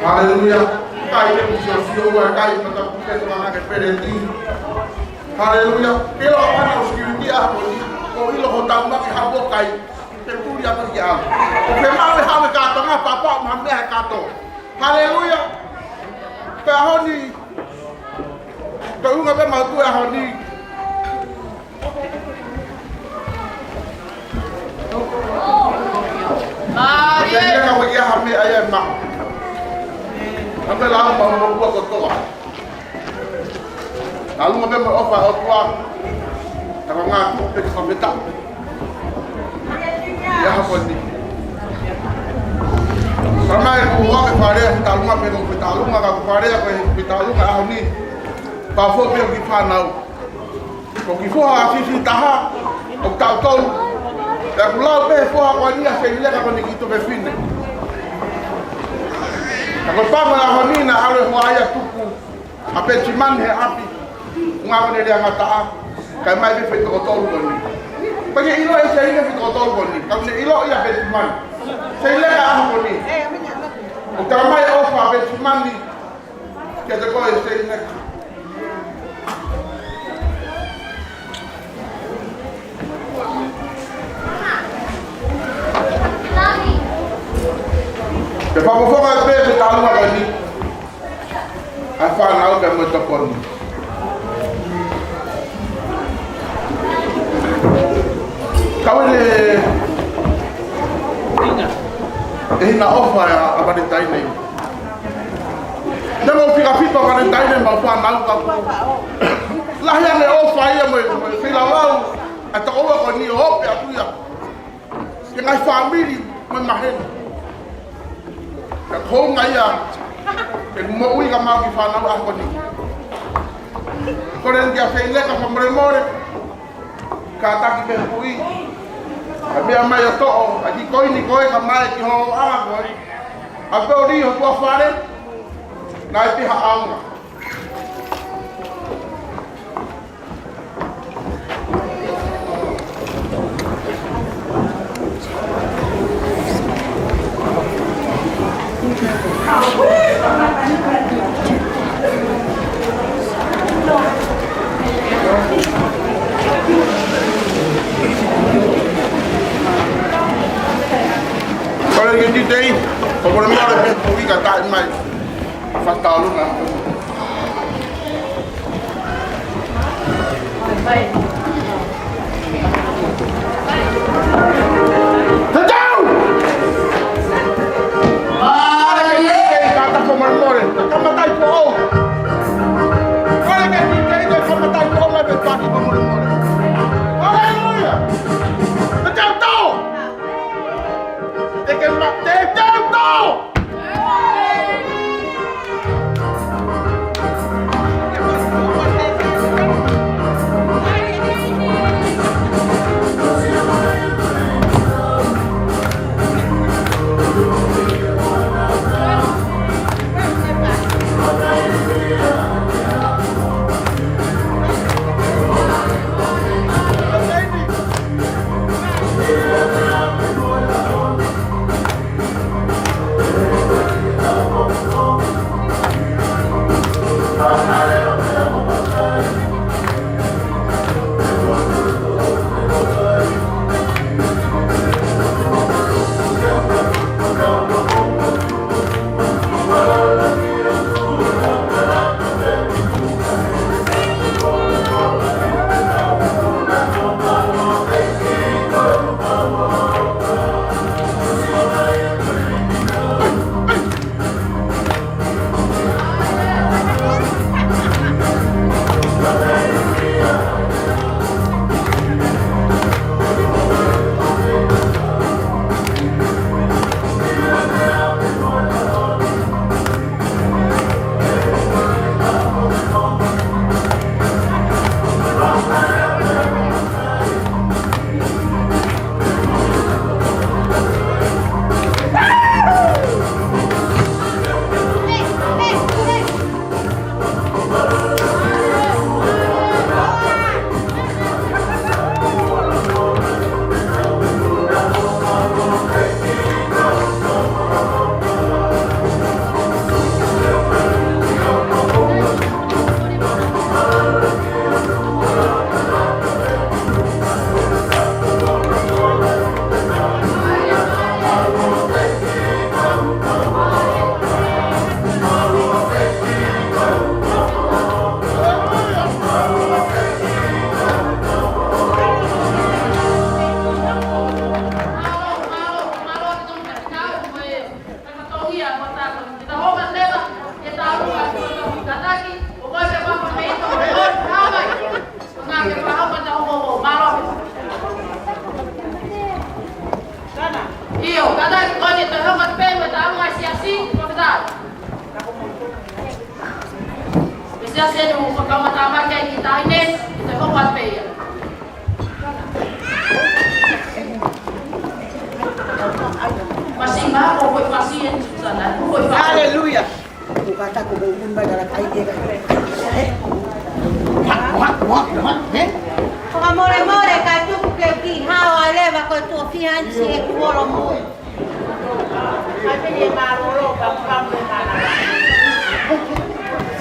Haleluia. Kai e misiosio ua kai mata puke tuanga ke peleti. Haleluia. Pelo apana o sikiliti a ko ni. Ko ilo ko tau maki hapo kai. Te tuli a maki a. Ko ke mau e hame kato nga papa ma me kato. Haleluia. Pea ʻaho ni. Ko unga pe mau tu ʻaho ni. Mālie. Ia ka ko ia ha meʻa ia ʻe maʻu. Ka pela au mau mo ua kotoa. Talu mo pe mo ʻofa ʻOtua. Ka ko ngā kupe ka meta. Ia ha ko ni. Ka mai ku ua ke fale, talu mo pe ko talu mo ka ku fale ko talu mo ʻaho ni. Pea foʻi pē ki fānau. Ko ki foha fifi taha, ʻo tautolu. Pea ku lau pē foha ko eni ʻa Seileka ko eni ki Tupefine. Ka ko e pama ʻaho ni naʻa ʻalu e hoa ia tuku ʻa Petimani he ʻapi. Ngā ko eni lea ngataʻa. Kae mai pē fetokotolu ko eni. Pea ke ʻilo ʻe Seileka fetokotolu ko eni. Ka ne ʻilo ia Petimani. Seileka ʻaho ko eni. ʻO ka mai ʻofa ʻa Petimani. Kiate koe Seileka. Te fakafofonga pē ʻe talu ʻa ni. ʻA e fānau pea mo e tokoni. Kau ʻene ʻe hina ʻofa ʻa Valentine. Naʻa mau fika fipa Valentine mau fānau ka ku. Lahi ange ʻofa ia mo e, mo e feilalau ʻa e toko ua ko eni ʻo ope atu ia. Ke ngaahi fāmili mo e maheni. Ka ko e ngaahi ia, ke moʻui ka mau ki fānau ʻaho ko eni. Ko eni kia Seileka fakamolemole. Kātaki pē hui. ʻA e meʻa mai ʻo toʻo, ʻa e kiʻi koini ko ē ka mai ki ho ʻaho ko ē. ʻA pē ʻo li ho tuʻa fale. Naʻe pē ha ʻaonga. Kole ke titei, ko kole mare pe ko ika taʻi mai. Fakataluna. Tatau! Mālō e kātaki fakamolemole. Ka matai foʻou. ʻIo, kātaki ko eni ʻe toe hoko atu pē mo e taʻu ʻa e siasi, ko e tau. Ko e siasi eni ʻoku fakamatala mai ki ai ki tahi ne, ʻe toe hoko atu pē ia. Masi mā, ko e fasi eni, Susana, ko e fasi. Haleluia. Ko ka ta ko mo un mai kara kai ke ka. Eh? What, what, what, what, eh? Fakamolemole, ka tuku ke u kiʻi hao ai leva ko e tuʻo fiha eni si e kuolo mui.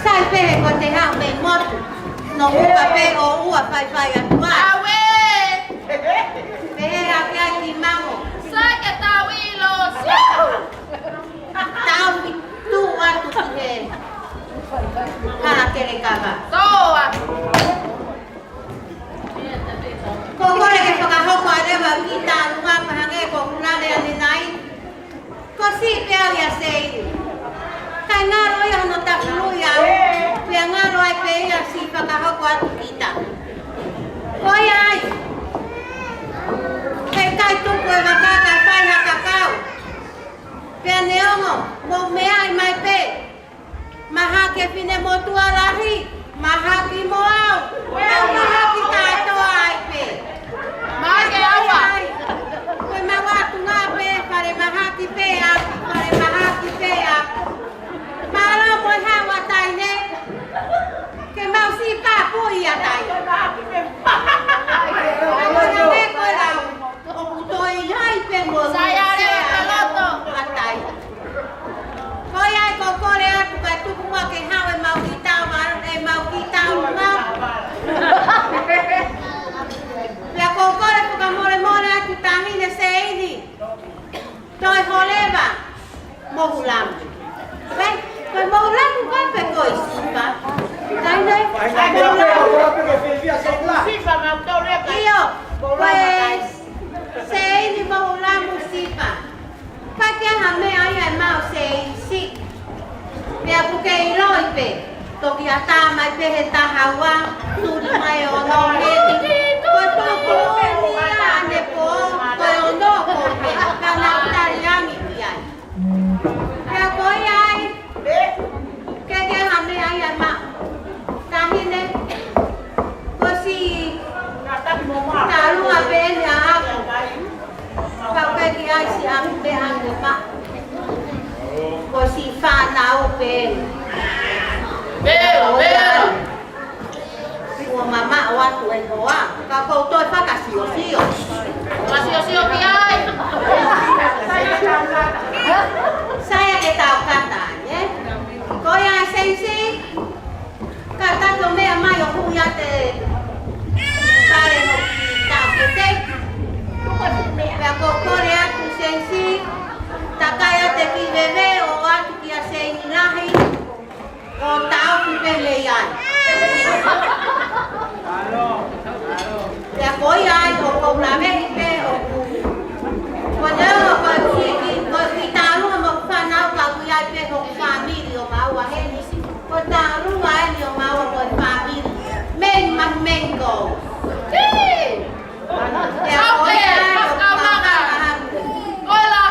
Sai pehē ko te hao mei motu. No uka pē ʻo ua faifai atu ai. Awe! Pehē hake ai ki mango. Sai ke tau ʻilo, siu! Tau i tuʻu atu ki he hala kelekava. Toa. Ko e kole ke fakahoko ʻa e leva ki tālunga pea hangē ko ʻeku lave ʻanenai. Ko siʻi pē au ia Seini. Kae ngalo ia hono tafulu ia au. Pea ngalo ai pē ia siʻi fakahoko atu kita. Ko ia ai. Heʻikai tuku e vaka kae fai ha kakau. Pea neongo, mou meaʻi mai pē. Mahaki e finemotuʻa lahi, mahaki mo au, pea mahaki kātoa ai pē. Mahaki ʻaua. Ko e mau atu ngā pē, fale mahaki pē ʻaku, fale mahaki pē ʻaku. Mālō mo e haʻu ʻa taʻahine, ke mau siʻi pāpui ʻa taʻahine. Ko e lau. ʻOku toe ʻi ai pē mo Sai ale ʻa e loto. ʻAtai. Ko ia ai ko kole atu ka tuku mua ke hao e mau ki tau ma, e mau ki tau ma. Pea ko kole fakamolemole atu taʻahine Seini. Toe holeva. Mohu lamu. Pē, ko e mohu lamu ko pe ko e sipa. Taʻahine. Sipa mau tau lea kai. ʻIo, ko e Seini mohu lamu sipa. Ka ke ha meʻa ia ʻe mau Seini si. Pea ʻoku ke ʻiloʻi pē. Toki ʻatā mai pē he taha ua, tuli mai ʻo nō heti. Ko e tuku eni ia ʻanepō, ko e ono ko pe, ka nau tali angi ki ai. Pea ko ia ai, ke ke ha meʻa ia ma. Taʻahine, ko siʻi tālunga pē eni ʻaʻaku. Ka ke ki ai siʻa meʻa ʻanepō. Ko siʻi fānau pē. Pea, pea. Ua mamaʻo atu e hoa. Ka kou toe fakasiosio. Fakasiosio ki ai. Sai ange ke tau kata ai, ē? Ko ia Seini si. Veve ʻo ʻoatu kia Seini lahi, ʻo taʻofi pē mei ai. Pea ko ia ai ʻoku ou laveʻi pē ʻoku, ko e neongo ko e kiʻi, ko e kiʻi tālunga mo e fānau ka ʻoku ʻi ai pē hoku fāmili ʻo maua heni. Ko e tālunga eni ʻo maua ko e fāmili. Mei ma mei ko. Pea ko ia ai ʻoku ou fakahā.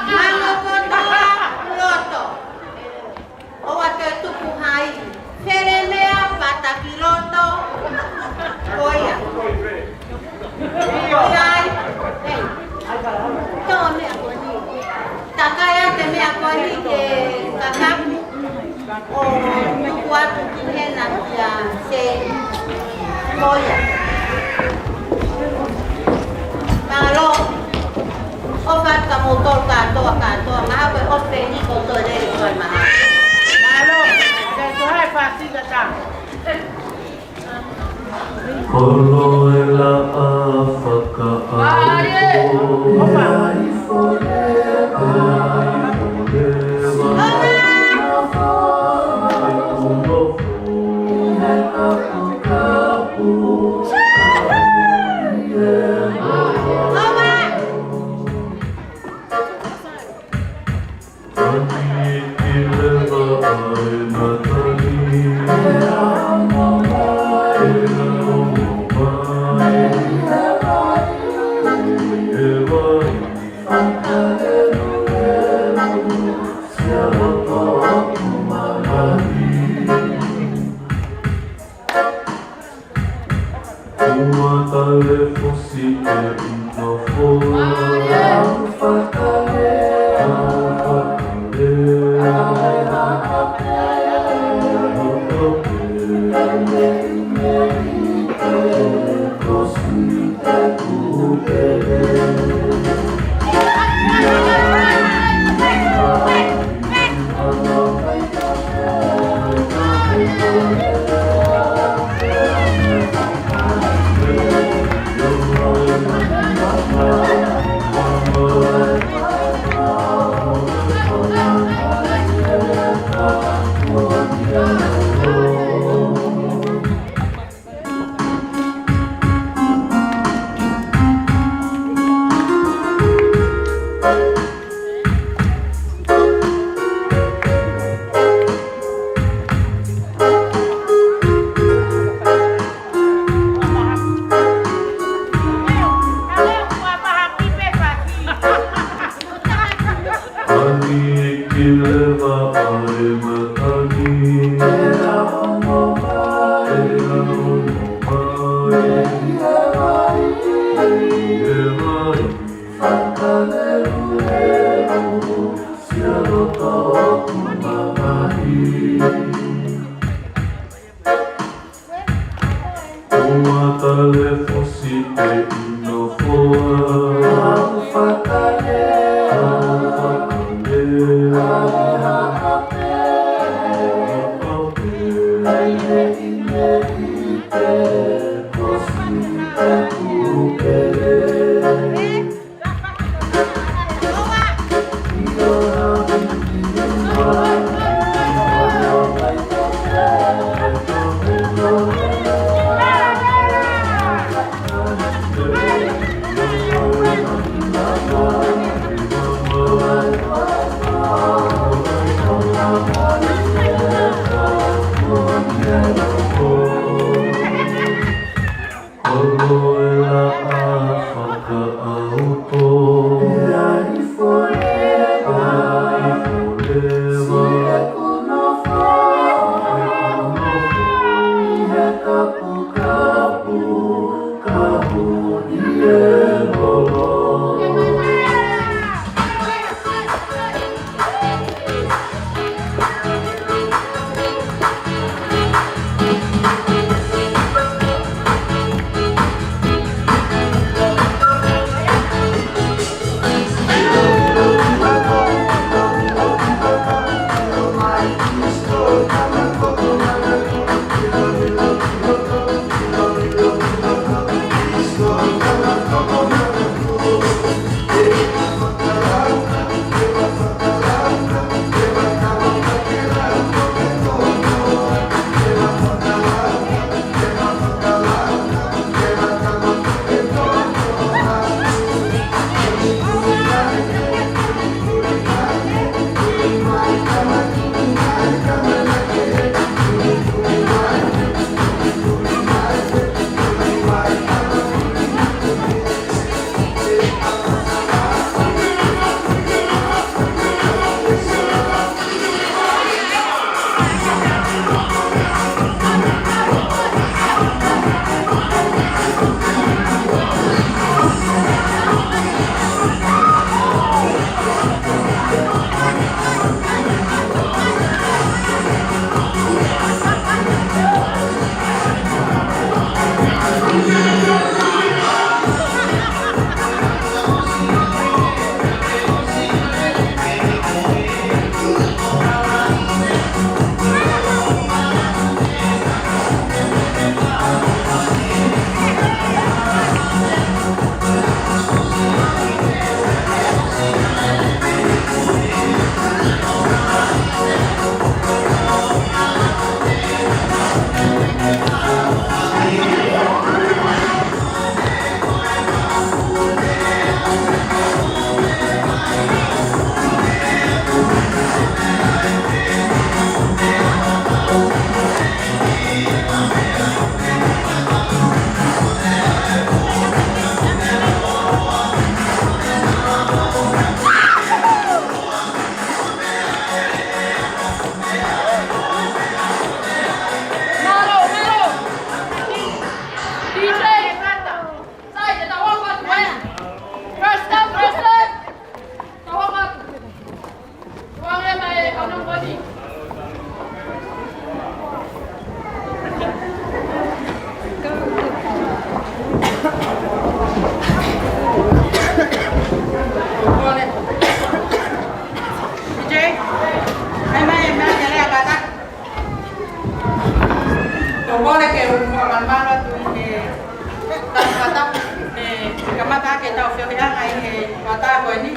Mango kotoa loto. ʻOua te tuku hai. Felemea pātaki loto. Ko ia. Ko ia ai. Hei. Tō meʻa ko eni. Takai atu e meʻa ko eni ke kakapu. ʻO tuku atu ki hena kia Seini. Ko ia. Mālō. ʻOfa atu kia moutolu kātoa, kātoa. Mahalo ko e ʻosi pē eni ʻoku toe lele ko e mahalo. Mālō. Ke tuha e fasi kata. Kolo e laʻā fakaʻaho. Ai, e. Opa. Ua tale fosi e ʻino foa. Au fakale, au fakale. Au fakale. Ua tale fosi e ʻino foa. Au fakale, au fakale. Au fakale. Au fakale. Ko e kole ke u fakamalumalu atu ʻi he tangata, ʻe kamata ke tau feohiʻanga ʻi he ʻaho ko eni,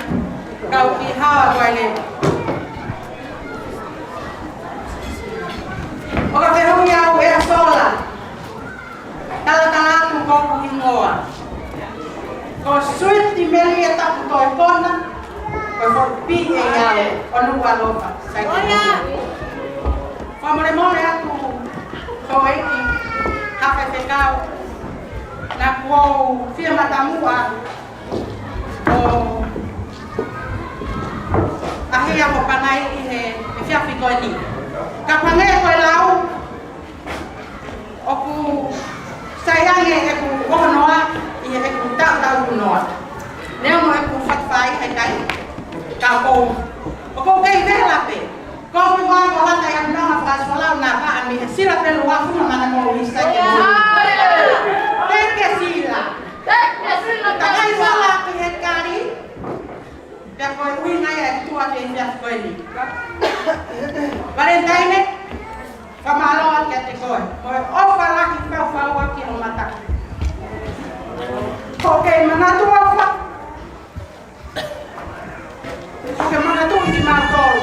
kau ki Haʻa Kuaile. ʻOka fehuʻi au ʻe ʻa Sola. Talatala atu ko hoku hingoa. Ko Suiti Meli e tapu toe pona, ko e foʻi piʻi ʻe au ʻo Nukuʻalofa, Saikimau. Fakamolemole atu, houʻeiki, haʻa faifekau, naʻa ku ou fie matamuʻa ʻo ʻaʻahi ʻo pangai ʻi he, he efiafi ko eni. Ka hangē ko e lau, ʻoku sai ange ʻeku ʻohonoa ʻi heʻeku taʻutaʻu noa. Neongo ʻeku fakafaʻahi he kai, ka ʻoku ou, ʻoku ou kei vela pē. Ko ʻeku ʻohonoa ko e hā? Ko e ʻuhinga fakasola naʻa paʻa mei he sila pē lua fuma mana mo ʻisa ke mo. Teke sila. Teke sila. Takai sila ki he kali. Pea ko e ʻuhinga ia ʻeku tuʻu ʻi he efiafi ko eni. Valentine, fakamālō atu kiate koe. Ko e ʻofa lahi fau fau ʻaki ʻo mata. ʻOku ou manatuʻi ʻofa. ʻOku ou manatuʻi kimautolu.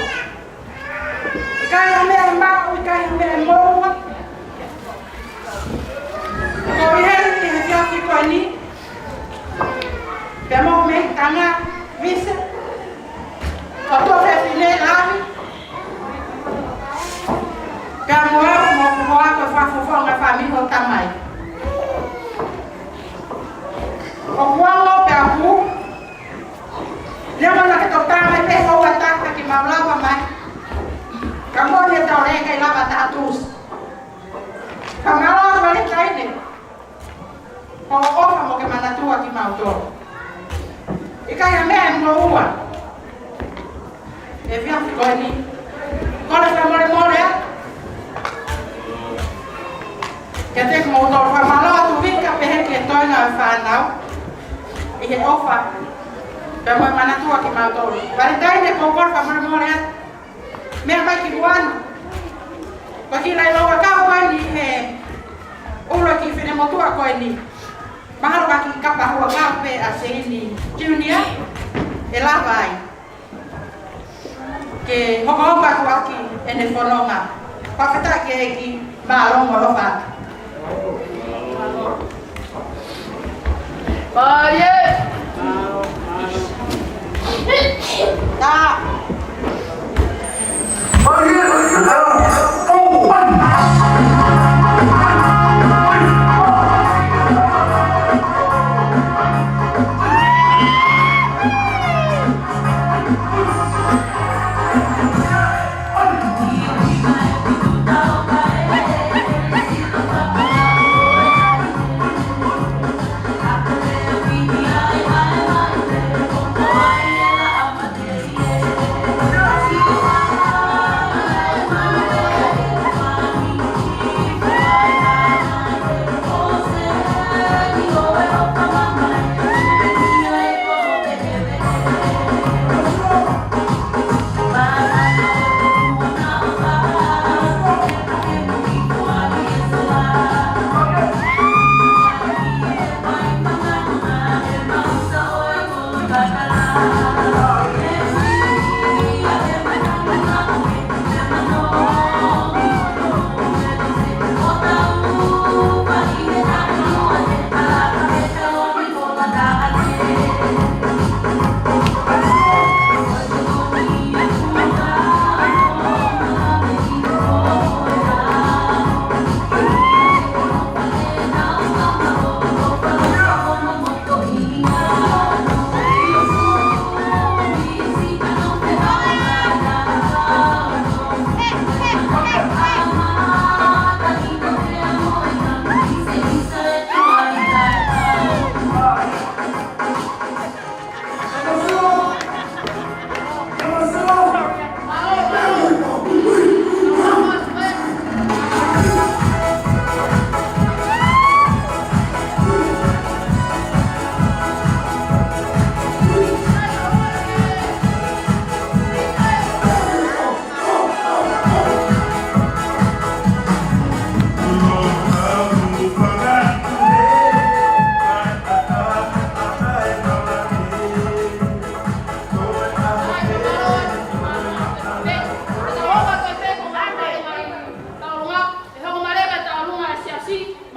ʻIkai ha meʻa ʻe maʻu, ʻikai ha meʻa ʻe moʻua. Ko e hā ʻi he efiafi ko eni? Pea mo mei tanga, Vise. Ko e tuofefine lahi. Pea mo au mo hoku hoa ko e fakafofonga fāmili ʻo Tamai. ʻOku alo pea ʻoku. Neongo naʻa ke toki tā mai pē houa ʻe taha ke mau lava mai. Ka moʻoni ʻe tau lele kai lava taha tuʻusi. Ka mālō atu Valentine. Ko e ʻofa mo ke manatuʻi kimautolu. ʻIkai ha meʻa ʻe moʻua. Efiafi ko eni. Kole fakamolemole atu kiate kimoutolu, fakamālō atu Vika pehē ki he toenga ʻo e fānau ʻi he ʻofa pea mo e manatuʻi kimautolu. Valentine, ʻoku ou kole fakamolemole atu. Meʻa mai ki Luana. Ko e kiʻi lailou ʻakau ko eni he ʻulu ʻa e kiʻi finemotuʻa ko eni. Mahalo ko e kiʻi kapa huʻakau pē ʻa Seini Junior ʻe lava ai ke hokohoko atu ʻaki ʻene fononga. Fakafetaʻi ki he ʻEiki, mālō mo e ʻofa atu. Mālō. Tā.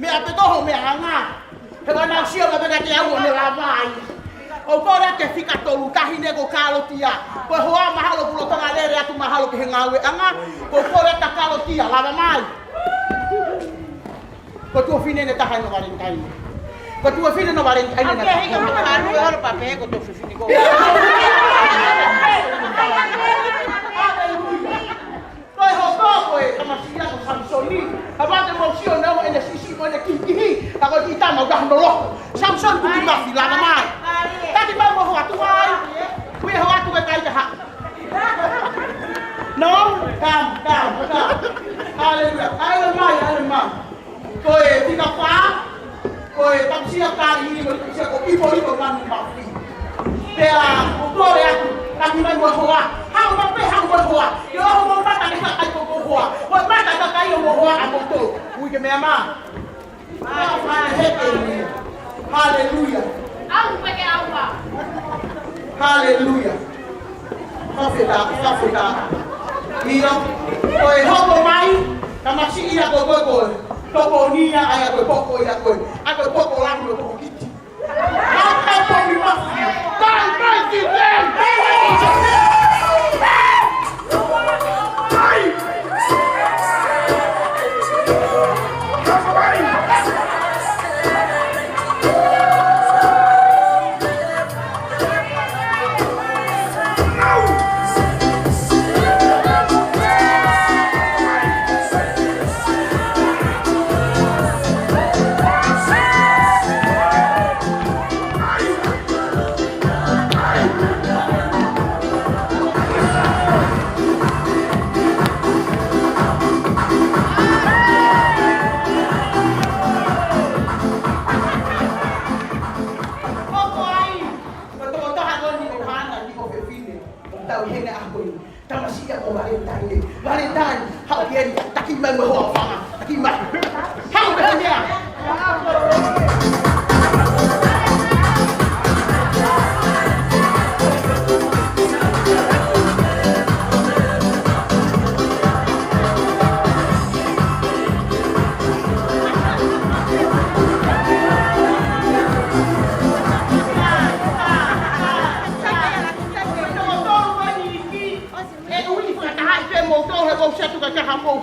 Meʻa pē ko hoʻo meʻa anga. He ʻoku nau sio mai pē kiate au ʻo ne lava ai. ʻOku ou kole atu ke fika tolu tahi ne ko Kalotia. Ko e hoa mahalo kuo lolotonga lele atu mahalo ki he ngāueʻanga. ʻOku ou kole atu kia Kalotia, lava mai. Ko e tuofefine ʻe taha ʻi Valentine. Ko e tuofefine ʻi Valentine. Au ke hika mo kalu e holo pape ko e tuofefine ko. Ko e hoko ko e tamasiʻi ia ko Samisoni. Ka vate mau sio naʻa mo ʻene sisi mo ʻene kihikihi. Ka ko e kiʻi tama ʻoku ʻalu ʻo lolo. Samisoni kuki mafi, lava mai. Taki mai mo hoa atu ai. Kui hoa atu e kai ka ha. No, come, come, come. Hallelujah. Hallelujah, hallelujah. Ko e fika fā, ko e tamasiʻi ia ko Kaliʻi, ko e tamasiʻi ia ko Ipo, Ipo Manu Mafi. Pea ʻoku ou kole atu, taki mai mo e hoa. Haʻu mai pē, haʻu mo e hoa. ʻIo, haʻu mo e mata, ne haʻu ai ko e hoa. Mo e mata, ka kai ʻo mo e hoa, ʻa moutolu. Ui ke meʻa mā. Haleluia. Au pē ke au a. Haleluia. Fakafetaʻi, fakafetaʻi. ʻIo, ko e hoko mai, tamasiʻi ia ko koe ko e. Tokoni ia ʻa ia ko e poko ia ko e. ʻA ia ko e poko lahi mo e poko kiti. Hau kau poni mafi. Kai, kai, kai, kai. Kai.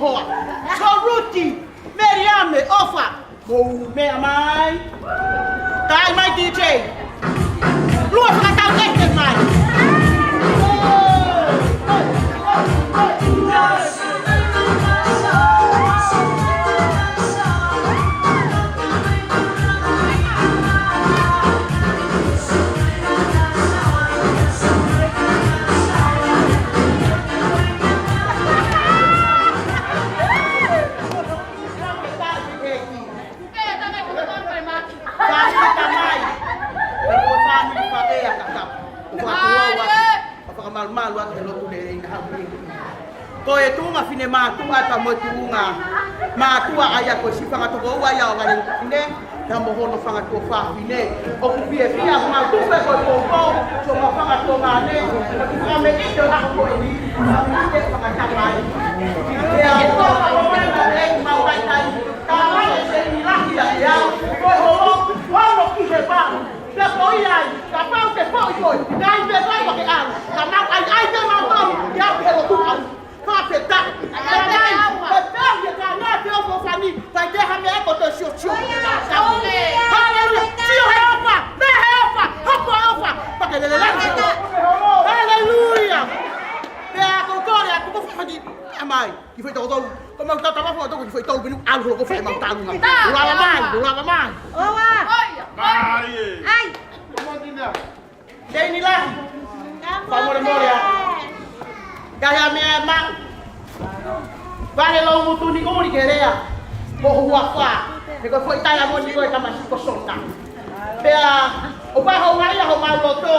hoa. Ko Ruti, Meliame, ʻOfa, mou meʻa mai. Kai mai D J. Lua fakatau eke mai. Fāmili tamai. Ko e fāmili faʻē ʻa Kakapo. Ko e fāmili faʻē. ʻO fakamalumalu atu he lotu lelei naʻa ku ʻi ai. Ko e tuʻunga fine mātuʻa pea mo e tuʻunga mātuʻa ʻa ia ko e siʻi fanga tokoua ia ʻo Vale Fine. Pea mo hono fanga tuofāfine. ʻOku fiefia ʻa e fanga tuofāfine ko e poupou. Siʻomou fanga tuongaʻane. Ko e fanga meʻa ʻi he ʻaho ko eni. Fanga meʻa ʻi he fanga tamai. Pea ko e fanga meʻa ʻi he mau kai kai. Ka mai e seni lahi ʻa e au. Ko e holo. Holo ki he pau. Pea ko ia ai, kapau te foʻi koe, ʻikai pē koe ʻoku ke ʻalu, ka mau ʻai, ʻai pē mautolu, ʻi au ki he lotu au. Fakafetaʻi. Ka nai, ko e pea ia ka nai te ofo fani, ʻikai ke ha meʻa ko e toe siosio. Haleluia. Sio he ʻofa, meʻa he ʻofa, hoko ʻofa, pea ke lelelele. Haleluia. Pea ko kore atu ko fani, ʻa mai. Kiʻi foʻi toko tolu. Ko mau tata mafu toko kiʻi foʻi tolu penu ʻalu holo ko fai mau tālunga. Lava mai, lava mai. ʻOua. Mai. ʻAi. Leini lahi. Fakamolemole ā. Ka hea meʻa ma. Vale lou mutu ni ʻuli ke lea. Mo huafa. He ko e foʻi taia mo ni ko e tamasiʻi ko Sona. Pea, ʻo pā ho ngai ʻa homau loto.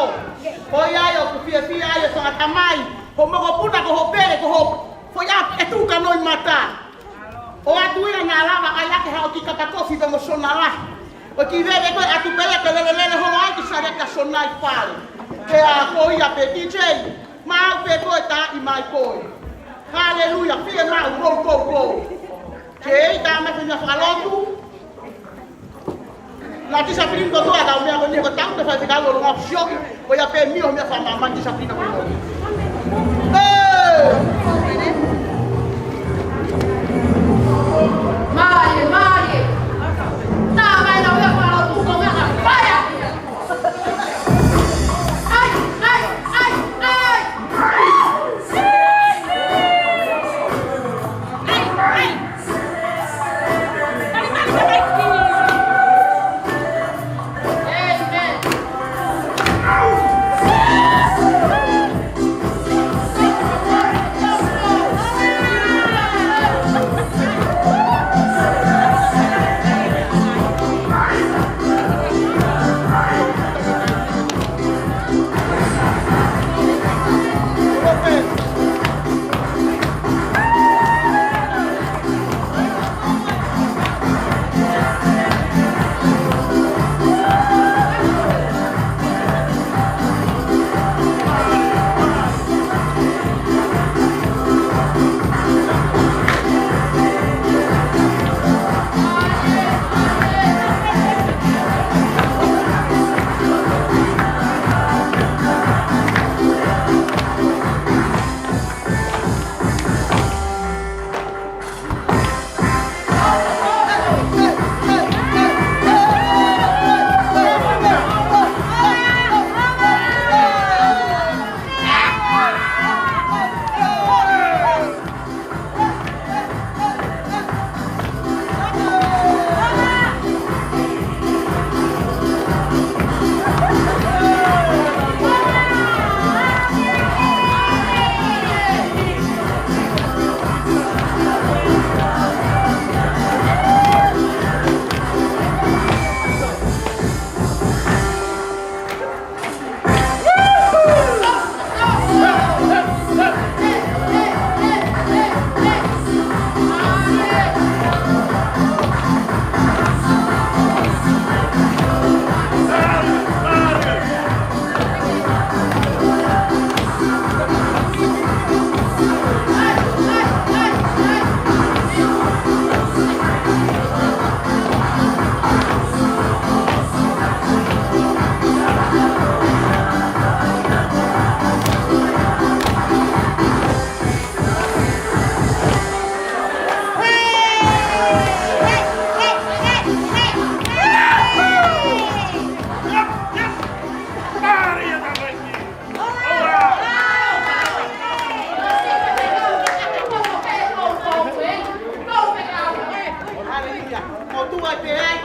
Ko ia ai ʻoku fiefia ai e fanga tamai. Ho mokopuna ko ho pele ko ho Foʻi ʻapi ʻe tuka noi mata. ʻO atu ia naʻa lava ai ake haʻo kiʻi kapa kofi pea mo Sona lahi. ʻO kiʻi veve ko ē atu pē ia ke lelelele holo ai ki Saleka Sona ʻi fale. Pea ko ia pē D J. Maʻu pē ko e tā ʻi mai ko ē. Haleluia, fiemaʻu, kou, kou, kou. Kei tā mai fina fakalotu. Na discipline kotoa tau meʻa ko eni ko tau te fai fika ua longa fisioki. Ko ia pē mio meʻa fa mama discipline kotoa. Ē! Mālie, mālie. Tā mai na meʻa fa lotu ko meʻa ka fai. ʻAi, ʻai, ʻai, ʻai. ʻAi, ʻai.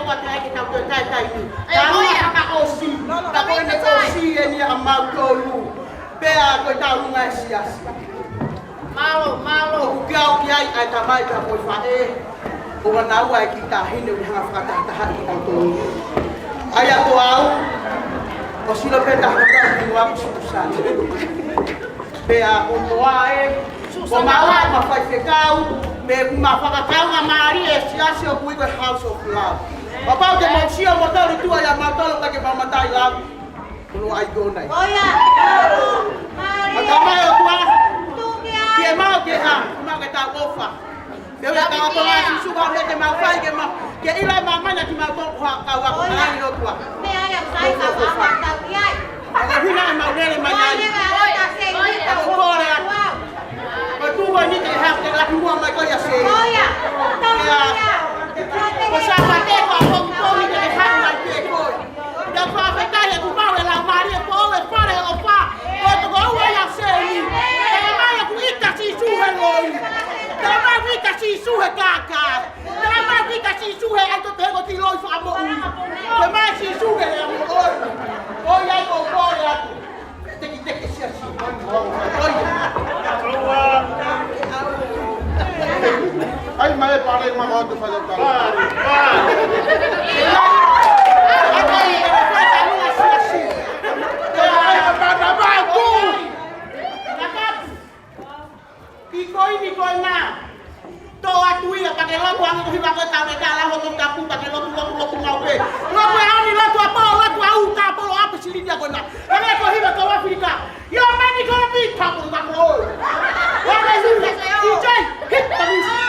Pea te ai ke tau toe taetae ni. Tau ia fakaʻosi. Ka ko ʻene ʻosi eni ʻa mautolu. Pea ko e tau lunga e siasi. Mālō, mālō. ʻOku kau ki ai ʻa e tamai pea mo e faʻē. ʻO ʻanaua e kiʻi taʻahine ʻoku ne hanga fakatahatahaʻi kitautolu. ʻA ia ko au, ʻosi ʻilo pē taha kau ki muʻa ʻoku suku sani. Pea ʻoku ʻoatu ʻe, ʻoku maua ʻe he faifekau, mo e fakakaungāmālie e siasi ʻoku ui ko e House of Love. Kapau te mou sio moutolu tua ia mautolu ka ke mau matai lau. Ko hono ʻaikona ia. ʻOia. Mālō. Mālō. Ka mai ʻOtua. Tukia. Ke mau ke ha, mau ke tau ʻofa. Te u ia ka ʻofa ʻa Sīsū ka mea te mau fai ke mau. Ke ʻilo ʻe māmani ʻa kimautolu ko ha kau ako ʻOia. Kalani ʻOtua. Meʻa ia sai ka mau tau ki ai. Ka ko hina ʻe mau lele mai ai. ʻOia. Ka ko kole atu. Ko e tuʻu ko eni ke ha ke laki mua mai ko ia se. ʻOia. Ko Sāpate ko e pongipongi ke ha mai pē ko ia. Pea fakafetaʻi ʻoku maʻu e Laumālie ko e fale ʻofa. Ko e toko ua ia se ni. Tala mai ʻoku ʻita Sīsū he loi. Tala mai ʻoku ʻita Sīsū he kākā. Tala mai ʻoku ʻita Sīsū he ʻai ko te he ko tiloi fakamoʻui. Tala mai Sīsū he ʻamoʻoni. ʻOia ko e kole atu. Teki, teki, sia, sia. ʻOia. ʻAi mai e pale ma ko tu fale pale. ʻAi mai e pale ma ko tu. Ki ko eni ko ena. Tō atu ia, pea ke lotu ange ko hiva ko e tau e ka la hoto tapu, pea ke lotu, lotu, lotu mau pē. Lotu e oni, lotu ʻa polo, lotu ʻa uta, ʻa polo ʻa pē silini ʻa ko ena. Pea ke ko hiva ko ʻAfilika. Ia mani ko pi tapu tapu. Wa ke hiva, D J, hit the music.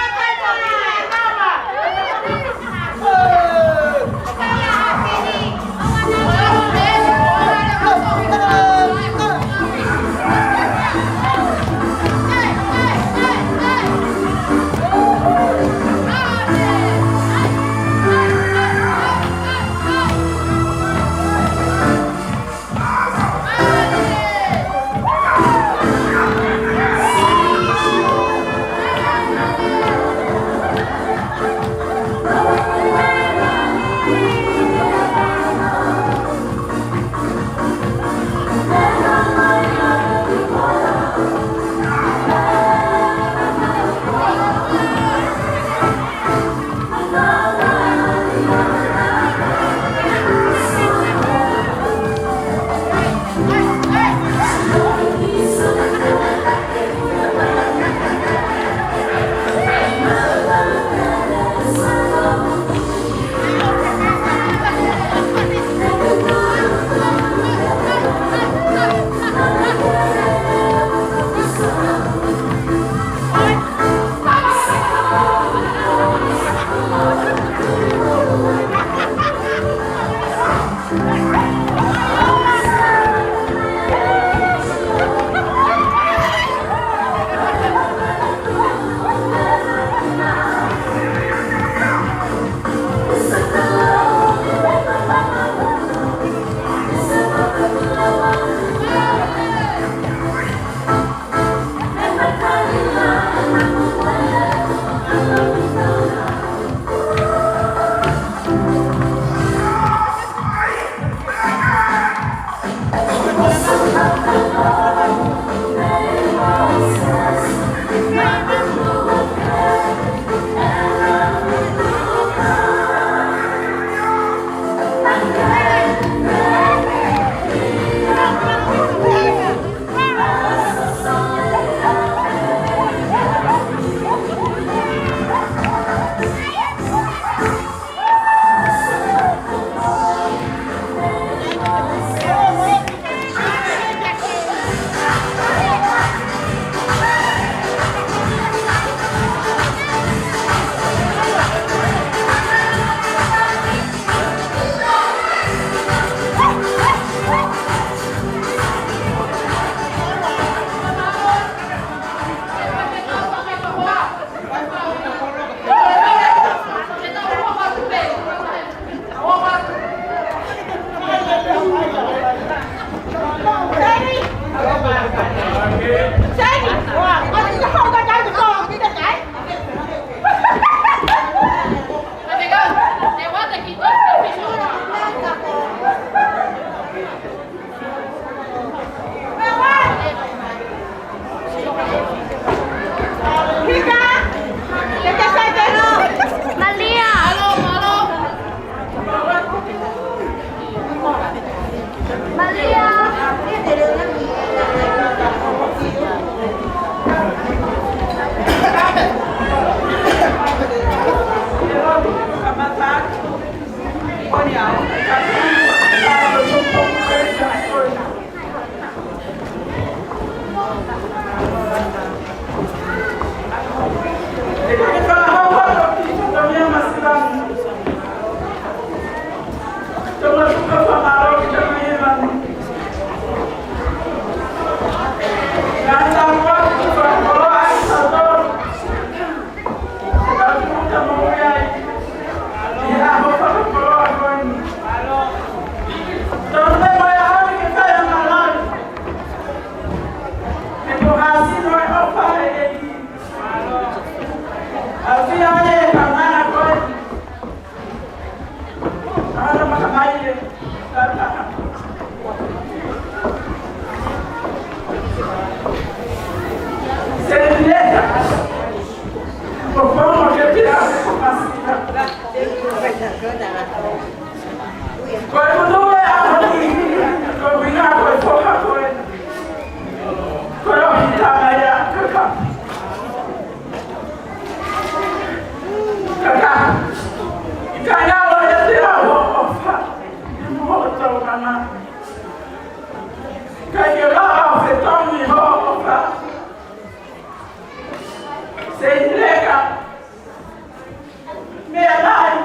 Ko e motuʻa ʻa e ʻaho ni, ko e ʻuhinga ko e foha ko ē. Ko e ʻohitanga ia, Kakapu. Kakapu. ʻIkai ngalo ʻiate au hoʻo ʻofa. Mo hoʻo tokanga. ʻIkai ke lava ʻo fetongi hoʻo ʻofa. Seini Leka. Meʻa lahi.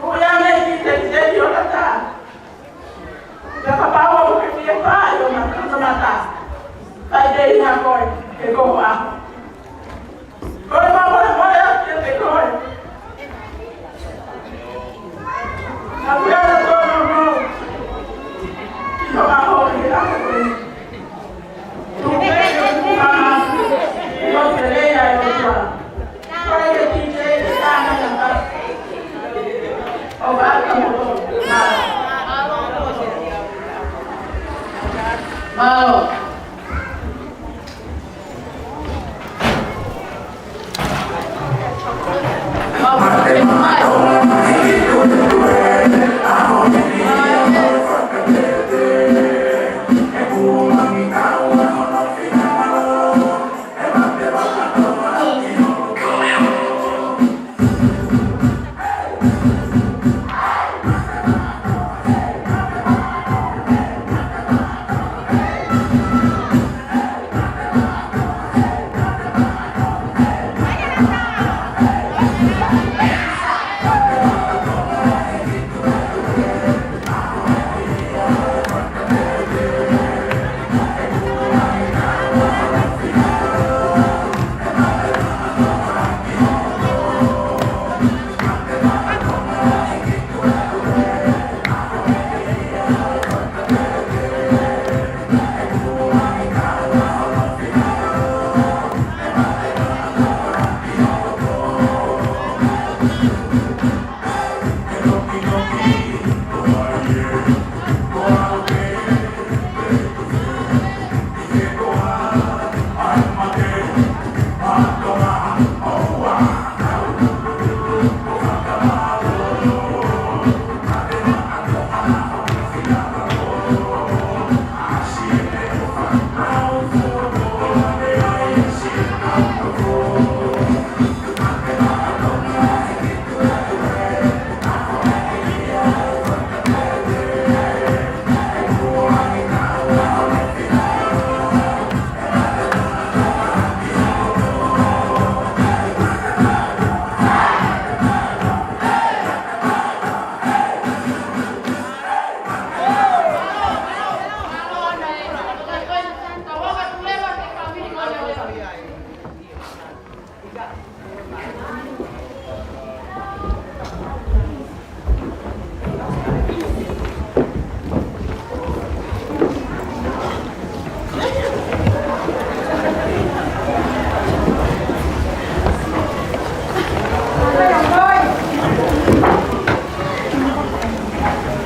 Ko ia ne ki te ki te ki o kata. Ia kapau ʻoku ke fie fai ʻo mata mata. Kai te ina koe, ke ko a. Ko e mā mole mole atu ke te koe. Na kuia na tonu no. Ki ho aho i a koe. Mālō.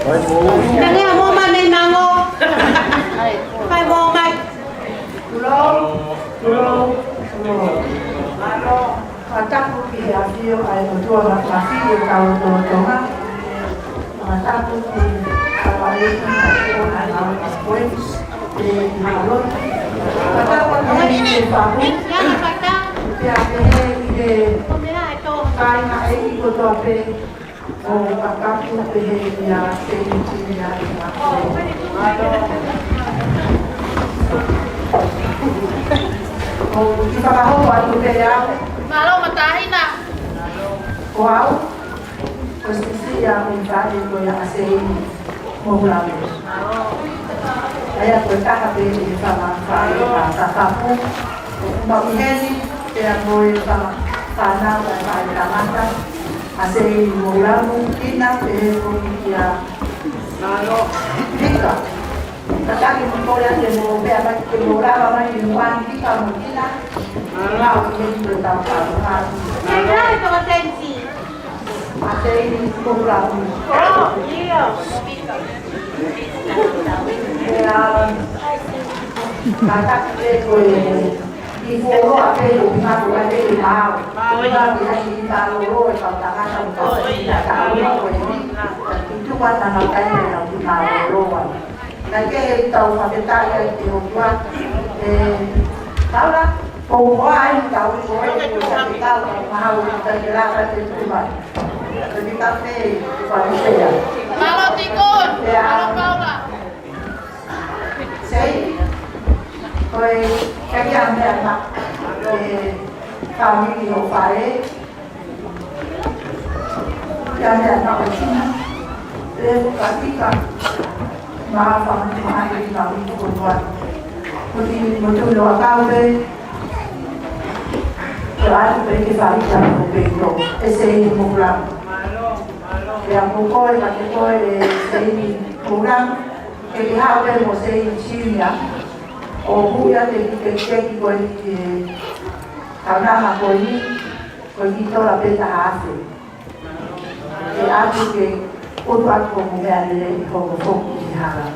Tangi a mo mai nei nango. Kai mo mai. Kulo, kulo, kulo. Mālō. Fakatapu ki he ʻafio ʻa e ʻOtua Mafimafi ʻi hotau lotolotonga. Fakatapu ki he kau ʻeiki, ʻa e kau ʻeiki, ʻe ʻi halo. Fakatapu ki he fahu. Pea ki he, ki he kāinga ʻeiki kotoa pē. ʻO fakatapu pehē ia ke iti ia. ʻO kiʻi fakahoko atu pē au. Mālō Matāhina. Ko au, ko e siʻisiʻi ia ʻo e faʻē ko ia ʻa Seini Mohulau. ʻA ia ko e taha pē ʻi he fanga faʻē ʻa Tatapu. ʻOku mau ʻi heni, pea mo e fanga fānau ʻa e faʻē tangata. ʻA Seini Mohulau, Kina, pehē foki kia Vika. Tataki mo kole ake mo pea mai ke mo lava mai ki muʻa Vika mo Kina. Mālō. Ke mo tau tau. Kina e toko tenti. ʻA Seini Mohulau. ʻIo. Pea, tataki pē ko e ʻI fuoloa pē ʻo ʻuhinga ko e ʻi mālō. Ko e ʻuhinga ki he ʻi mālōlō e kau tangata ʻoku tau ʻi he tau ʻi ko e ʻi. Tuku atu ʻa e tau ʻi mālōlō. Naʻe ʻikai ke tau fakafetaʻi ai ki he ʻOtua. ʻE, Paula, ko ua ai tau ko e ko e fakafetaʻi ʻa e mahau ʻi he kai ke laka te tuha. Ko e tika pē, ko e tika. Mālō Tikon, mālō Paula. Sei, ko e kaki a mea ma, e, fāmili ʻo Faʻē, ia mea ma ʻo Tina, e, Patika, ma fāmili ma ʻi ka ui ko tua. Ko ti mo tu lo a kau pe, ko a tu pe ke fāmili a ko pe to, e sei mo kula. E a mo ko e ka ke ko e sei mo kula. Ke ke haʻu pē mo Sei Junior, ʻo huʻi atu e kiʻi tekiteki ko eni ki he kaunanga ko eni, ko e kiʻi tola pē taha afe. Ke ʻatu ke ʻoatu atu ko e meʻa lelei ʻi hono foki ʻi hala.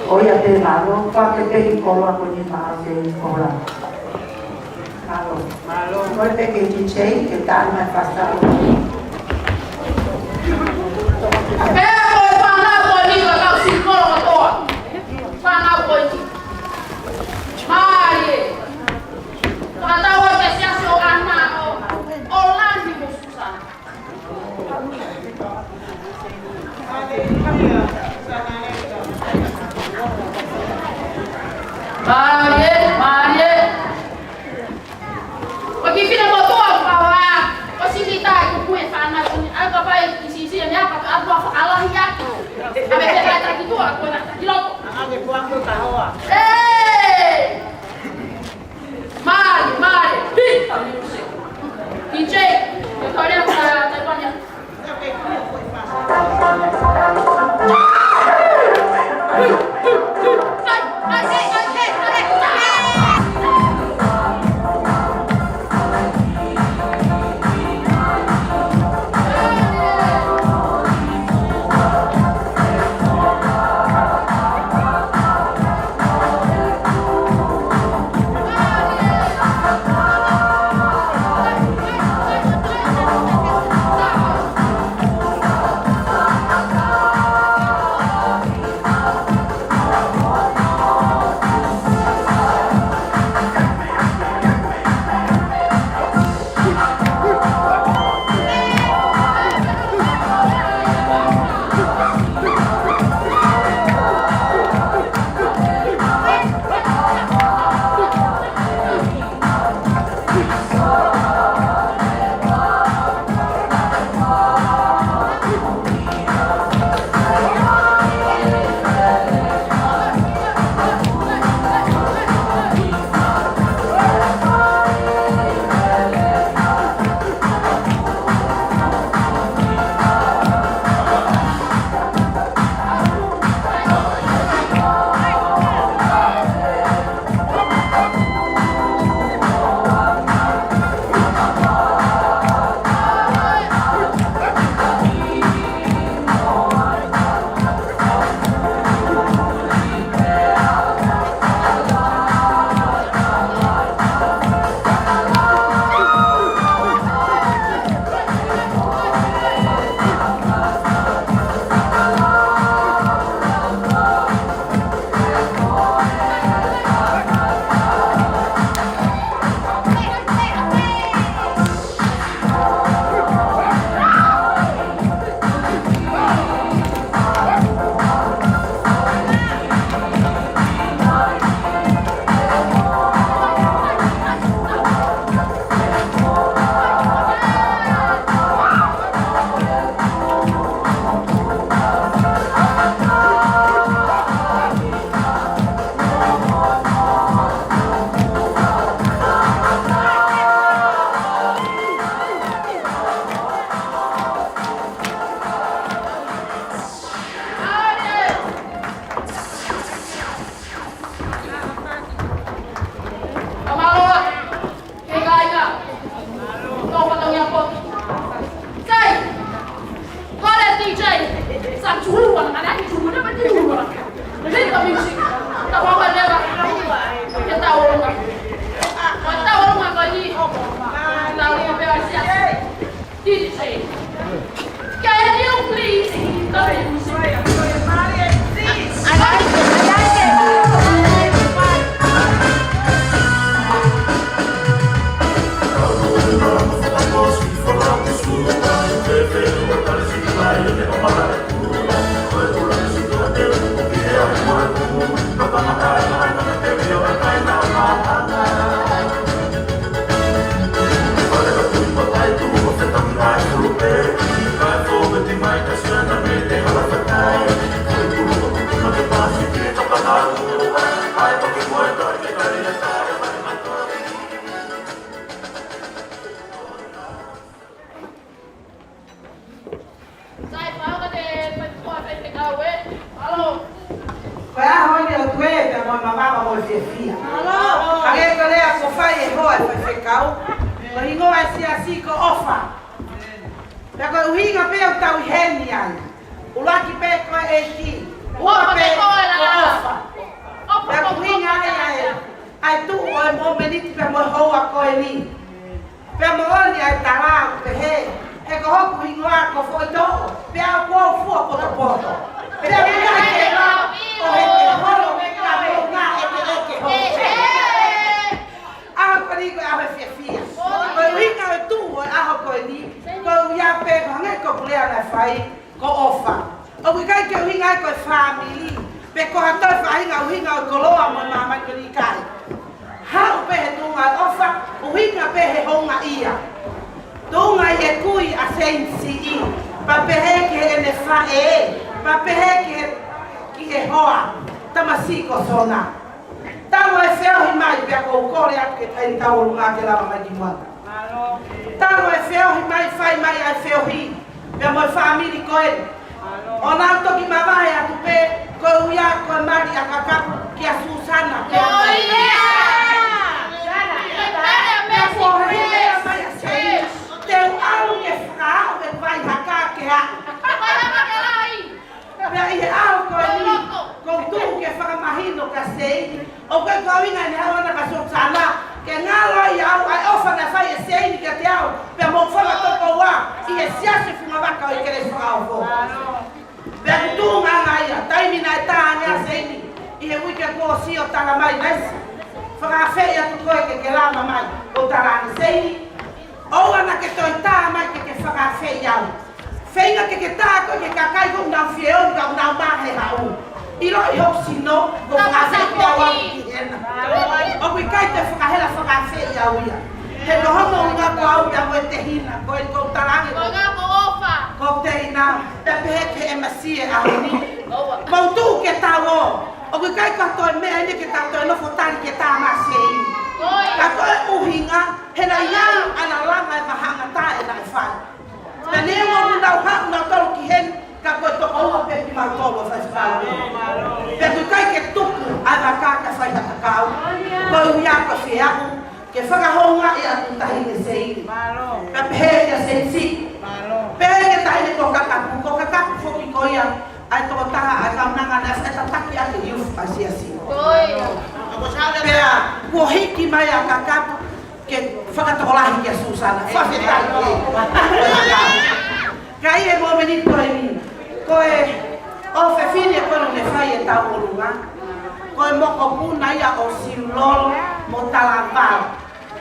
ʻOiauē, mālō, kuo ke peki koloa ko eni maʻa Sei Kola. Mālō. Mālō. Ko e peke D J, ke tā mai fasta. Pea ko e fānau ko eni ka kau sikolo kotoa. Fānau ko eni. Mālie. Fakatau ʻa e siasi ʻo ʻAna ʻo, ʻo Lani mo Susana. Mālie, mālie. Ko e kiʻi finemotuʻa ʻoku pau ā, ko Sisitā ʻoku pehē fānau ko eni, ʻa e ka pai ki Sisitā ʻa e meʻa ka ʻoku ʻalu ʻo fakalahi atu. ʻA e meʻa pē ʻa e taki tuʻa, ko e taki loto. ʻA e ke puangu ka hoa. ʻĒ! Mālie, mālie. Hit the music. D J, ko e kau lea ka Taiwan ia. Kamaloa, ke kaika, tō fatongia potu. Sai, kole D J, sa tū wana, ana ki tū wana, pati tū wana. Hit the music, tau ʻalu leva, ke tau ʻalu. Sai, fakaʻamu ke fai ko e faifekau ē. Mālō. Ko e ʻaho ni ʻoku tuʻu pē mo e mamafa mo e fiefia. Mālō. Hangē ko e lea kuo fai ʻe he hoa ʻo e faifekau. Ko e hingoa ʻo e siasi ko ʻOfa. Pea ko e ʻuhinga pē ʻoku tau ʻi heni ai. ʻUluaki pē ko e ʻEiki. Ua pē ko ʻOfa. Pea ko e ʻuhinga ia ʻa e, ʻa e tuʻu ʻo e mōmeniti pea mo e houa ko eni. Pea moʻoni ʻa e tala ʻoku pehē, he ko hoku hingoa ko Foʻitoʻo, pea ʻoku ou fua potopoto. Pea ʻoku ʻikai ke lau, ʻo heke holo, ka mou ngā ʻekeʻeke holo. ʻAho ko eni ko e ʻaho ʻo e fiefia. Ko e ʻuhinga ʻo e tuʻu ʻo e ʻaho ko eni, ko e ʻuhinga pē ko e hangē ko ʻeku lea naʻe fai, ko ʻOfa. ʻOku ʻikai ke ʻuhinga ai ko e fāmili, pe ko ha toe faʻahinga ʻuhinga ʻo e koloa mo māmani ko eni, ʻikai. Haʻu pē he tuʻunga ʻo e ʻofa, ʻuhinga pē he houngaʻia. Tuʻunga ʻi he kui ʻa Seini Siʻi, pea pehē ki heʻene faʻē, pea pehē ki he, ki he hoa, tamasiʻi ko Sona. Talu e feohi mai, pea ʻoku ou kole atu ke tai tau ʻolunga ke lava mai ki muʻa. Talu e feohi mai, fai mai ʻa e feohi, pea mo e fāmili ko ē. ʻO nau toki mavahe atu pē, ko e ʻuhinga ko e mali ʻa Kakapu kia Susana. Ko ia. Pea ko e lea mai ʻa Seini, te u ʻalu ke fakaaʻu e vai haka ke aʻu. Pea ʻi he ʻaho ko eni, ʻoku ou tuʻu ke fakamahino kia Seini. ʻOku ʻikai ko e ʻuhinga ʻene haʻu ʻana kia Susana, ke ngalo ai au ʻa e ʻofa naʻe fai ʻe Seini kiate au, pea mo e fanga tokoua, ʻi he siasi Fungavaka ʻo e Kelesi Fakaofo. Pea ko e tuʻunga ia, taimi naʻe tā ange ʻa Seini, ʻi he uike kuo ʻosi ʻo tala mai naʻe ʻosi. Fakaafeʻi atu koe ke ke lava mai, ʻo tala ange Seini. ʻOua naʻa ke toe tā mai ke ke fakaafeʻi au. Feinga ke ke tā koe ki he kakai ʻoku nau fie ʻomi ka ʻoku nau mahe haʻu. ʻIloʻi hoku sino, ko e fakaafeʻi au ki hena. ʻOku ʻikai te u fakahela fakaafeʻi au ia. He ko hono ʻuhinga ko au ia mo e tehina, ko e ʻoku ou tala ange ko e ʻuhinga ko ʻOfa. Ko e tehina, pea pehē ki he M C he ʻaho ni. Mou tuʻu ke tau ō. ʻOku ʻikai ko ha toe meʻa eni ke tau toe nofo tali ke tā mai ʻa Seini. Ka ko e ʻuhinga, he naʻe ʻi ai ʻana langa e vahanga tā ē naʻe fai. Pea neongo ʻoku nau haʻu nautolu ki heni, ka ko e tokoua pē kimautolu ʻa e faifekau. Pea ʻoku ʻikai ke tuku ʻa e vaka ke fai ha takau. Ko e ʻuhinga ko e fie aʻu ke fakahoungaʻi ʻa e taʻahine Seini. Pea pehē kia Seini Siʻi. Pehē ki he taʻahine ko Kakapu, ko Kakapu foki ko ia ʻa e tokotaha ʻa e kaunanga naʻe fai e tataki ʻa e youth ʻa e siasi. Pea kuo hiki mai ʻa Kakapu ke fakatokolahi kia Susana. Fakafetaʻi ki he. Ka ʻi he mōmeniti ko eni, ko e ʻofefine ko eni naʻe fai e tauʻolunga, ko e mokopuna ia ʻo Siulolo mo Talavao.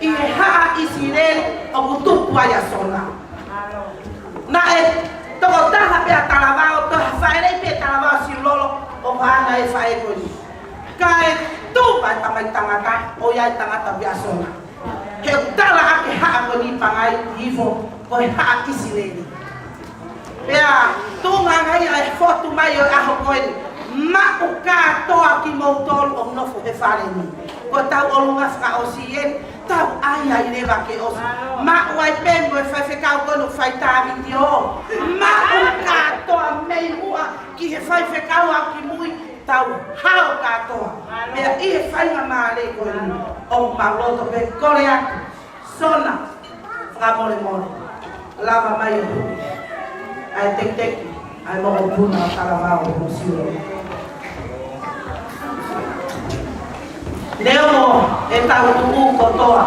ʻI he haʻa ʻIsileli ʻoku tupu ai ʻa Sona. Naʻe tokotaha pē ʻa Talavao, tokotaha fāʻeleʻi pē ʻa Talavao, Siulolo, ʻo hangē ko e faʻē ko eni. Kae tupu ai e tamaiki tangata, ʻo ʻi ai e tangata pē ʻa Sona. He ʻoku tala ʻaki e haʻa ko eni Pangai, hifo, ko e haʻa ʻIsileli. Pea tuʻunga ange ia e fotu mai ʻo e ʻaho ko eni. Maʻu kātoa kimoutolu ʻoku nofo he fale ni. Ko e tauʻolunga fakaʻosi eni, tau ʻai ai leva ke ʻosi. Maʻu ai pē mo e faifekau ko eni ʻoku fai tā vitiō. Maʻu kātoa mei muʻa ki he faifekau ʻalu ki mui, tau hao kātoa. Pea ʻi he faingamālie ko eni, ʻoku mau loto pē kole atu. Sona, fakamolemole, lava mai ʻo hū ʻa e tekiteki ʻa e mokopuna ʻo Talavao ʻo Siulolo. Neongo ʻetau tuʻu kotoa,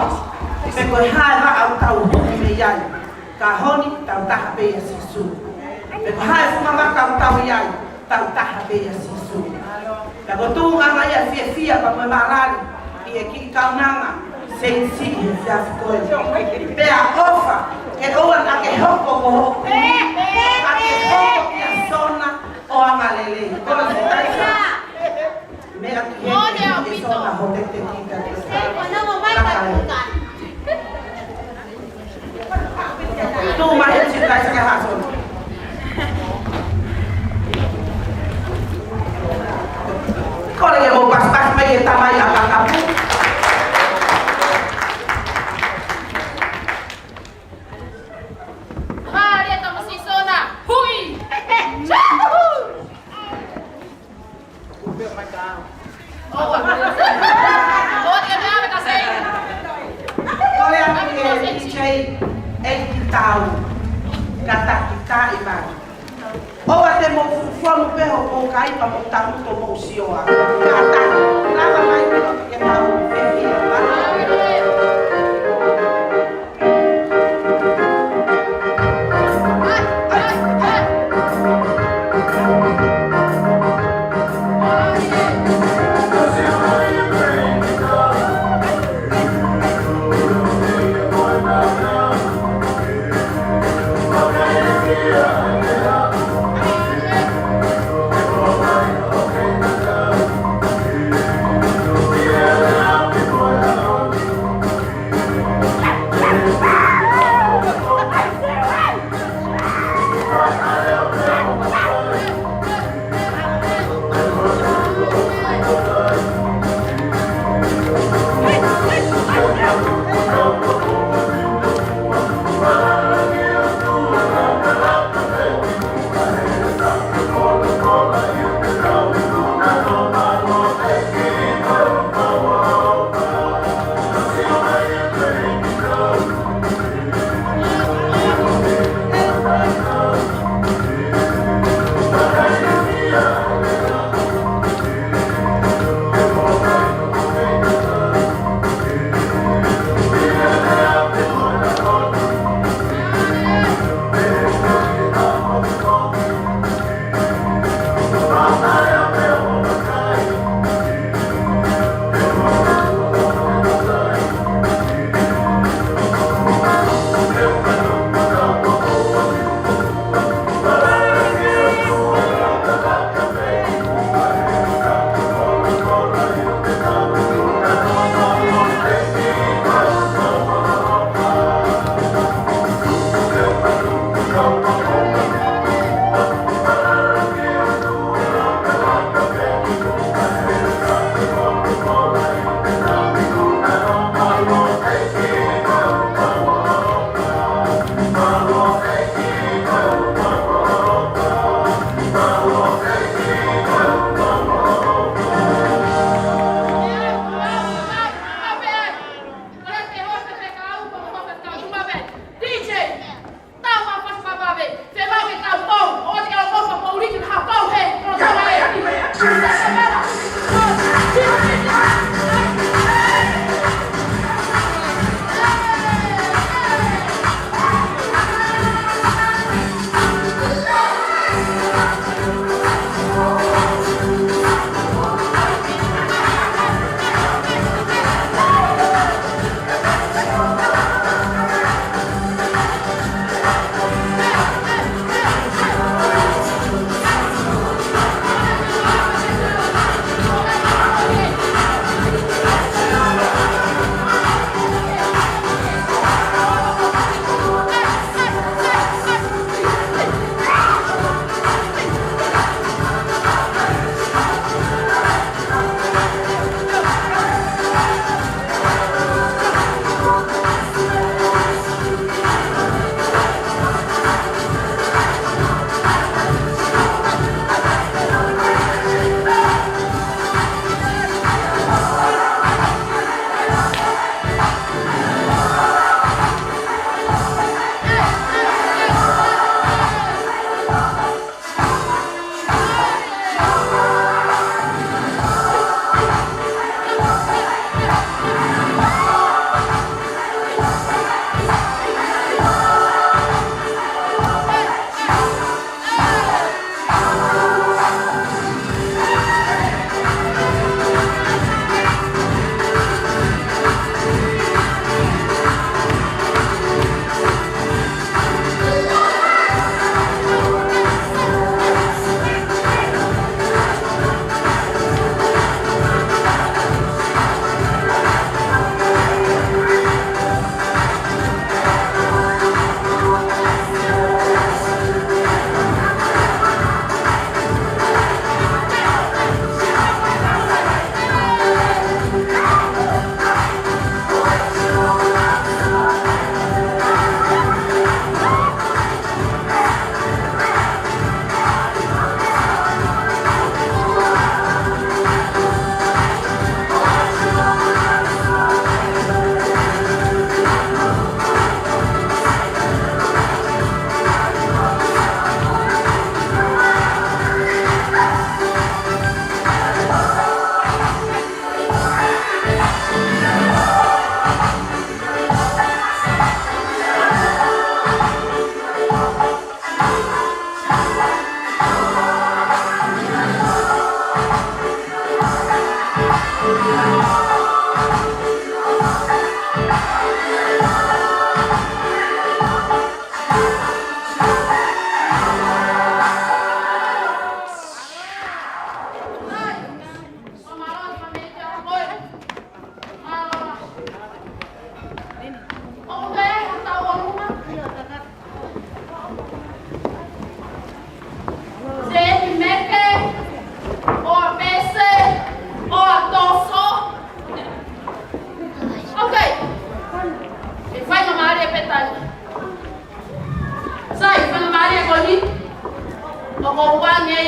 pe ko e hā e vaʻa ʻoku tau hū mei ai, ka ʻoku tau taha pē ʻia Sīsū. Pe ko e hā e fungavaka ʻoku tau ʻi ai, tau taha pē ʻia Sīsū. Pea ko e tuʻunga ange ia e fiefia pea mo e mālali ʻi he kiʻi kaunanga Seini Siʻi he efiafi ko eni. Pea ʻofa, ke ʻoua naʻa ke hoko ko hoku, ka ke hoko ʻOua te mou fufuamu pē hoʻomou kai pea mou tangutu ʻo mou sio ā. Kātaki, lava mai pē ke tau fefia.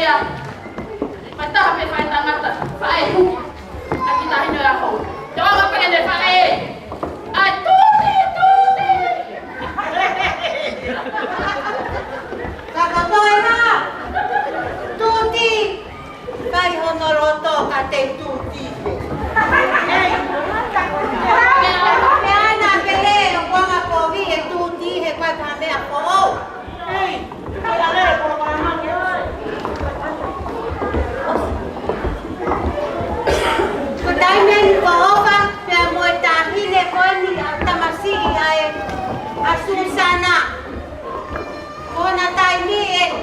Ia, mai taha pē faʻētangata, faʻē huki, ʻa e kiʻi taʻahine ʻo e ʻaho. Te u ʻoange pē ke ne faʻē. ʻAi, tuti, tuti. Ka ka toe ha. Tuti. Kai hono loto ka te tuti. Hei. Meʻa na pehē ʻoku anga kovi e tuti he kuo pau ha meʻa foʻou. Hei. Ko e taimi eni ko ʻOfa pea mo e taʻahine ko eni ʻa e tamasiʻi ʻa e, ʻa Susana. Ko hona taimi eni.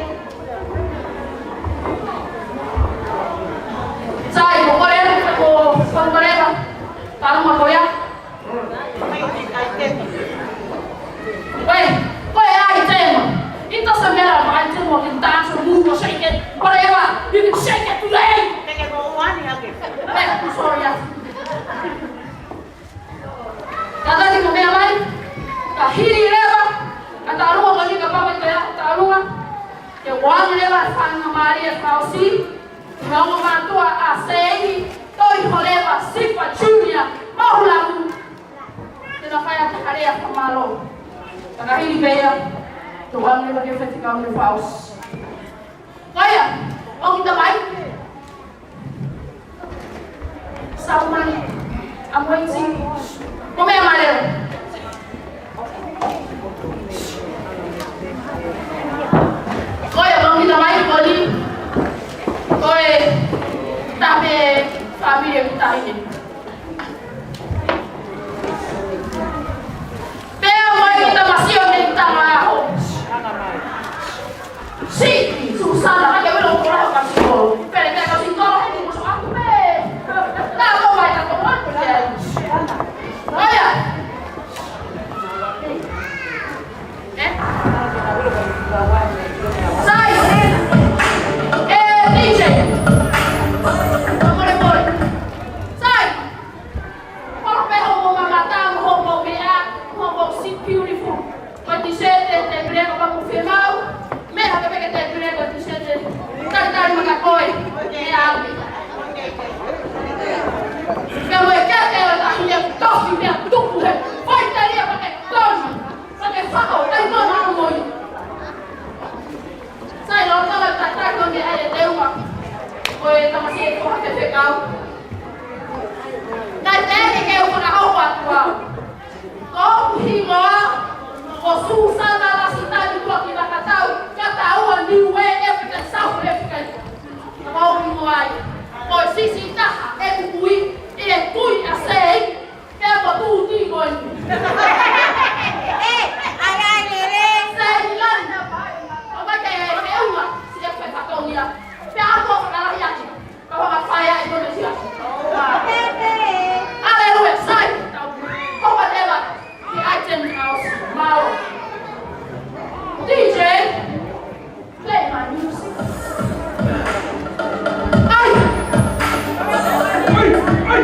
Sai, ko e kole, ko, ko e kole, ka ʻoku ma ko ia. Wait, wait, I tell you. It doesn't matter if I tell you I can dance or move or shake it, whatever. You can shake it today. Take it for one, okay. Wait, I'm sorry, yeah. Tataki mo meʻa mai, ka hili leva, ka tālua ko eni ka papa te a tālua, ke ʻoange leva e faingamālie fakaʻosi, ki he ongo mātuʻa ʻa Seini, Toiholeva Sifa Junior, Maʻuhulamu, te na fai atu ha lea fakamālō. Ka ka hili pē ia, te u ʻoange leva ke feti kau ne fakaʻosi. Ko ia, ʻoku ʻita mai. Saumani, I'm waiting. Ko meʻa mai leva. Ko ia, ʻoku ʻita mai, ko eni. Ko e tape fāmili ʻoku taʻahine. Pea mai ki tamasiʻi ʻo ne tama aho. Si, Susana, ake welo kola ka singolo. Pele pele ka singolo, he ni musu aku pē. Na ko mai ka ko mai pē. Oia. Eh? Sai. Eh, D J. Mole, mole. Sai. Polo pē hoʻomou mamata, mo hoʻomou meʻa, mo hoʻomou sit beautiful. Ko e tisete, te pile ko maku fiemaʻu. Meʻa ke peke te pile ko e tisete. Talitali maka koe. Meʻa au. Pea mo e kete ʻo e taʻahine tofi pea tuku he. Faiteliha pea ke tonu. Pea ke fako, kai tonu au moi. Sai, lolotonga e taʻataʻa ko eni ʻa e teunga. Ko e tamasiʻi ko ha fefekau. Naʻe teʻeki ke u fakahoko atu au. Ko hoku hingoa, ko Susana Lasitani Tuakivakatau, ka taua Niue African, South African. Ka ko hoku hingoa ia. Ko e siʻisiʻi taha ʻeku kui, ʻi he kui ʻa Sei, Pea ko tū tī ko eni. ʻE, ai, ai, lele. Sai, lana. ʻO mai ke, ke unga, si e fai fatongia. Pea ako fakalahi ake. Ka fakafai ai ko ne sia. Haleluia, sai. Ko whatever. The item house. Mau. D J. Play my music. Ai! Ai! Ai!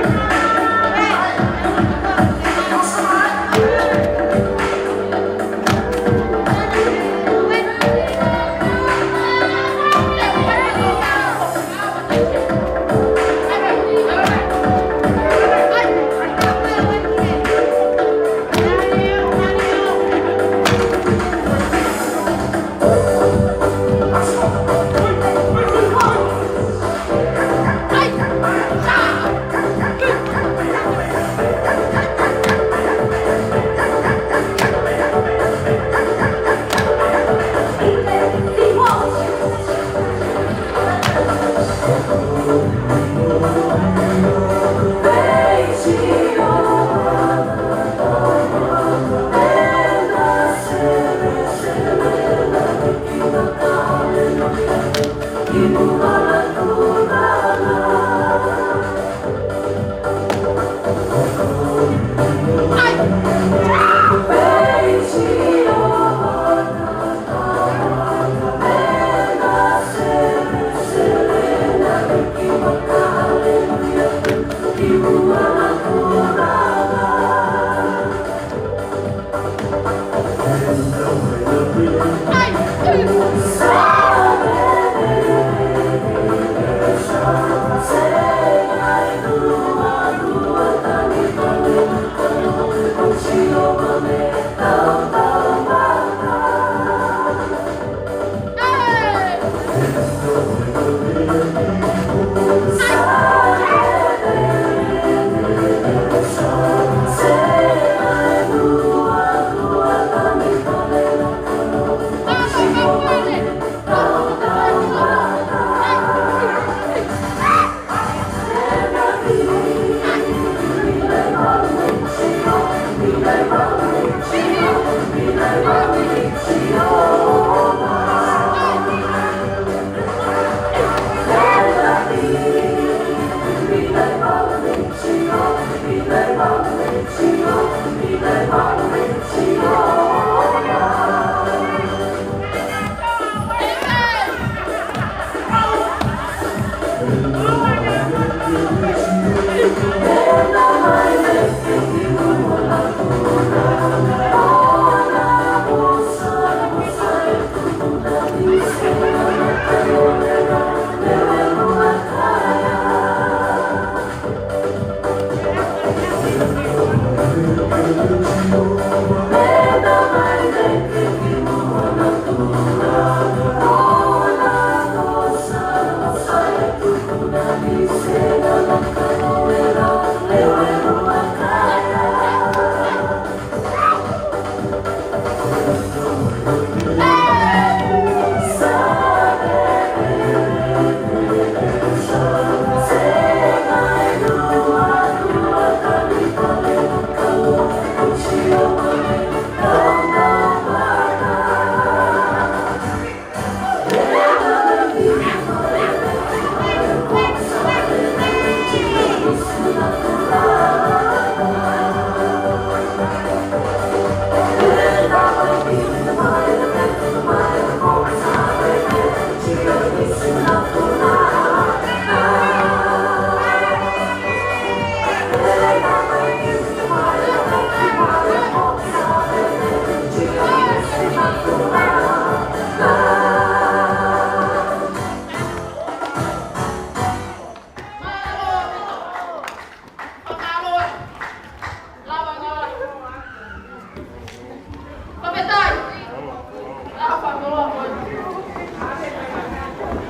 Fakafetaʻi.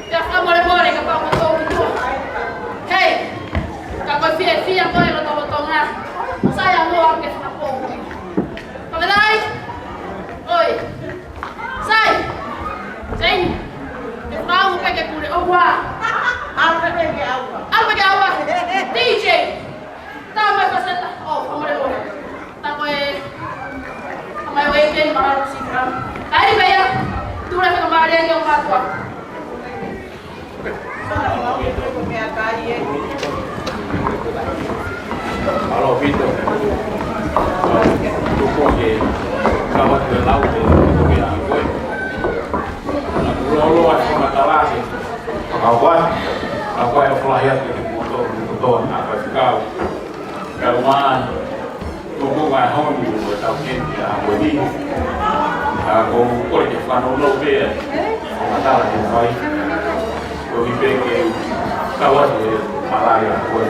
Pea fakamolemole kapau ʻoku ou tuʻu. Hei, ka ko e fiefia ko ē lotolotonga. Sai ʻa Noa ke fakapō. Fakafetaʻi. ʻOi. Sai. Sai. Ke fakau pē ke kule ʻo ua. ʻAlu pē ke ʻaua. ʻAlu pē ke ʻaua. D J. Tau mai paseta. ʻO, fakamolemole. Tau ko e. Tau mai ʻo e keni mara si ka. Kai pē ia. Tula ke mara ia ke o matua. Mālō ʻaupito. Tuku ke kau atu e lau ke tuku ke a koe. Lolo ai fakamatala ke. Fakauai. Fakauai ʻo falahi atu ke kuo tō, kuo tō, na ka kau. Kau mai. Tuku mai honi, ʻo tau keni a koe ni. A ko, ko e ke fano no pē. Fakamatala ke fai. Ko i pē ke kau atu e malai a koe.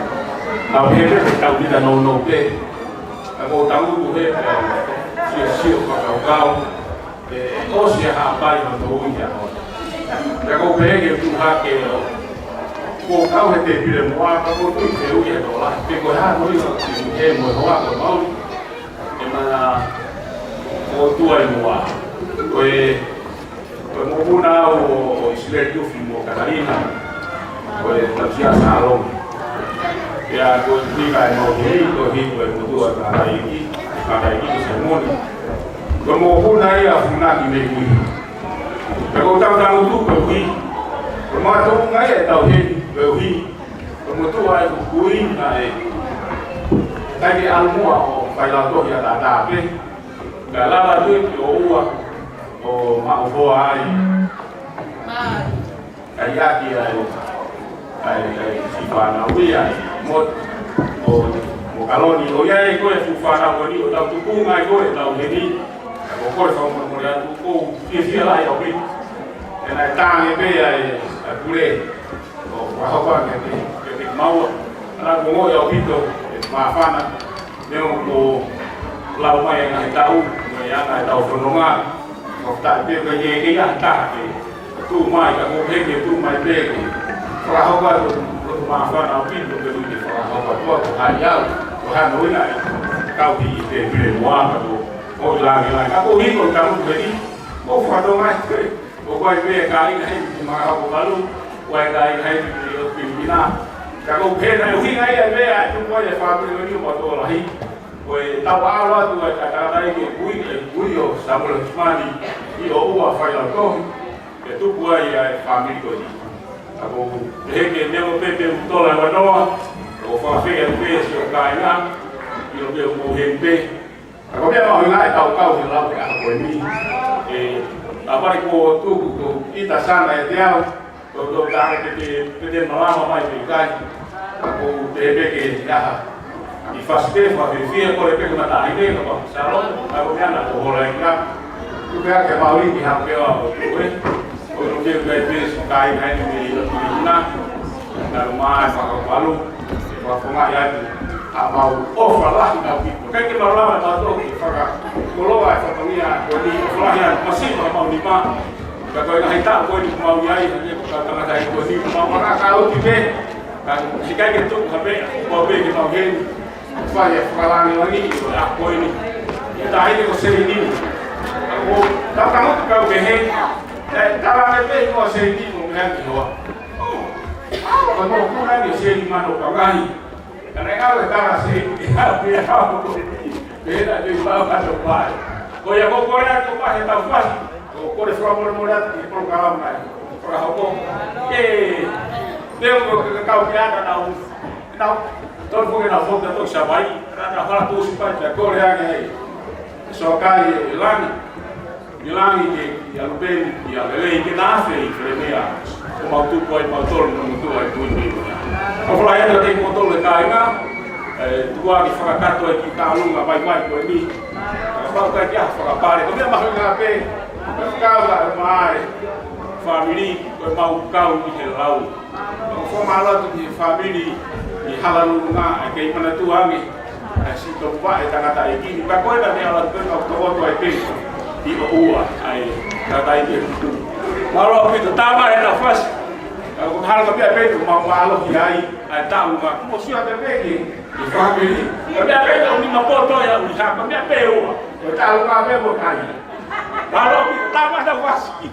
Kau he pē ke kau kita no no pē. Ka ko tau tu he pē, sio, sio, fakakaukau, ʻe, ʻosi ʻa e hapai no tau ia ho. Ka ko pehē ke tuʻu hake ʻo, ko kau he tēpile muʻa, ka ko tui ke ui he tola, pe ko e hā no ia, he mo e hoa ko mau, ʻe mana, ko tuai muʻa. Ko e Ko e mokopuna au ʻo, ʻo ʻIsileli Tufi mo Katalina. Ko e tausia Salome. Pea ko e tika e mau hili, ko e hili ko e motuʻa Kataiki, Kataiki ko Saimoni. Ko e mokopuna ia ʻa Funaki mei Kuini. Pea ko e tau tau tu ko e ui. Ko e matuʻunga ia e tau hili, ko e ui. Ko e motuʻa e Kuini na e. Kai ke ʻalu muʻa ʻo fai lau tohi ʻa Tata pē. Ka lava tui ki ʻo ua. ʻO maʻu hoa ai. Mai. Kai ʻaki ai. Ai, ai, si fānau ia ai. Mo, ʻo, mo Kaloni, ʻo ia e ko e fuʻu fānau ko eni, ʻo tau tupunga ai ko e tau heni. Ka ko e fakamolemole atu, ko e fiefia lahi ʻaupito. ʻE naʻe tange pē ai, ʻa Pule. ʻO, ʻo hapa ke te, ke te maua. Ana ko ngoi ʻaupito, e māfana. Neongo lau mai ʻa e ngaahi tau, mo e anga e tau fononga. Ko e taʻe pē ko e ke ia taha ke tuʻu mai, ka ko e ke tuʻu mai pē ke. Fakahoko atu, ko e māfana ʻaupito ke ui ke fakahoko atu, ko hai au, ko hano ina e kau ki te pile moa, ka ko, ko langi langi. Ka ko hiko tau pē ni, ko fatonga e pē. ʻO ko e meʻa ka ina hei ki Makaʻopalu, ko e ka ina hei ki ʻOtu Pilipi na. Ka ko e pehē naʻe ʻuhinga ia e meʻa, ʻe tuku ai e fāmili ʻo ni ʻo Matolahi. Ko e tau ʻalu atu ai ka tangata i ke kui, e kui ʻo Samuela Husimani, ʻi ʻo ua fai lau tohi, ʻe tuku ai ʻa e fāmili ko eni. Ka ko e pehē ke mea mo pepe u tola e vanoa, ʻo fakafeʻi atu pē si o kāinga, ʻi ʻo pē o mou heni pē. Ka ko e meʻa mahuʻinga e kau kau he lau ke ʻaho ko eni. ʻE, ʻa pari ko tuku ko ita sana e te au, to, to, ka ke te, ke te malama mai pe kai. Ka ko te peke ʻi ʻaha. ʻI fasi te, fa, fe, fia, ko le peke mata ai ne, ka pa, salon, ka ko meʻa na ko hola i ka. Tu pea ke mauli ki ha pea o tu e. Ko no ke kai pe, kai nai ni me ilo ki na. Na lo mai, fa, ka palu. Fa, fa, mai ai. A mau ʻofa lahi ʻaupito. Kai ke mau lava ʻa tō ke faka-, koloa e fatongia ko eni ʻofa lahi ʻa masiva mau ni mā. Ka ko e ngaahi taʻu ko eni mau i ai, hake ka tangata i ko eni mau mara ka uti pē. Ka sikai ke tuku ka pē, ko pē ke mau heni. Fai e fakalangi langi, ko e ako eni. Ia tahi ko Seini. Ako, tau tango tu kau pē he. Talange pē ko Seini mo meʻa ki hoa. Ka mau kuna ni Seini mano ka ngahi. Ka naʻe ngalo e tala Seini, ʻe hau, ʻe hau, ko e ni, pehē naʻe pau ka tau pai. Ko ia ko kole atu mai he tau fasi, ko kole fakamolemole atu ki he polokalama mai. Fakahoko, Pea ko e kakai pē ʻa ʻenau, ʻenau, tolu foki ʻenau foki ʻo toki Savaiʻi, ʻenau hala tuʻusi pē pea kole ange ai. Soakai e lani, ʻi langi ke, ʻi ʻalu pē, ʻi ʻalu lelei ke na afe ʻi Felemea. Ko mau tupu ai, mau tolu, mau tupu ai, tui ni. Ko e fala ia ke mau tolu e kāinga, ē, tuku ā ke fakakakato e kiʻi taulunga vaivai ko eni. Ka pau kai kia fakapale, ko e meʻa mahuʻinga pē, ko e kau ʻa e maʻa e fāmili, ko e mau kau ʻi he lau. ʻOku fakamālō atu ki he fāmili ʻi Halalunga, ʻa e kei manatua ange ʻa e siʻi topuvaʻe tangataʻeiki ni, pea ko ena ne ala pē ʻo tokoto ai pē ʻi ʻOua ʻa e tangataʻeiki ʻe tutu. Mālō ʻaupito, tā mai ʻenau fasi. ʻOku hala ka pea pē ʻoku mau mālohi ai ʻa e taulunga. Mo sio atu pē ki he fāmili. Ka pea pē ʻoku nima poto ia ʻuli hā, ka pea pē ʻoua. Ko e taulunga pē mo kai. Mālō ʻaupito, tā mai ʻenau fasi.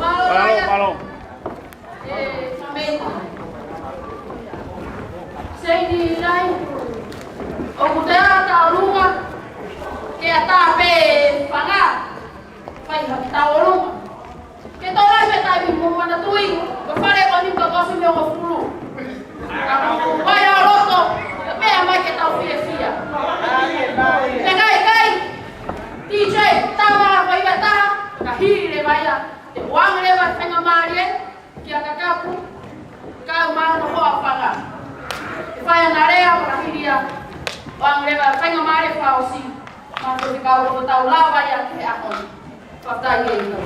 Mālō, mālō. Seini lai, ʻoku te ʻatā ʻolunga, ke ʻatā pē fanga, fai ha taulunga. Ke tau lai pē taimi mo manatuʻi, ko e fale ko eni ka kosi mei hongofulu. Ka ko e vai ʻa loto, ka pea mai ke tau fiefia. Pea kai kai, D J, tā mai ha faiva ʻe taha, ka hili leva ia, te u ʻoange leva e faingamālie, kia Kakapu, kau mai hono hoa fanga. Ke fai ʻana lea, ka hili ia, ʻoange leva e faingamālie fakaʻosi, mo e kau ʻoku tau lava ia ki he ʻaho ni. Fakafetaʻi ʻEiki.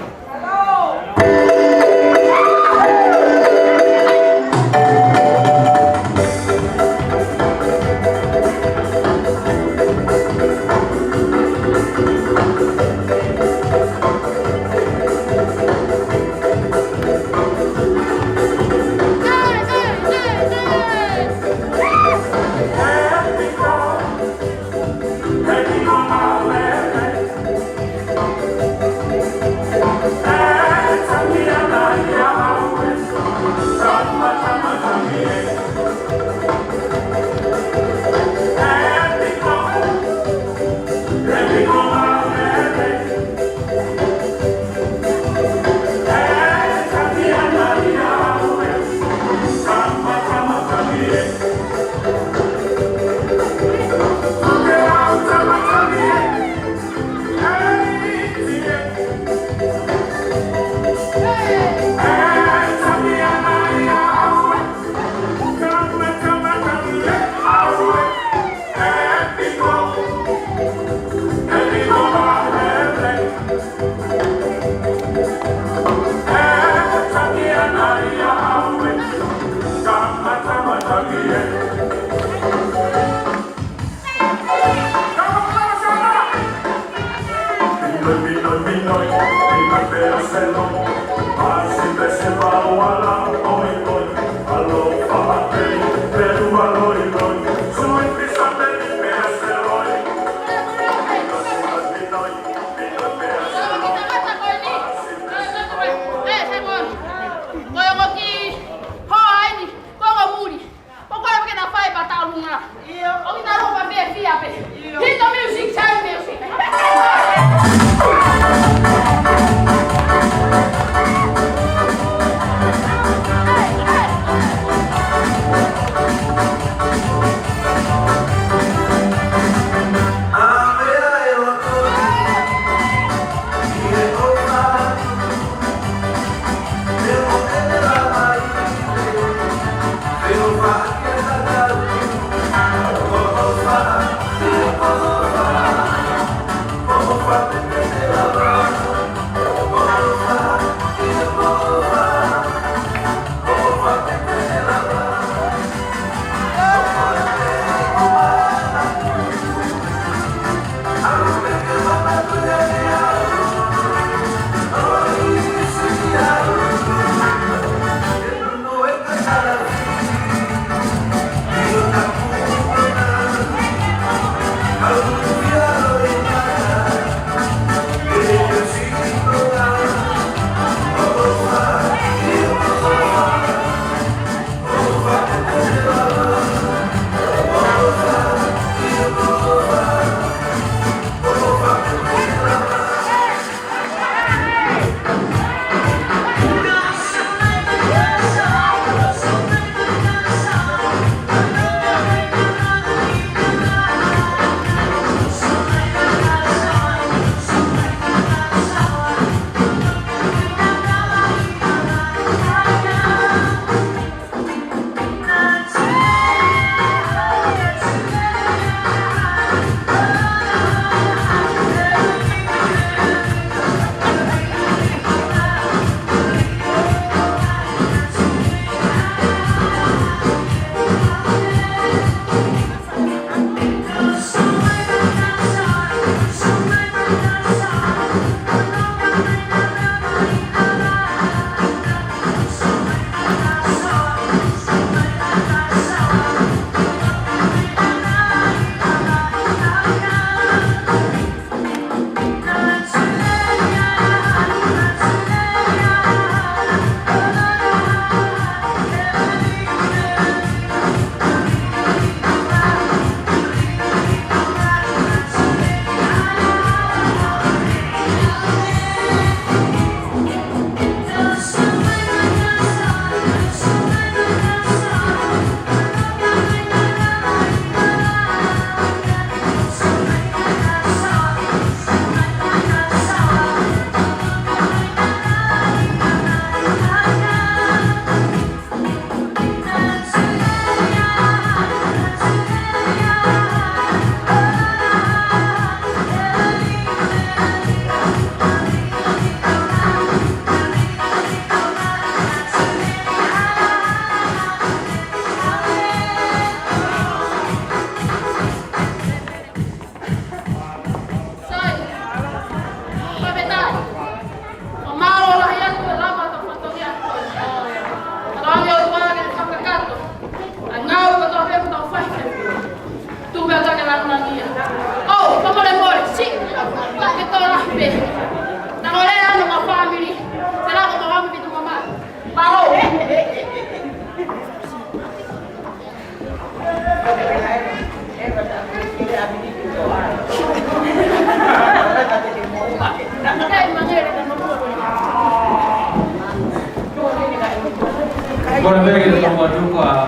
Kole pē ke tau ʻoatu ʻa e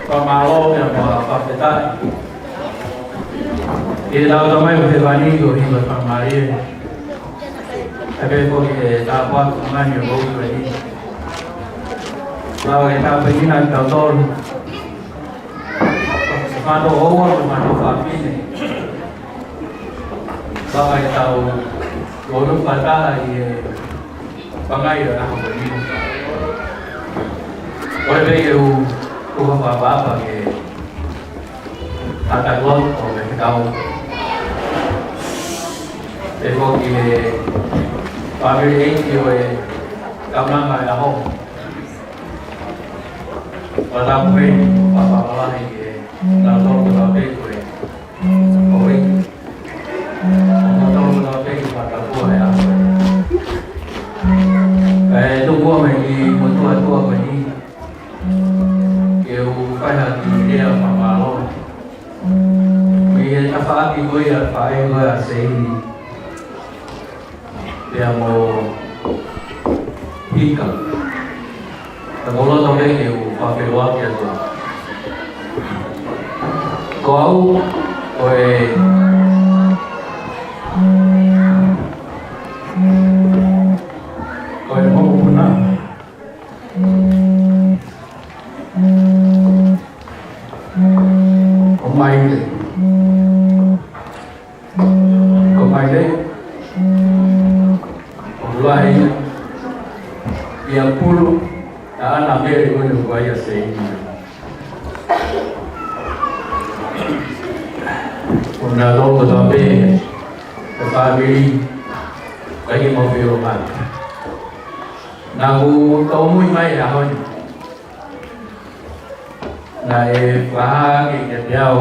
fakamālō pea mo e fakafetaʻi ki heʻetau Tamai ʻoku ʻi hēvani, ko e hingoa fakamālie. Pea pehē foki ki he tāpuaki māʻoniʻoni ʻoku ʻi heni. Lava ke tāpuekina kitautolu. Mātou ʻoua, mātou fafine. Pea ke tau ʻoatu fakataha ʻi he pangai ʻo e ʻaho ko eni. Kole pē ke u, u fakaʻapaʻapa ki he ʻataʻatā ʻo e fekau. Pea foki ki he fāmili ʻeiki ʻo e kaunanga ʻo e ʻaho. Pea tapu pē, fakafetaʻi ki he kinautolu kotoa pē ko e ʻOi. Ko kimoutolu kotoa pē ki he fakatapu ʻa e ʻaho. Kae tuku mai ki he motuʻa tuʻa ko eni. Ke u fai ha kiʻi lea fakamālō. Mei he tafaʻaki ko ia ʻa e faʻē ko ia ʻa Seini. Pea mo Hika. Ka ko e loto pē ke u fakafeʻiloaki atu. Ko au, ko e, ko e mokopuna ʻo Maile. Ko Maile, ʻoku lahi ia ʻi ʻApulu, ʻa ʻAna Mele ko eni ʻoku ʻi ai ʻa Seini. Ko kinautolu kotoa pē, ʻa e fāmili, ʻikai ke mau feʻiloaki. Naʻa ku tōmui mai he ʻaho ni. Naʻe fakahā ange kiate au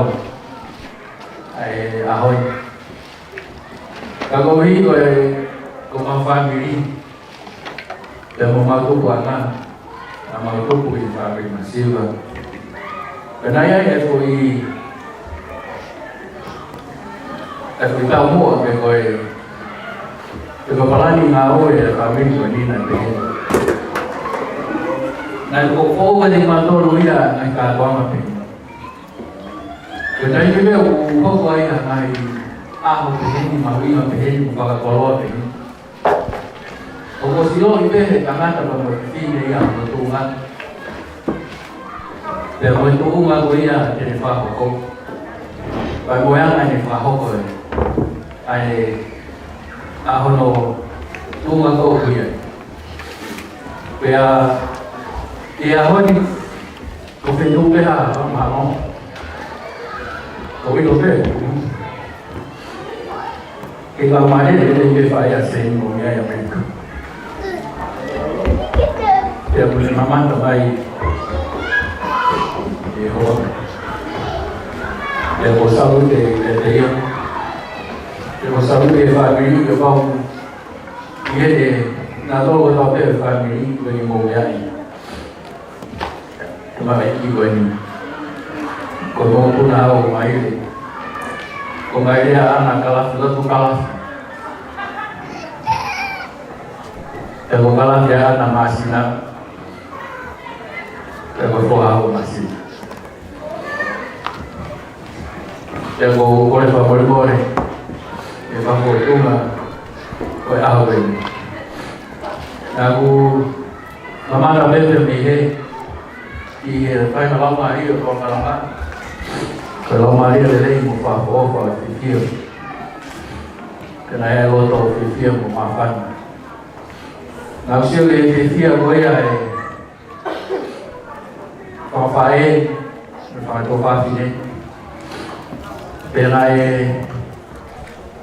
ʻa e ʻaho ni. Ka koeʻuhi ko e, ko homau fāmili, pea mo homau tupuʻanga, naʻa mau tupu ʻi he fāmili masiva. Pea naʻe ʻi ai e foʻi, e foʻi taumuʻa pe ko e, pe ko e palani ngāue ʻa e fāmili ko eni naʻe pehē. Naʻe ko e foʻi ʻa kimautolu ia naʻe kātoanga pē. Ko e taimi pē ʻoku hoko ai ha ngaahi ʻaho peheni, mahuʻinga peheni, mo fakakoloa peheni. ʻOku ʻosi ʻilo pē ʻe he tangata pea mo e fefine ia hono tuʻunga. Pea mo e tuʻunga ko ia te ne fakahoko. Pea mo e anga ʻene fakahoko ē. ʻA e, ʻa hono tuʻunga ko ia. Pea, ʻi he ʻaho ni, ko e feituʻu pē ha, ha, ha, ko e ʻilo pē. Ke ka mare, le, le, le, fai ʻa Seini mo ia ʻi ʻAmelika. Pea mo e mamata mai ʻe hoa. Pea ko e salute kiate ia. Pea ko e salute ki he fāmili, pea pau. ʻI heʻetau tō kotoa pē fāmili, ko eni mo ia ʻi he mamahi ko eni. Ko e mokopuna ʻo Maile. Ko Maile ʻa ʻAna Kalafi, lotu Kalafi. Pea ko Kalafi ʻa ʻAna Māsina. Pea ko e foha ʻo Māsina. Pea ʻoku ou kole fakamolemole, ʻi he fakafotunga ʻo e ʻaho ko eni. Naʻa ku mamata pē pē mei he, ʻi he faʻahinga laumālie ʻo e polokalama. Ko e laumālie lelei mo fakaʻofoʻofa fiefia. Pea naʻe ʻi ai e loto fiefia mo māfana. Naʻa ku sio ki he fiefia ko ia ʻa e fakafaʻē, mo e fakatuofāfine. Pea naʻe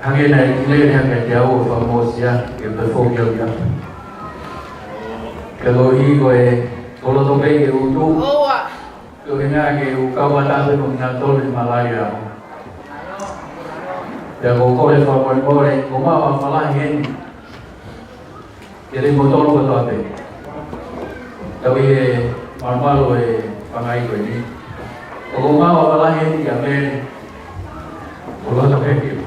hangē naʻe kiʻi lele hake kiate au ʻo fakamōsia ke u toe foki au ia. Ka ko e ʻuhi ko e, ko e loto pē ke u tuʻu. ʻOua. Ko e ʻuhinga ke u kau atu pē mo kinautolu ʻi he malaʻia. Pea ʻoku ou kole fakamolemole, ʻoku ou maʻu ha falahi heni. Kiate kimoutolu kotoa pē. Tau ʻi he malumalu ʻo e pangai ko eni. ʻOku ou maʻu ha falahi heni kia Mele. ʻOku ou loto pē ke u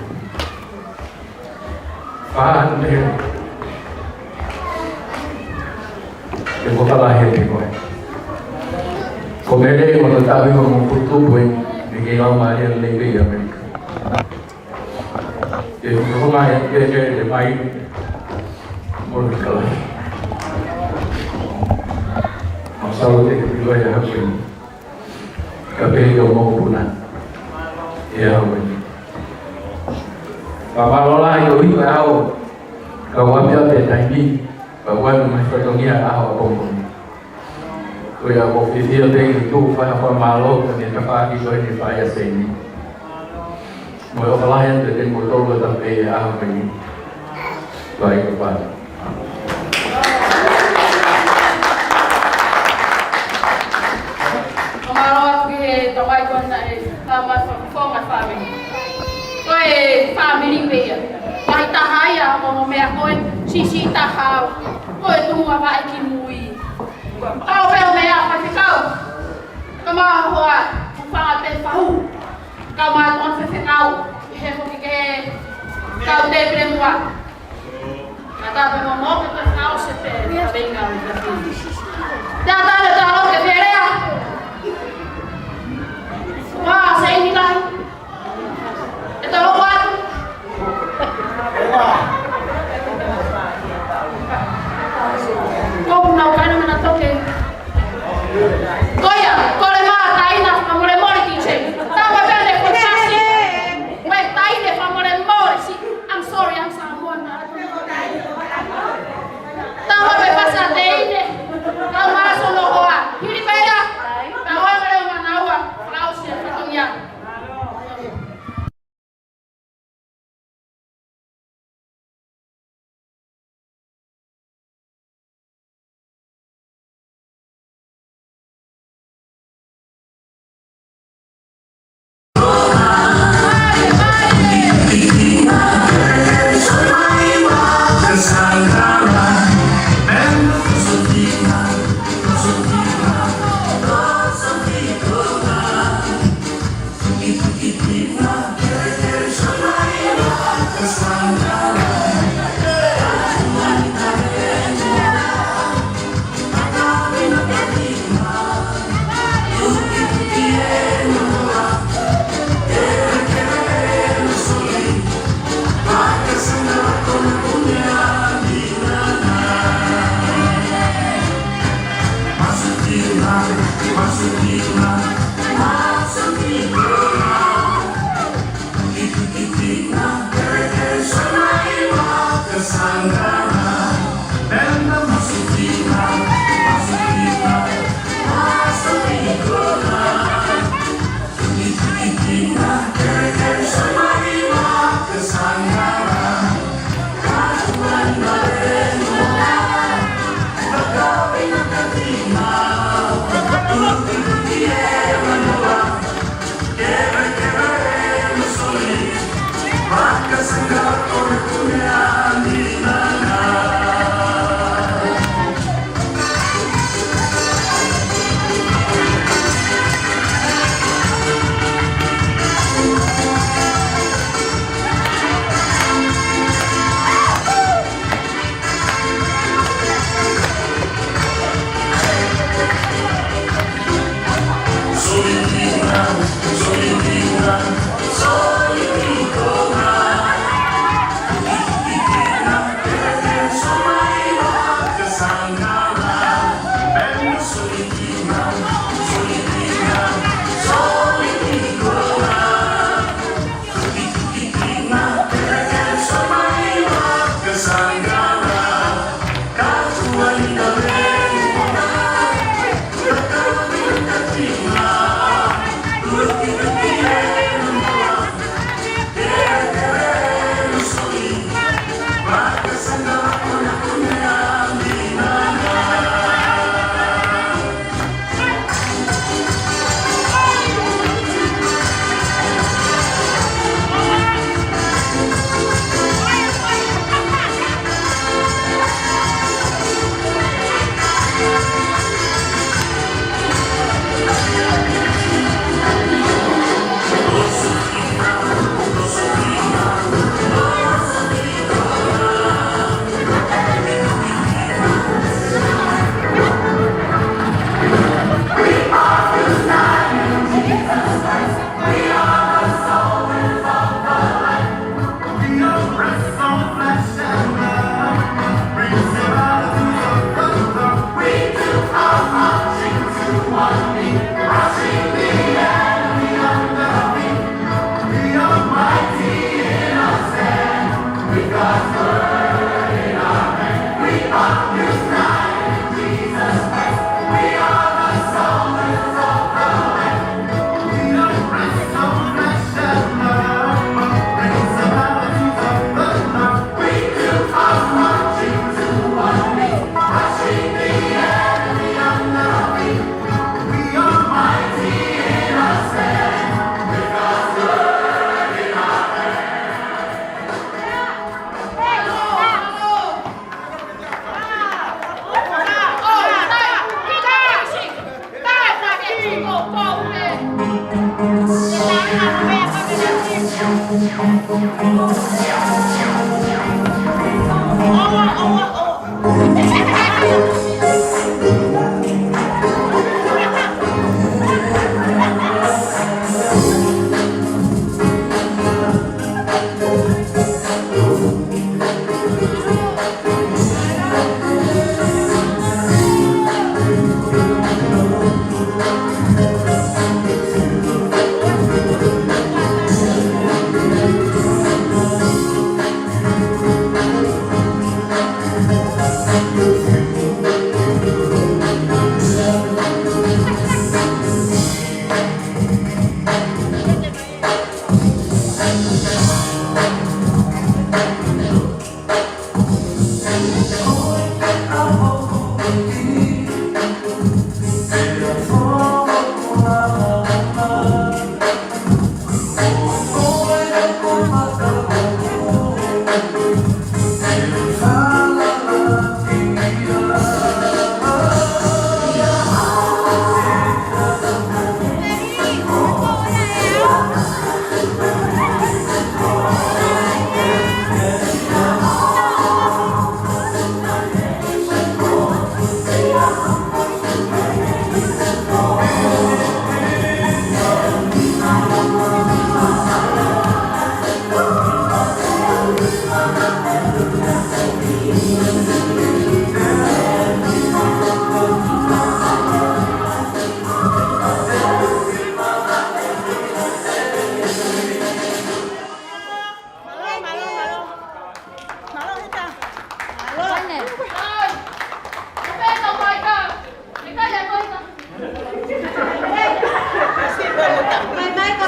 fakahā atu Mele. Ke Ko e fakalahi ʻa e piko. Ko Mele, ko e tataʻu ia ʻo e moʻui tupu ʻeni, naʻe kei laumālie lelei pē ʻi ʻAmelika. Ke hoko mai, ke, ke, ke mai. Moʻoni ka lahi. Mālō ʻaupito e piko ʻi he ʻaho ko eni. Ka pehē ki hoʻo mokopuna ʻi he ʻaho ko eni. Fakamālō lahi koeʻuhi ko e ʻaho, ka ʻoku ʻapiʻapi e taimi, ka ʻoku ʻi ai mo e fatongia ʻo e ʻaho ʻapongipongi. Ko ia ʻoku ou fiefia pē ke u fai ha fakamālō ki he tafaʻaki ko eni ʻoku fai ʻe Seini. Mo e ʻofa lahi atu kiate kimoutolu ʻoku tau pehē ʻi he ʻaho ko eni. Vai ko vai. Fakamālō atu ki he tamai ko ena ʻe tama fakafofonga fāmili. Ko e fāmili pē ia. Lahi taha ia, ko e ongo meʻa ko e siʻisiʻi taha au. Ko e tuʻunga vaʻe ki mui. Kau pē ʻo meʻa faifekau. Ka ma hoa, ʻoku fanga pē fahu. Kau ma tuan faifekau. He foki ke kau te pile mua. Ka ta pe mo mo ke ta kau se pe ka venga o ta. Ta ta le ta lo ke pele a. Wa se ini lai. E ta lo wa. Ko na kana mana toke. Ko ia, ko le ma taina fakamolemole ki Jane. Tama pele ko kasi. Mo e taina fakamolemole si. I'm sorry, I'm Samoan. Tama pe pasa teine. Kau maso no hoa. Hili pea. Kau ai mele manaua. Kau si a fatongia.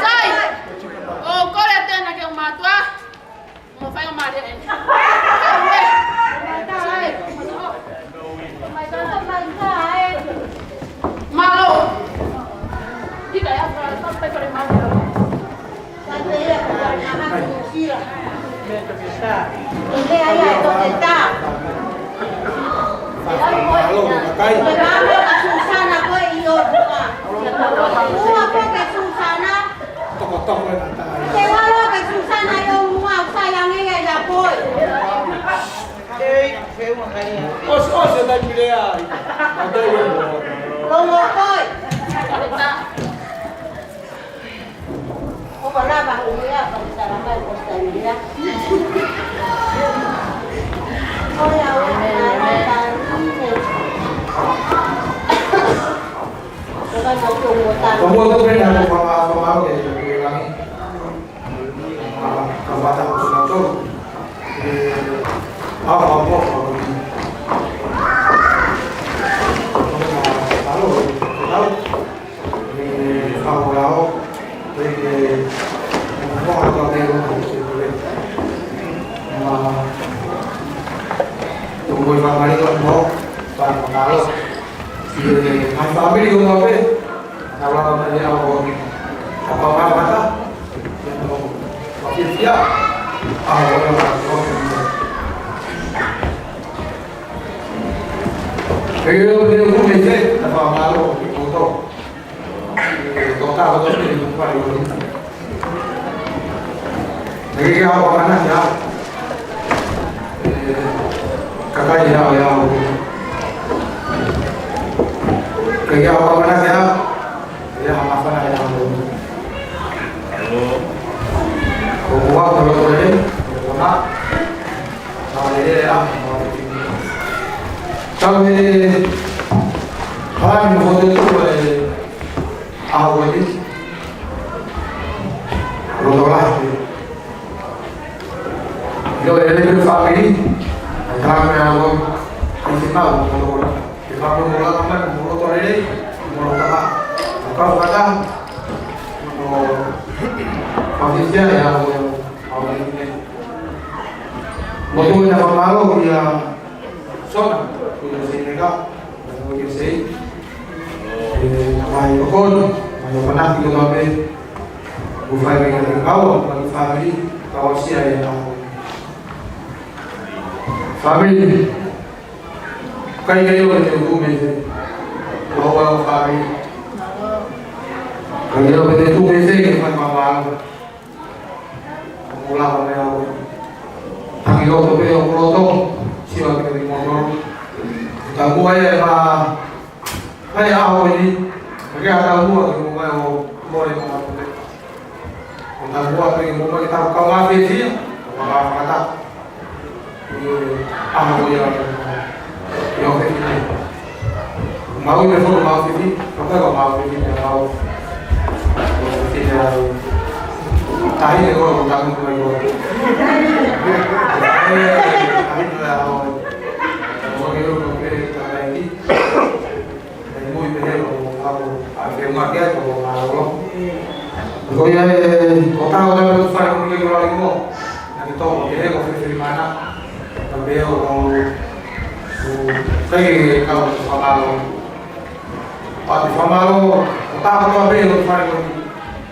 Sai! ʻOku ou kole atu ena ki he mātuʻa. Mo fai o mālie eni. Sai! Mālō! Ika ia, fai fai mālō. Longo koe. ʻOku lava ʻo ia, pea tala mai ko Sainia. ʻOia, ʻoia, ʻoia, ʻoia. Ko ka na ko mo ta. Ko mo to pe na ko pa pa pa ke ke langi. Ka mata ko sa to. E, a pa po ko ni. Alo, alo. E, ka o lao. E, ke, mo ka te ko se ko. Ma, ko mo ma mari ko mo, pa pa alo. Ē, mai fāmili ʻo Nōpe, na wala mai au ʻo ni. Ka pa pa pa ta. Ka fiefia. ʻA, ʻo ni. Ē, ʻo ni ʻo ni te, na pa ma lo, ʻo to. Ē, to ta, ʻo to, ʻo ni. Ē, ke ke ʻalu ʻo ʻamanaki ā. Ē, kakai ʻalu ʻo ʻalu. Ke ke ʻalu ʻo ʻamanaki ā. Ē, ʻamanaki ʻalu ʻo ʻalu. ʻOku ʻalu ʻo ʻalu ē, ʻo na. Tau he, tau he, halaʻi mo te tuʻu e, ʻAho ko eni. Loto lahi. ʻIo, e lele fāmili. ʻAi tala me ʻaho. ʻAi te mau, mo loto lahi. Ke mau mo laka mai, mo loto lelei, mo loto lahi. Mo kau kata. Mo fafisia e ʻaho, ʻaho ni. Mo tuʻu ʻi he fakamālō kia Sona, kia Seineka. Ko ia sei, ʻe, mai ko kono, mai o panaki ko tape, ko fai mai ka te kau, mai fāmili, kau asia e na. Fāmili, kai kai o te tu me te, ko ua o fāmili. Kai kai o te tu me te, ke fai mamalu. Ko lava me au. Tangi loto pē ʻo loto, sio atu ki moto. Taumua e ma, mai ʻaho ni, ke a taumua ki mo mai ʻo mole ma pē. Taumua pē ki mo mai tau kau mafetia, ko ma fakata. ʻAho ia, ia o fefine. Mau i me fono mau fifi, ka pea mau fifi me mau. Mau fifi me au. Tahi e kolo, tamu mai kolo. Tahi e au. Mau ke ro ke takai ni. Ai mui pehē ʻo au, ʻa ke ma ke ai ko mālōlō. Ko ia e, ko tau na me fai ko ke ko ai mo. Na ke tō, ke he ko fefili mana. Na pehē ʻo, ʻo, ʻo, fai ke kau fakamālō. ʻA te fakamālō, ko tau ko tau pehē ʻo fai ko ni.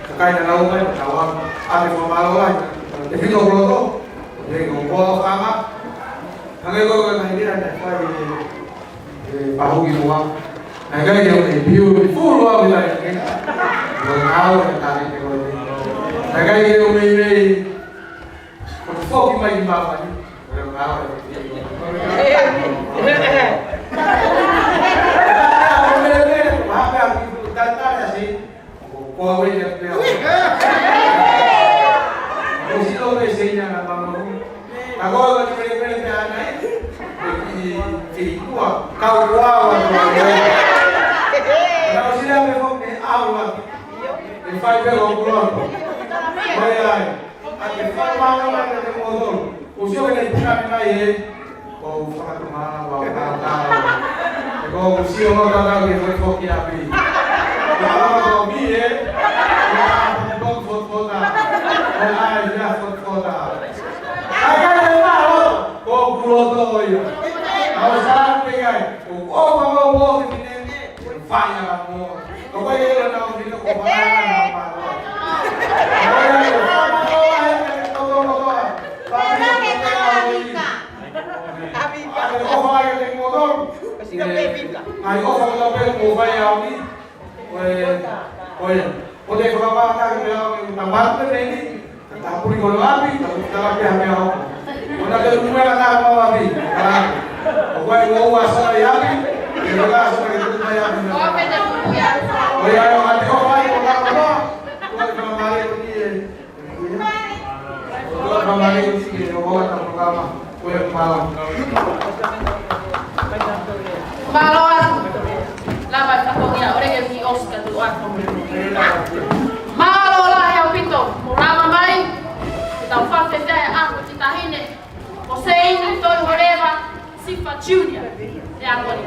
Kakai na nau mai, tau a, ʻa te fakamālō ai. Te fito ko loto, te ko ko fama. Hangē ko e kahi ni, ʻa te fai, ʻe pahu ki mua. Naʻe ʻikai ke ʻoku beautiful au i laʻi ke. Ko e ngāue ʻa e tane ke ʻoku. Naʻe ʻikai ke ʻoku meimei. Ko e foki mai ki māmani. Ko e ngāue ʻa e tane. Ko e meimei, ko e hapea ki ʻoku tatale ʻa si. Ko au ia pea. Ko silo me se ina na mano. Na ko au ia pea pea pea ana e. Ki, ki kua, kau kua wa kua. Na o sila me fo me au la. E fai pē ko kua. Mai ai. ʻA te fakamālō mai ka te moto. ʻOku sio ke ne puna ni mai e. ʻOku fakatomala wa ka ka. ʻE ko ʻoku sio mo ka ka ke fai foki ʻapi. Ka ka ko mi e. Ia, ko fotofota. Ko ai ia fotofota. Ka ka te malo. Ko kulo to ia. Au sa pe ai. ʻOku ʻofa mo mo ki ne. Fai a mo. Ko ko e lo na o fino ko fai a na pa. Ko ia ko fai a mo he ko ko ko. Fai a mo he ko ko. Avi. Avi. Avi, ko fai a te ko ko. Kasi ka pe vika. Ai, ko fai a mo fai a mi. Ko e, ko e. Ko te ko fai a ka me a mi. Tamate pe ni. Ka puli ko lo api, ka tala pē ha meʻa hoko. Ko na te unu mea ka tala pau api. Ka, ʻo ko e ua ua sala i api, ke lo ka sala ke tuku mai api. ʻO ia, ʻo ate ʻo fai ko ka ko. Ko e ka mare ko ni e. Ko e ka mare ko ni e, ʻo ko e ka ko ka ma. Ko e ka mare. Mālō atu. Lava e fatongia, ʻo leke ki Oscar tu atu. Mālō lahi ʻaupito, mo lava mai, ke tau fakafetaʻi ʻa e ʻaho ki taʻahine, ko Seini Toiholeva Sifa Junior, ʻi he ʻaho ni.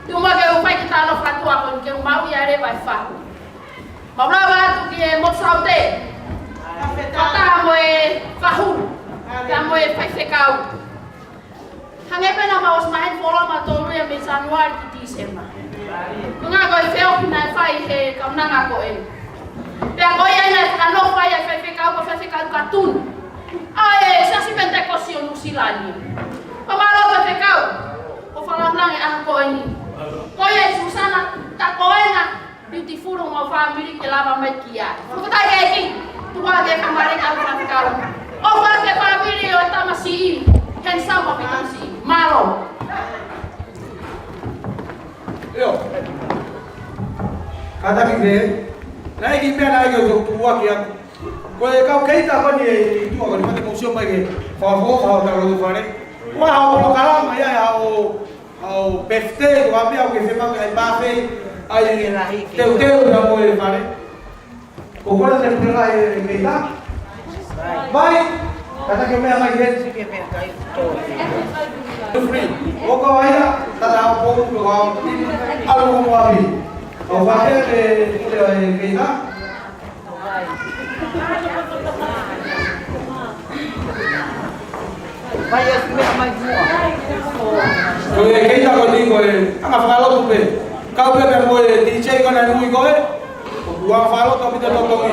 Tuku muʻa ke u fai ke tau fakatuʻa ko eni ke u maʻu ia leva e fahu. Mau lava atu ki he motu saute. Fakataha mo e fahu, ka mo e faifekau. Hangē pē naʻa mau ʻosi maʻu e folofola tolu ia mei Sānuali ki Tīsema. Ko e ngaahi feohi naʻe fai he kaunanga ko eni. Pea ko ia naʻe fakanofo ai e faifekau, ko e faifekau Katuni. ʻA e Siasi Penitekosi ʻo Nuʻusila ni. Pea mālō faifekau, ko e fakalangilangi ʻaho ko eni. Ko ia ʻe Susana Takoena. Beautiful mo fāmili ke lava mai ki ai. Fukatai ke ki. Tuku ke kamare au faifekau. ʻO fai ke fāmili ʻo tamasiʻi. Handsome ʻaupito siʻi. Mālō. ʻIo. Kātaki pē. Naʻe ʻi ai e meʻa naʻe ʻikai ke u tuʻuaki atu. Ko e kau keita ko eni ʻi tuʻa ko eni mate mo sio mai ke. Fafo, fafo, tau loto fale. Ua hao polokalama ia hao, hao birthday, ua meʻa ke fai mai e buffet. ʻAi, teuteu ia mo e fale. Ko koe te pule ai e meita. Vai, kātaki e meʻa mai heni. Free. ʻOku ʻi ai, tata o pou ko au. ʻAlu ko Moavi. ʻOku ʻi ai e pule ai e meita. Vai ʻasi meʻa mai muʻa. Ko e keita ko eni ko e anga fakalotu pē. Kau pē pē mo e D J ko ena ʻi mui ko ē. Ko e anga fakalotu ʻaupito e totongi.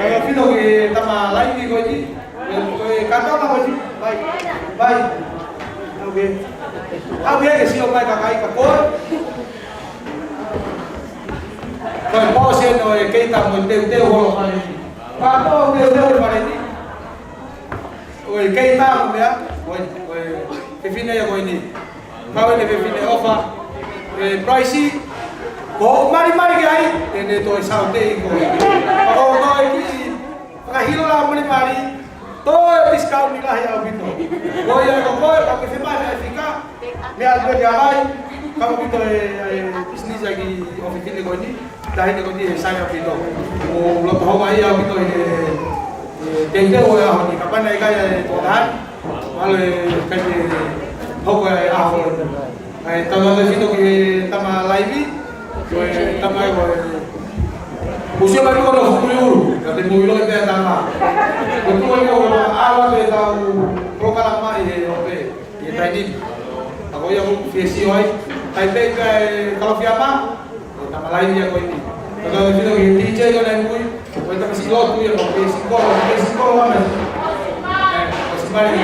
Ko e fino ki he tama laivi ko eni. Ko e kātoanga ko eni. Vai. Vai. Okay. Au ke sio mai ka kai ka koe. Ko e pōseni ʻo e keita mo e teuteu holo fale ni. Ka ko e teuteu fale ni. ʻO e keita mo e meʻa, ʻo e, ʻo e fefine ia ko eni. Kau ʻene fefine ʻofa. E price, ko e malimali ki ai, ʻene toe saute ʻi ko ē. Ka ko e kiʻi fakahilo la malimali, toe discount ni lahi ʻaupito. Ko ia ko koe, ka ke fai mai e fika, meʻa atu pē ke ʻai, ka ʻaupito e, e business ʻa e kiʻi ʻofefine ko eni, taʻahine ko eni ʻe sai ʻaupito. ʻOku loto hounga ia ʻaupito e, e teuteu ʻo e ʻaho ni, kapau naʻe ʻikai e tokolahi, ʻalu e kai ke hoko e ʻaho ni. ʻAi, tau ʻalu ʻaupito ki he tama laivi. Ko e tama ē ko e. Kuo sio mai ko e fuku ʻi ʻulu, ka te mou ʻilo e tama. Ko e tuʻu ʻi ʻulu, ʻalu atu e tau polokalama ʻi he ope, ʻi he taimi ni. Ka ko ia ʻoku fie sio ai, tai pei pē e Kalofiama, ko e tama laivi ia ko eni. Ko e tau ʻaupito ki he D J ko ena ʻi mui, ko e tama siʻi lotu ia, ko e siʻi kolo, ko e siʻi kolo ʻa me. Ē, ko e siʻi mali.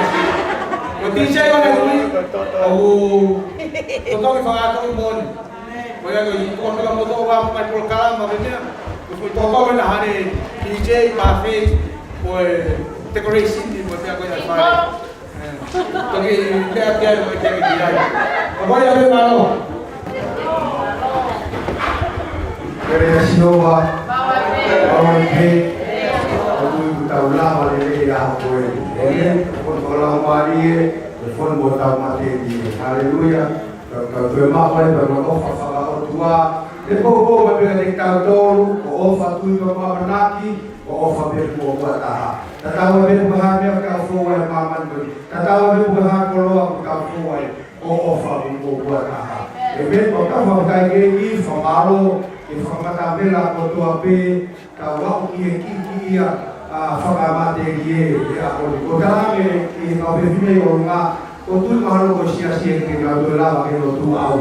Ko e D J ko ena ʻi mui, ʻoku totongi fakaʻato moʻoni. Ko ia ko e, ko e meʻa mo tō wa mai polokalama pē meʻa. Ko e tō tō na hane D J, buffet, ko e decoration ni mo e meʻa ko ia fale. Ē, toki meʻa pē ia mo e teke ki ai. Ko ia pē mālō. Pele Sihova, ʻoku ʻi ai pē, ʻoku tau lava lelei ʻa ko ē. ʻĒmeni. Ko e tau lava mālie, ko e fonu mo tau matelie. Haleluia. Ka, ka ko e māfana pē mo e ʻofa fakaʻotua. Te poupou mai pē kiate kitautolu, ko e ʻofa tui pē mo ʻamanaki, ko e ʻofa pē mo e kuataha. Tatau ai pē pe ko e hā e meʻa ʻoku tau fou ai he māmani ko eni. Tatau ai pē pe ko e hā e koloa ʻoku tau fou ai, ko e ʻofa pē mo e kuataha. ʻĒmeni, ko e fakafetaʻi ki he ʻEiki, fakamālō, ke fakamatavela kotoa pē, tau aʻu ki he kiʻi, kiʻi ia, ʻa, fakamatelie, ʻe ʻa ko, ko e talaange ʻe he kau fefine ʻi ʻolunga, ʻoku tui mahalo ko e siasi ʻe ʻikai ke nau toe lava ke lotu au.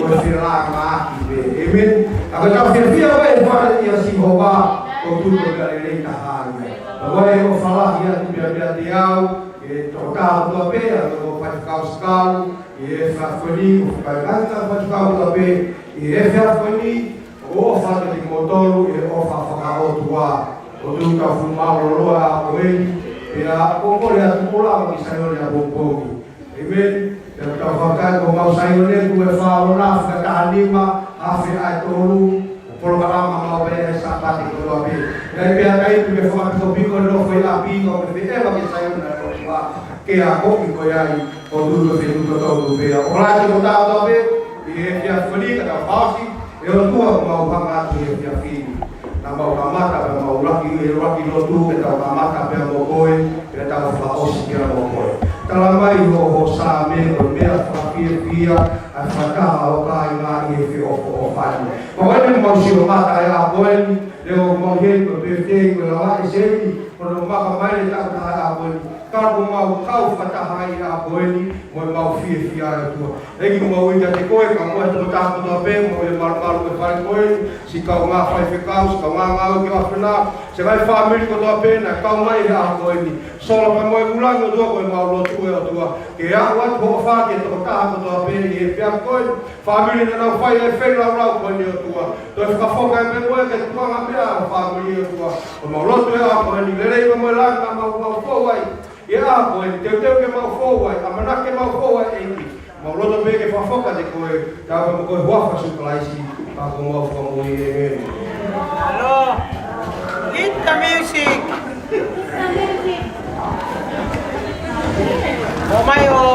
Ko e felāngaaki pē. ʻĒmeni. Ka ko e tau fiefia pē he fale ʻia Sihova, ʻoku tui ko e meʻa lelei taha ia. Ka ko e ʻofa lahi atu pē meiate au, ʻe tokotaha kotoa pē, ʻa e kau faifekau sikalu, ʻi he efiafi ni, ko e kau faifekau kotoa pē, ʻi he efiafi ni, ʻoku ou ʻofa atu kiate kimoutolu ʻi he ʻofa fakaʻotua. ʻOku tau fuʻu mālōlō ʻa ko eni, pea ʻoku ou kole atu ke mou lava ki Saione ʻapongipongi. ʻĒmeni. Pea tau fakataha ko mau Saione, ko e fā ono, fika taha nima, afe ʻa e tolu, ko e polokalama mau pē he Sāpate kotoa pē. Pea ʻi ai pē ha taimi ke fakapikopiko e nofo ʻi ʻapi, ko e fie ʻeva ki Saione ʻapongipongi. Ke akoʻi koe ai, ʻoku tui ko e fetuʻutaki totonu pē ia. ʻOku lahi e tokotaha kotoa pē, ʻi he efiafi ni ka tau fakaʻosi, ʻe ʻOtua ʻoku mau hanga atu he efiafi ni. Naʻa mau kamata pē mau laki, ʻi he laki lotu, ke tau kamata pē mo koe, ke tau fakaʻosi pē mo koe. Tala mai hoʻo, hoʻo Saame, ko e meʻa fakafiefia, ʻa e fakataha ʻo e kāinga ʻi he feʻofoʻofani. Pea ko eni mau sio mata ʻi he ʻaho ko eni, leo mau heni ko e pefei, ko e lava ʻe Seni, ko hono maka mai e taʻu taha ʻi he ʻaho ko eni. Ka kuo mau kau fakataha ʻi he ʻaho ko eni, mo ʻemau fiefia ʻe ʻOtua. ʻEiki, mau ui kiate koe, kae ʻumaʻā e tokotaha kotoa pē, mo e malumalu ʻo e fale ko eni, siʻi kaungā faifekau, siʻi kaungā ngāue ki he ʻAfiona, siʻi ngaahi fāmili kotoa pē, naʻe kau mai he ʻaho ko eni. Sola pē mo e vūlangi ʻOtua ko ʻemau lotu ʻe ʻOtua. Ke aʻu atu hoʻo ʻofa ki he tokotaha kotoa pē ʻi he efiafi ko eni. Fāmili naʻa nau fai e feilaulau ko eni ʻOtua. Toe fakafoki mai pē mo e ke tuanga meʻa ʻa e fāmili ʻOtua. ʻOku mau lotu he ʻaho ko eni lelei pē mo e langi naʻa mau, mau fou ai. ʻI he ʻaho ko eni, teuteu ke mau fou ai, ʻamanaki ke mau fou ai ʻEiki. Mau loto pē ke fakafoki kiate koe, tau mo koe huafa Sīsū Kalaisi, pea ko homau Fakamoʻui, ʻēmeni. Hello. Hit the music. Hit the music. ʻOmai ʻo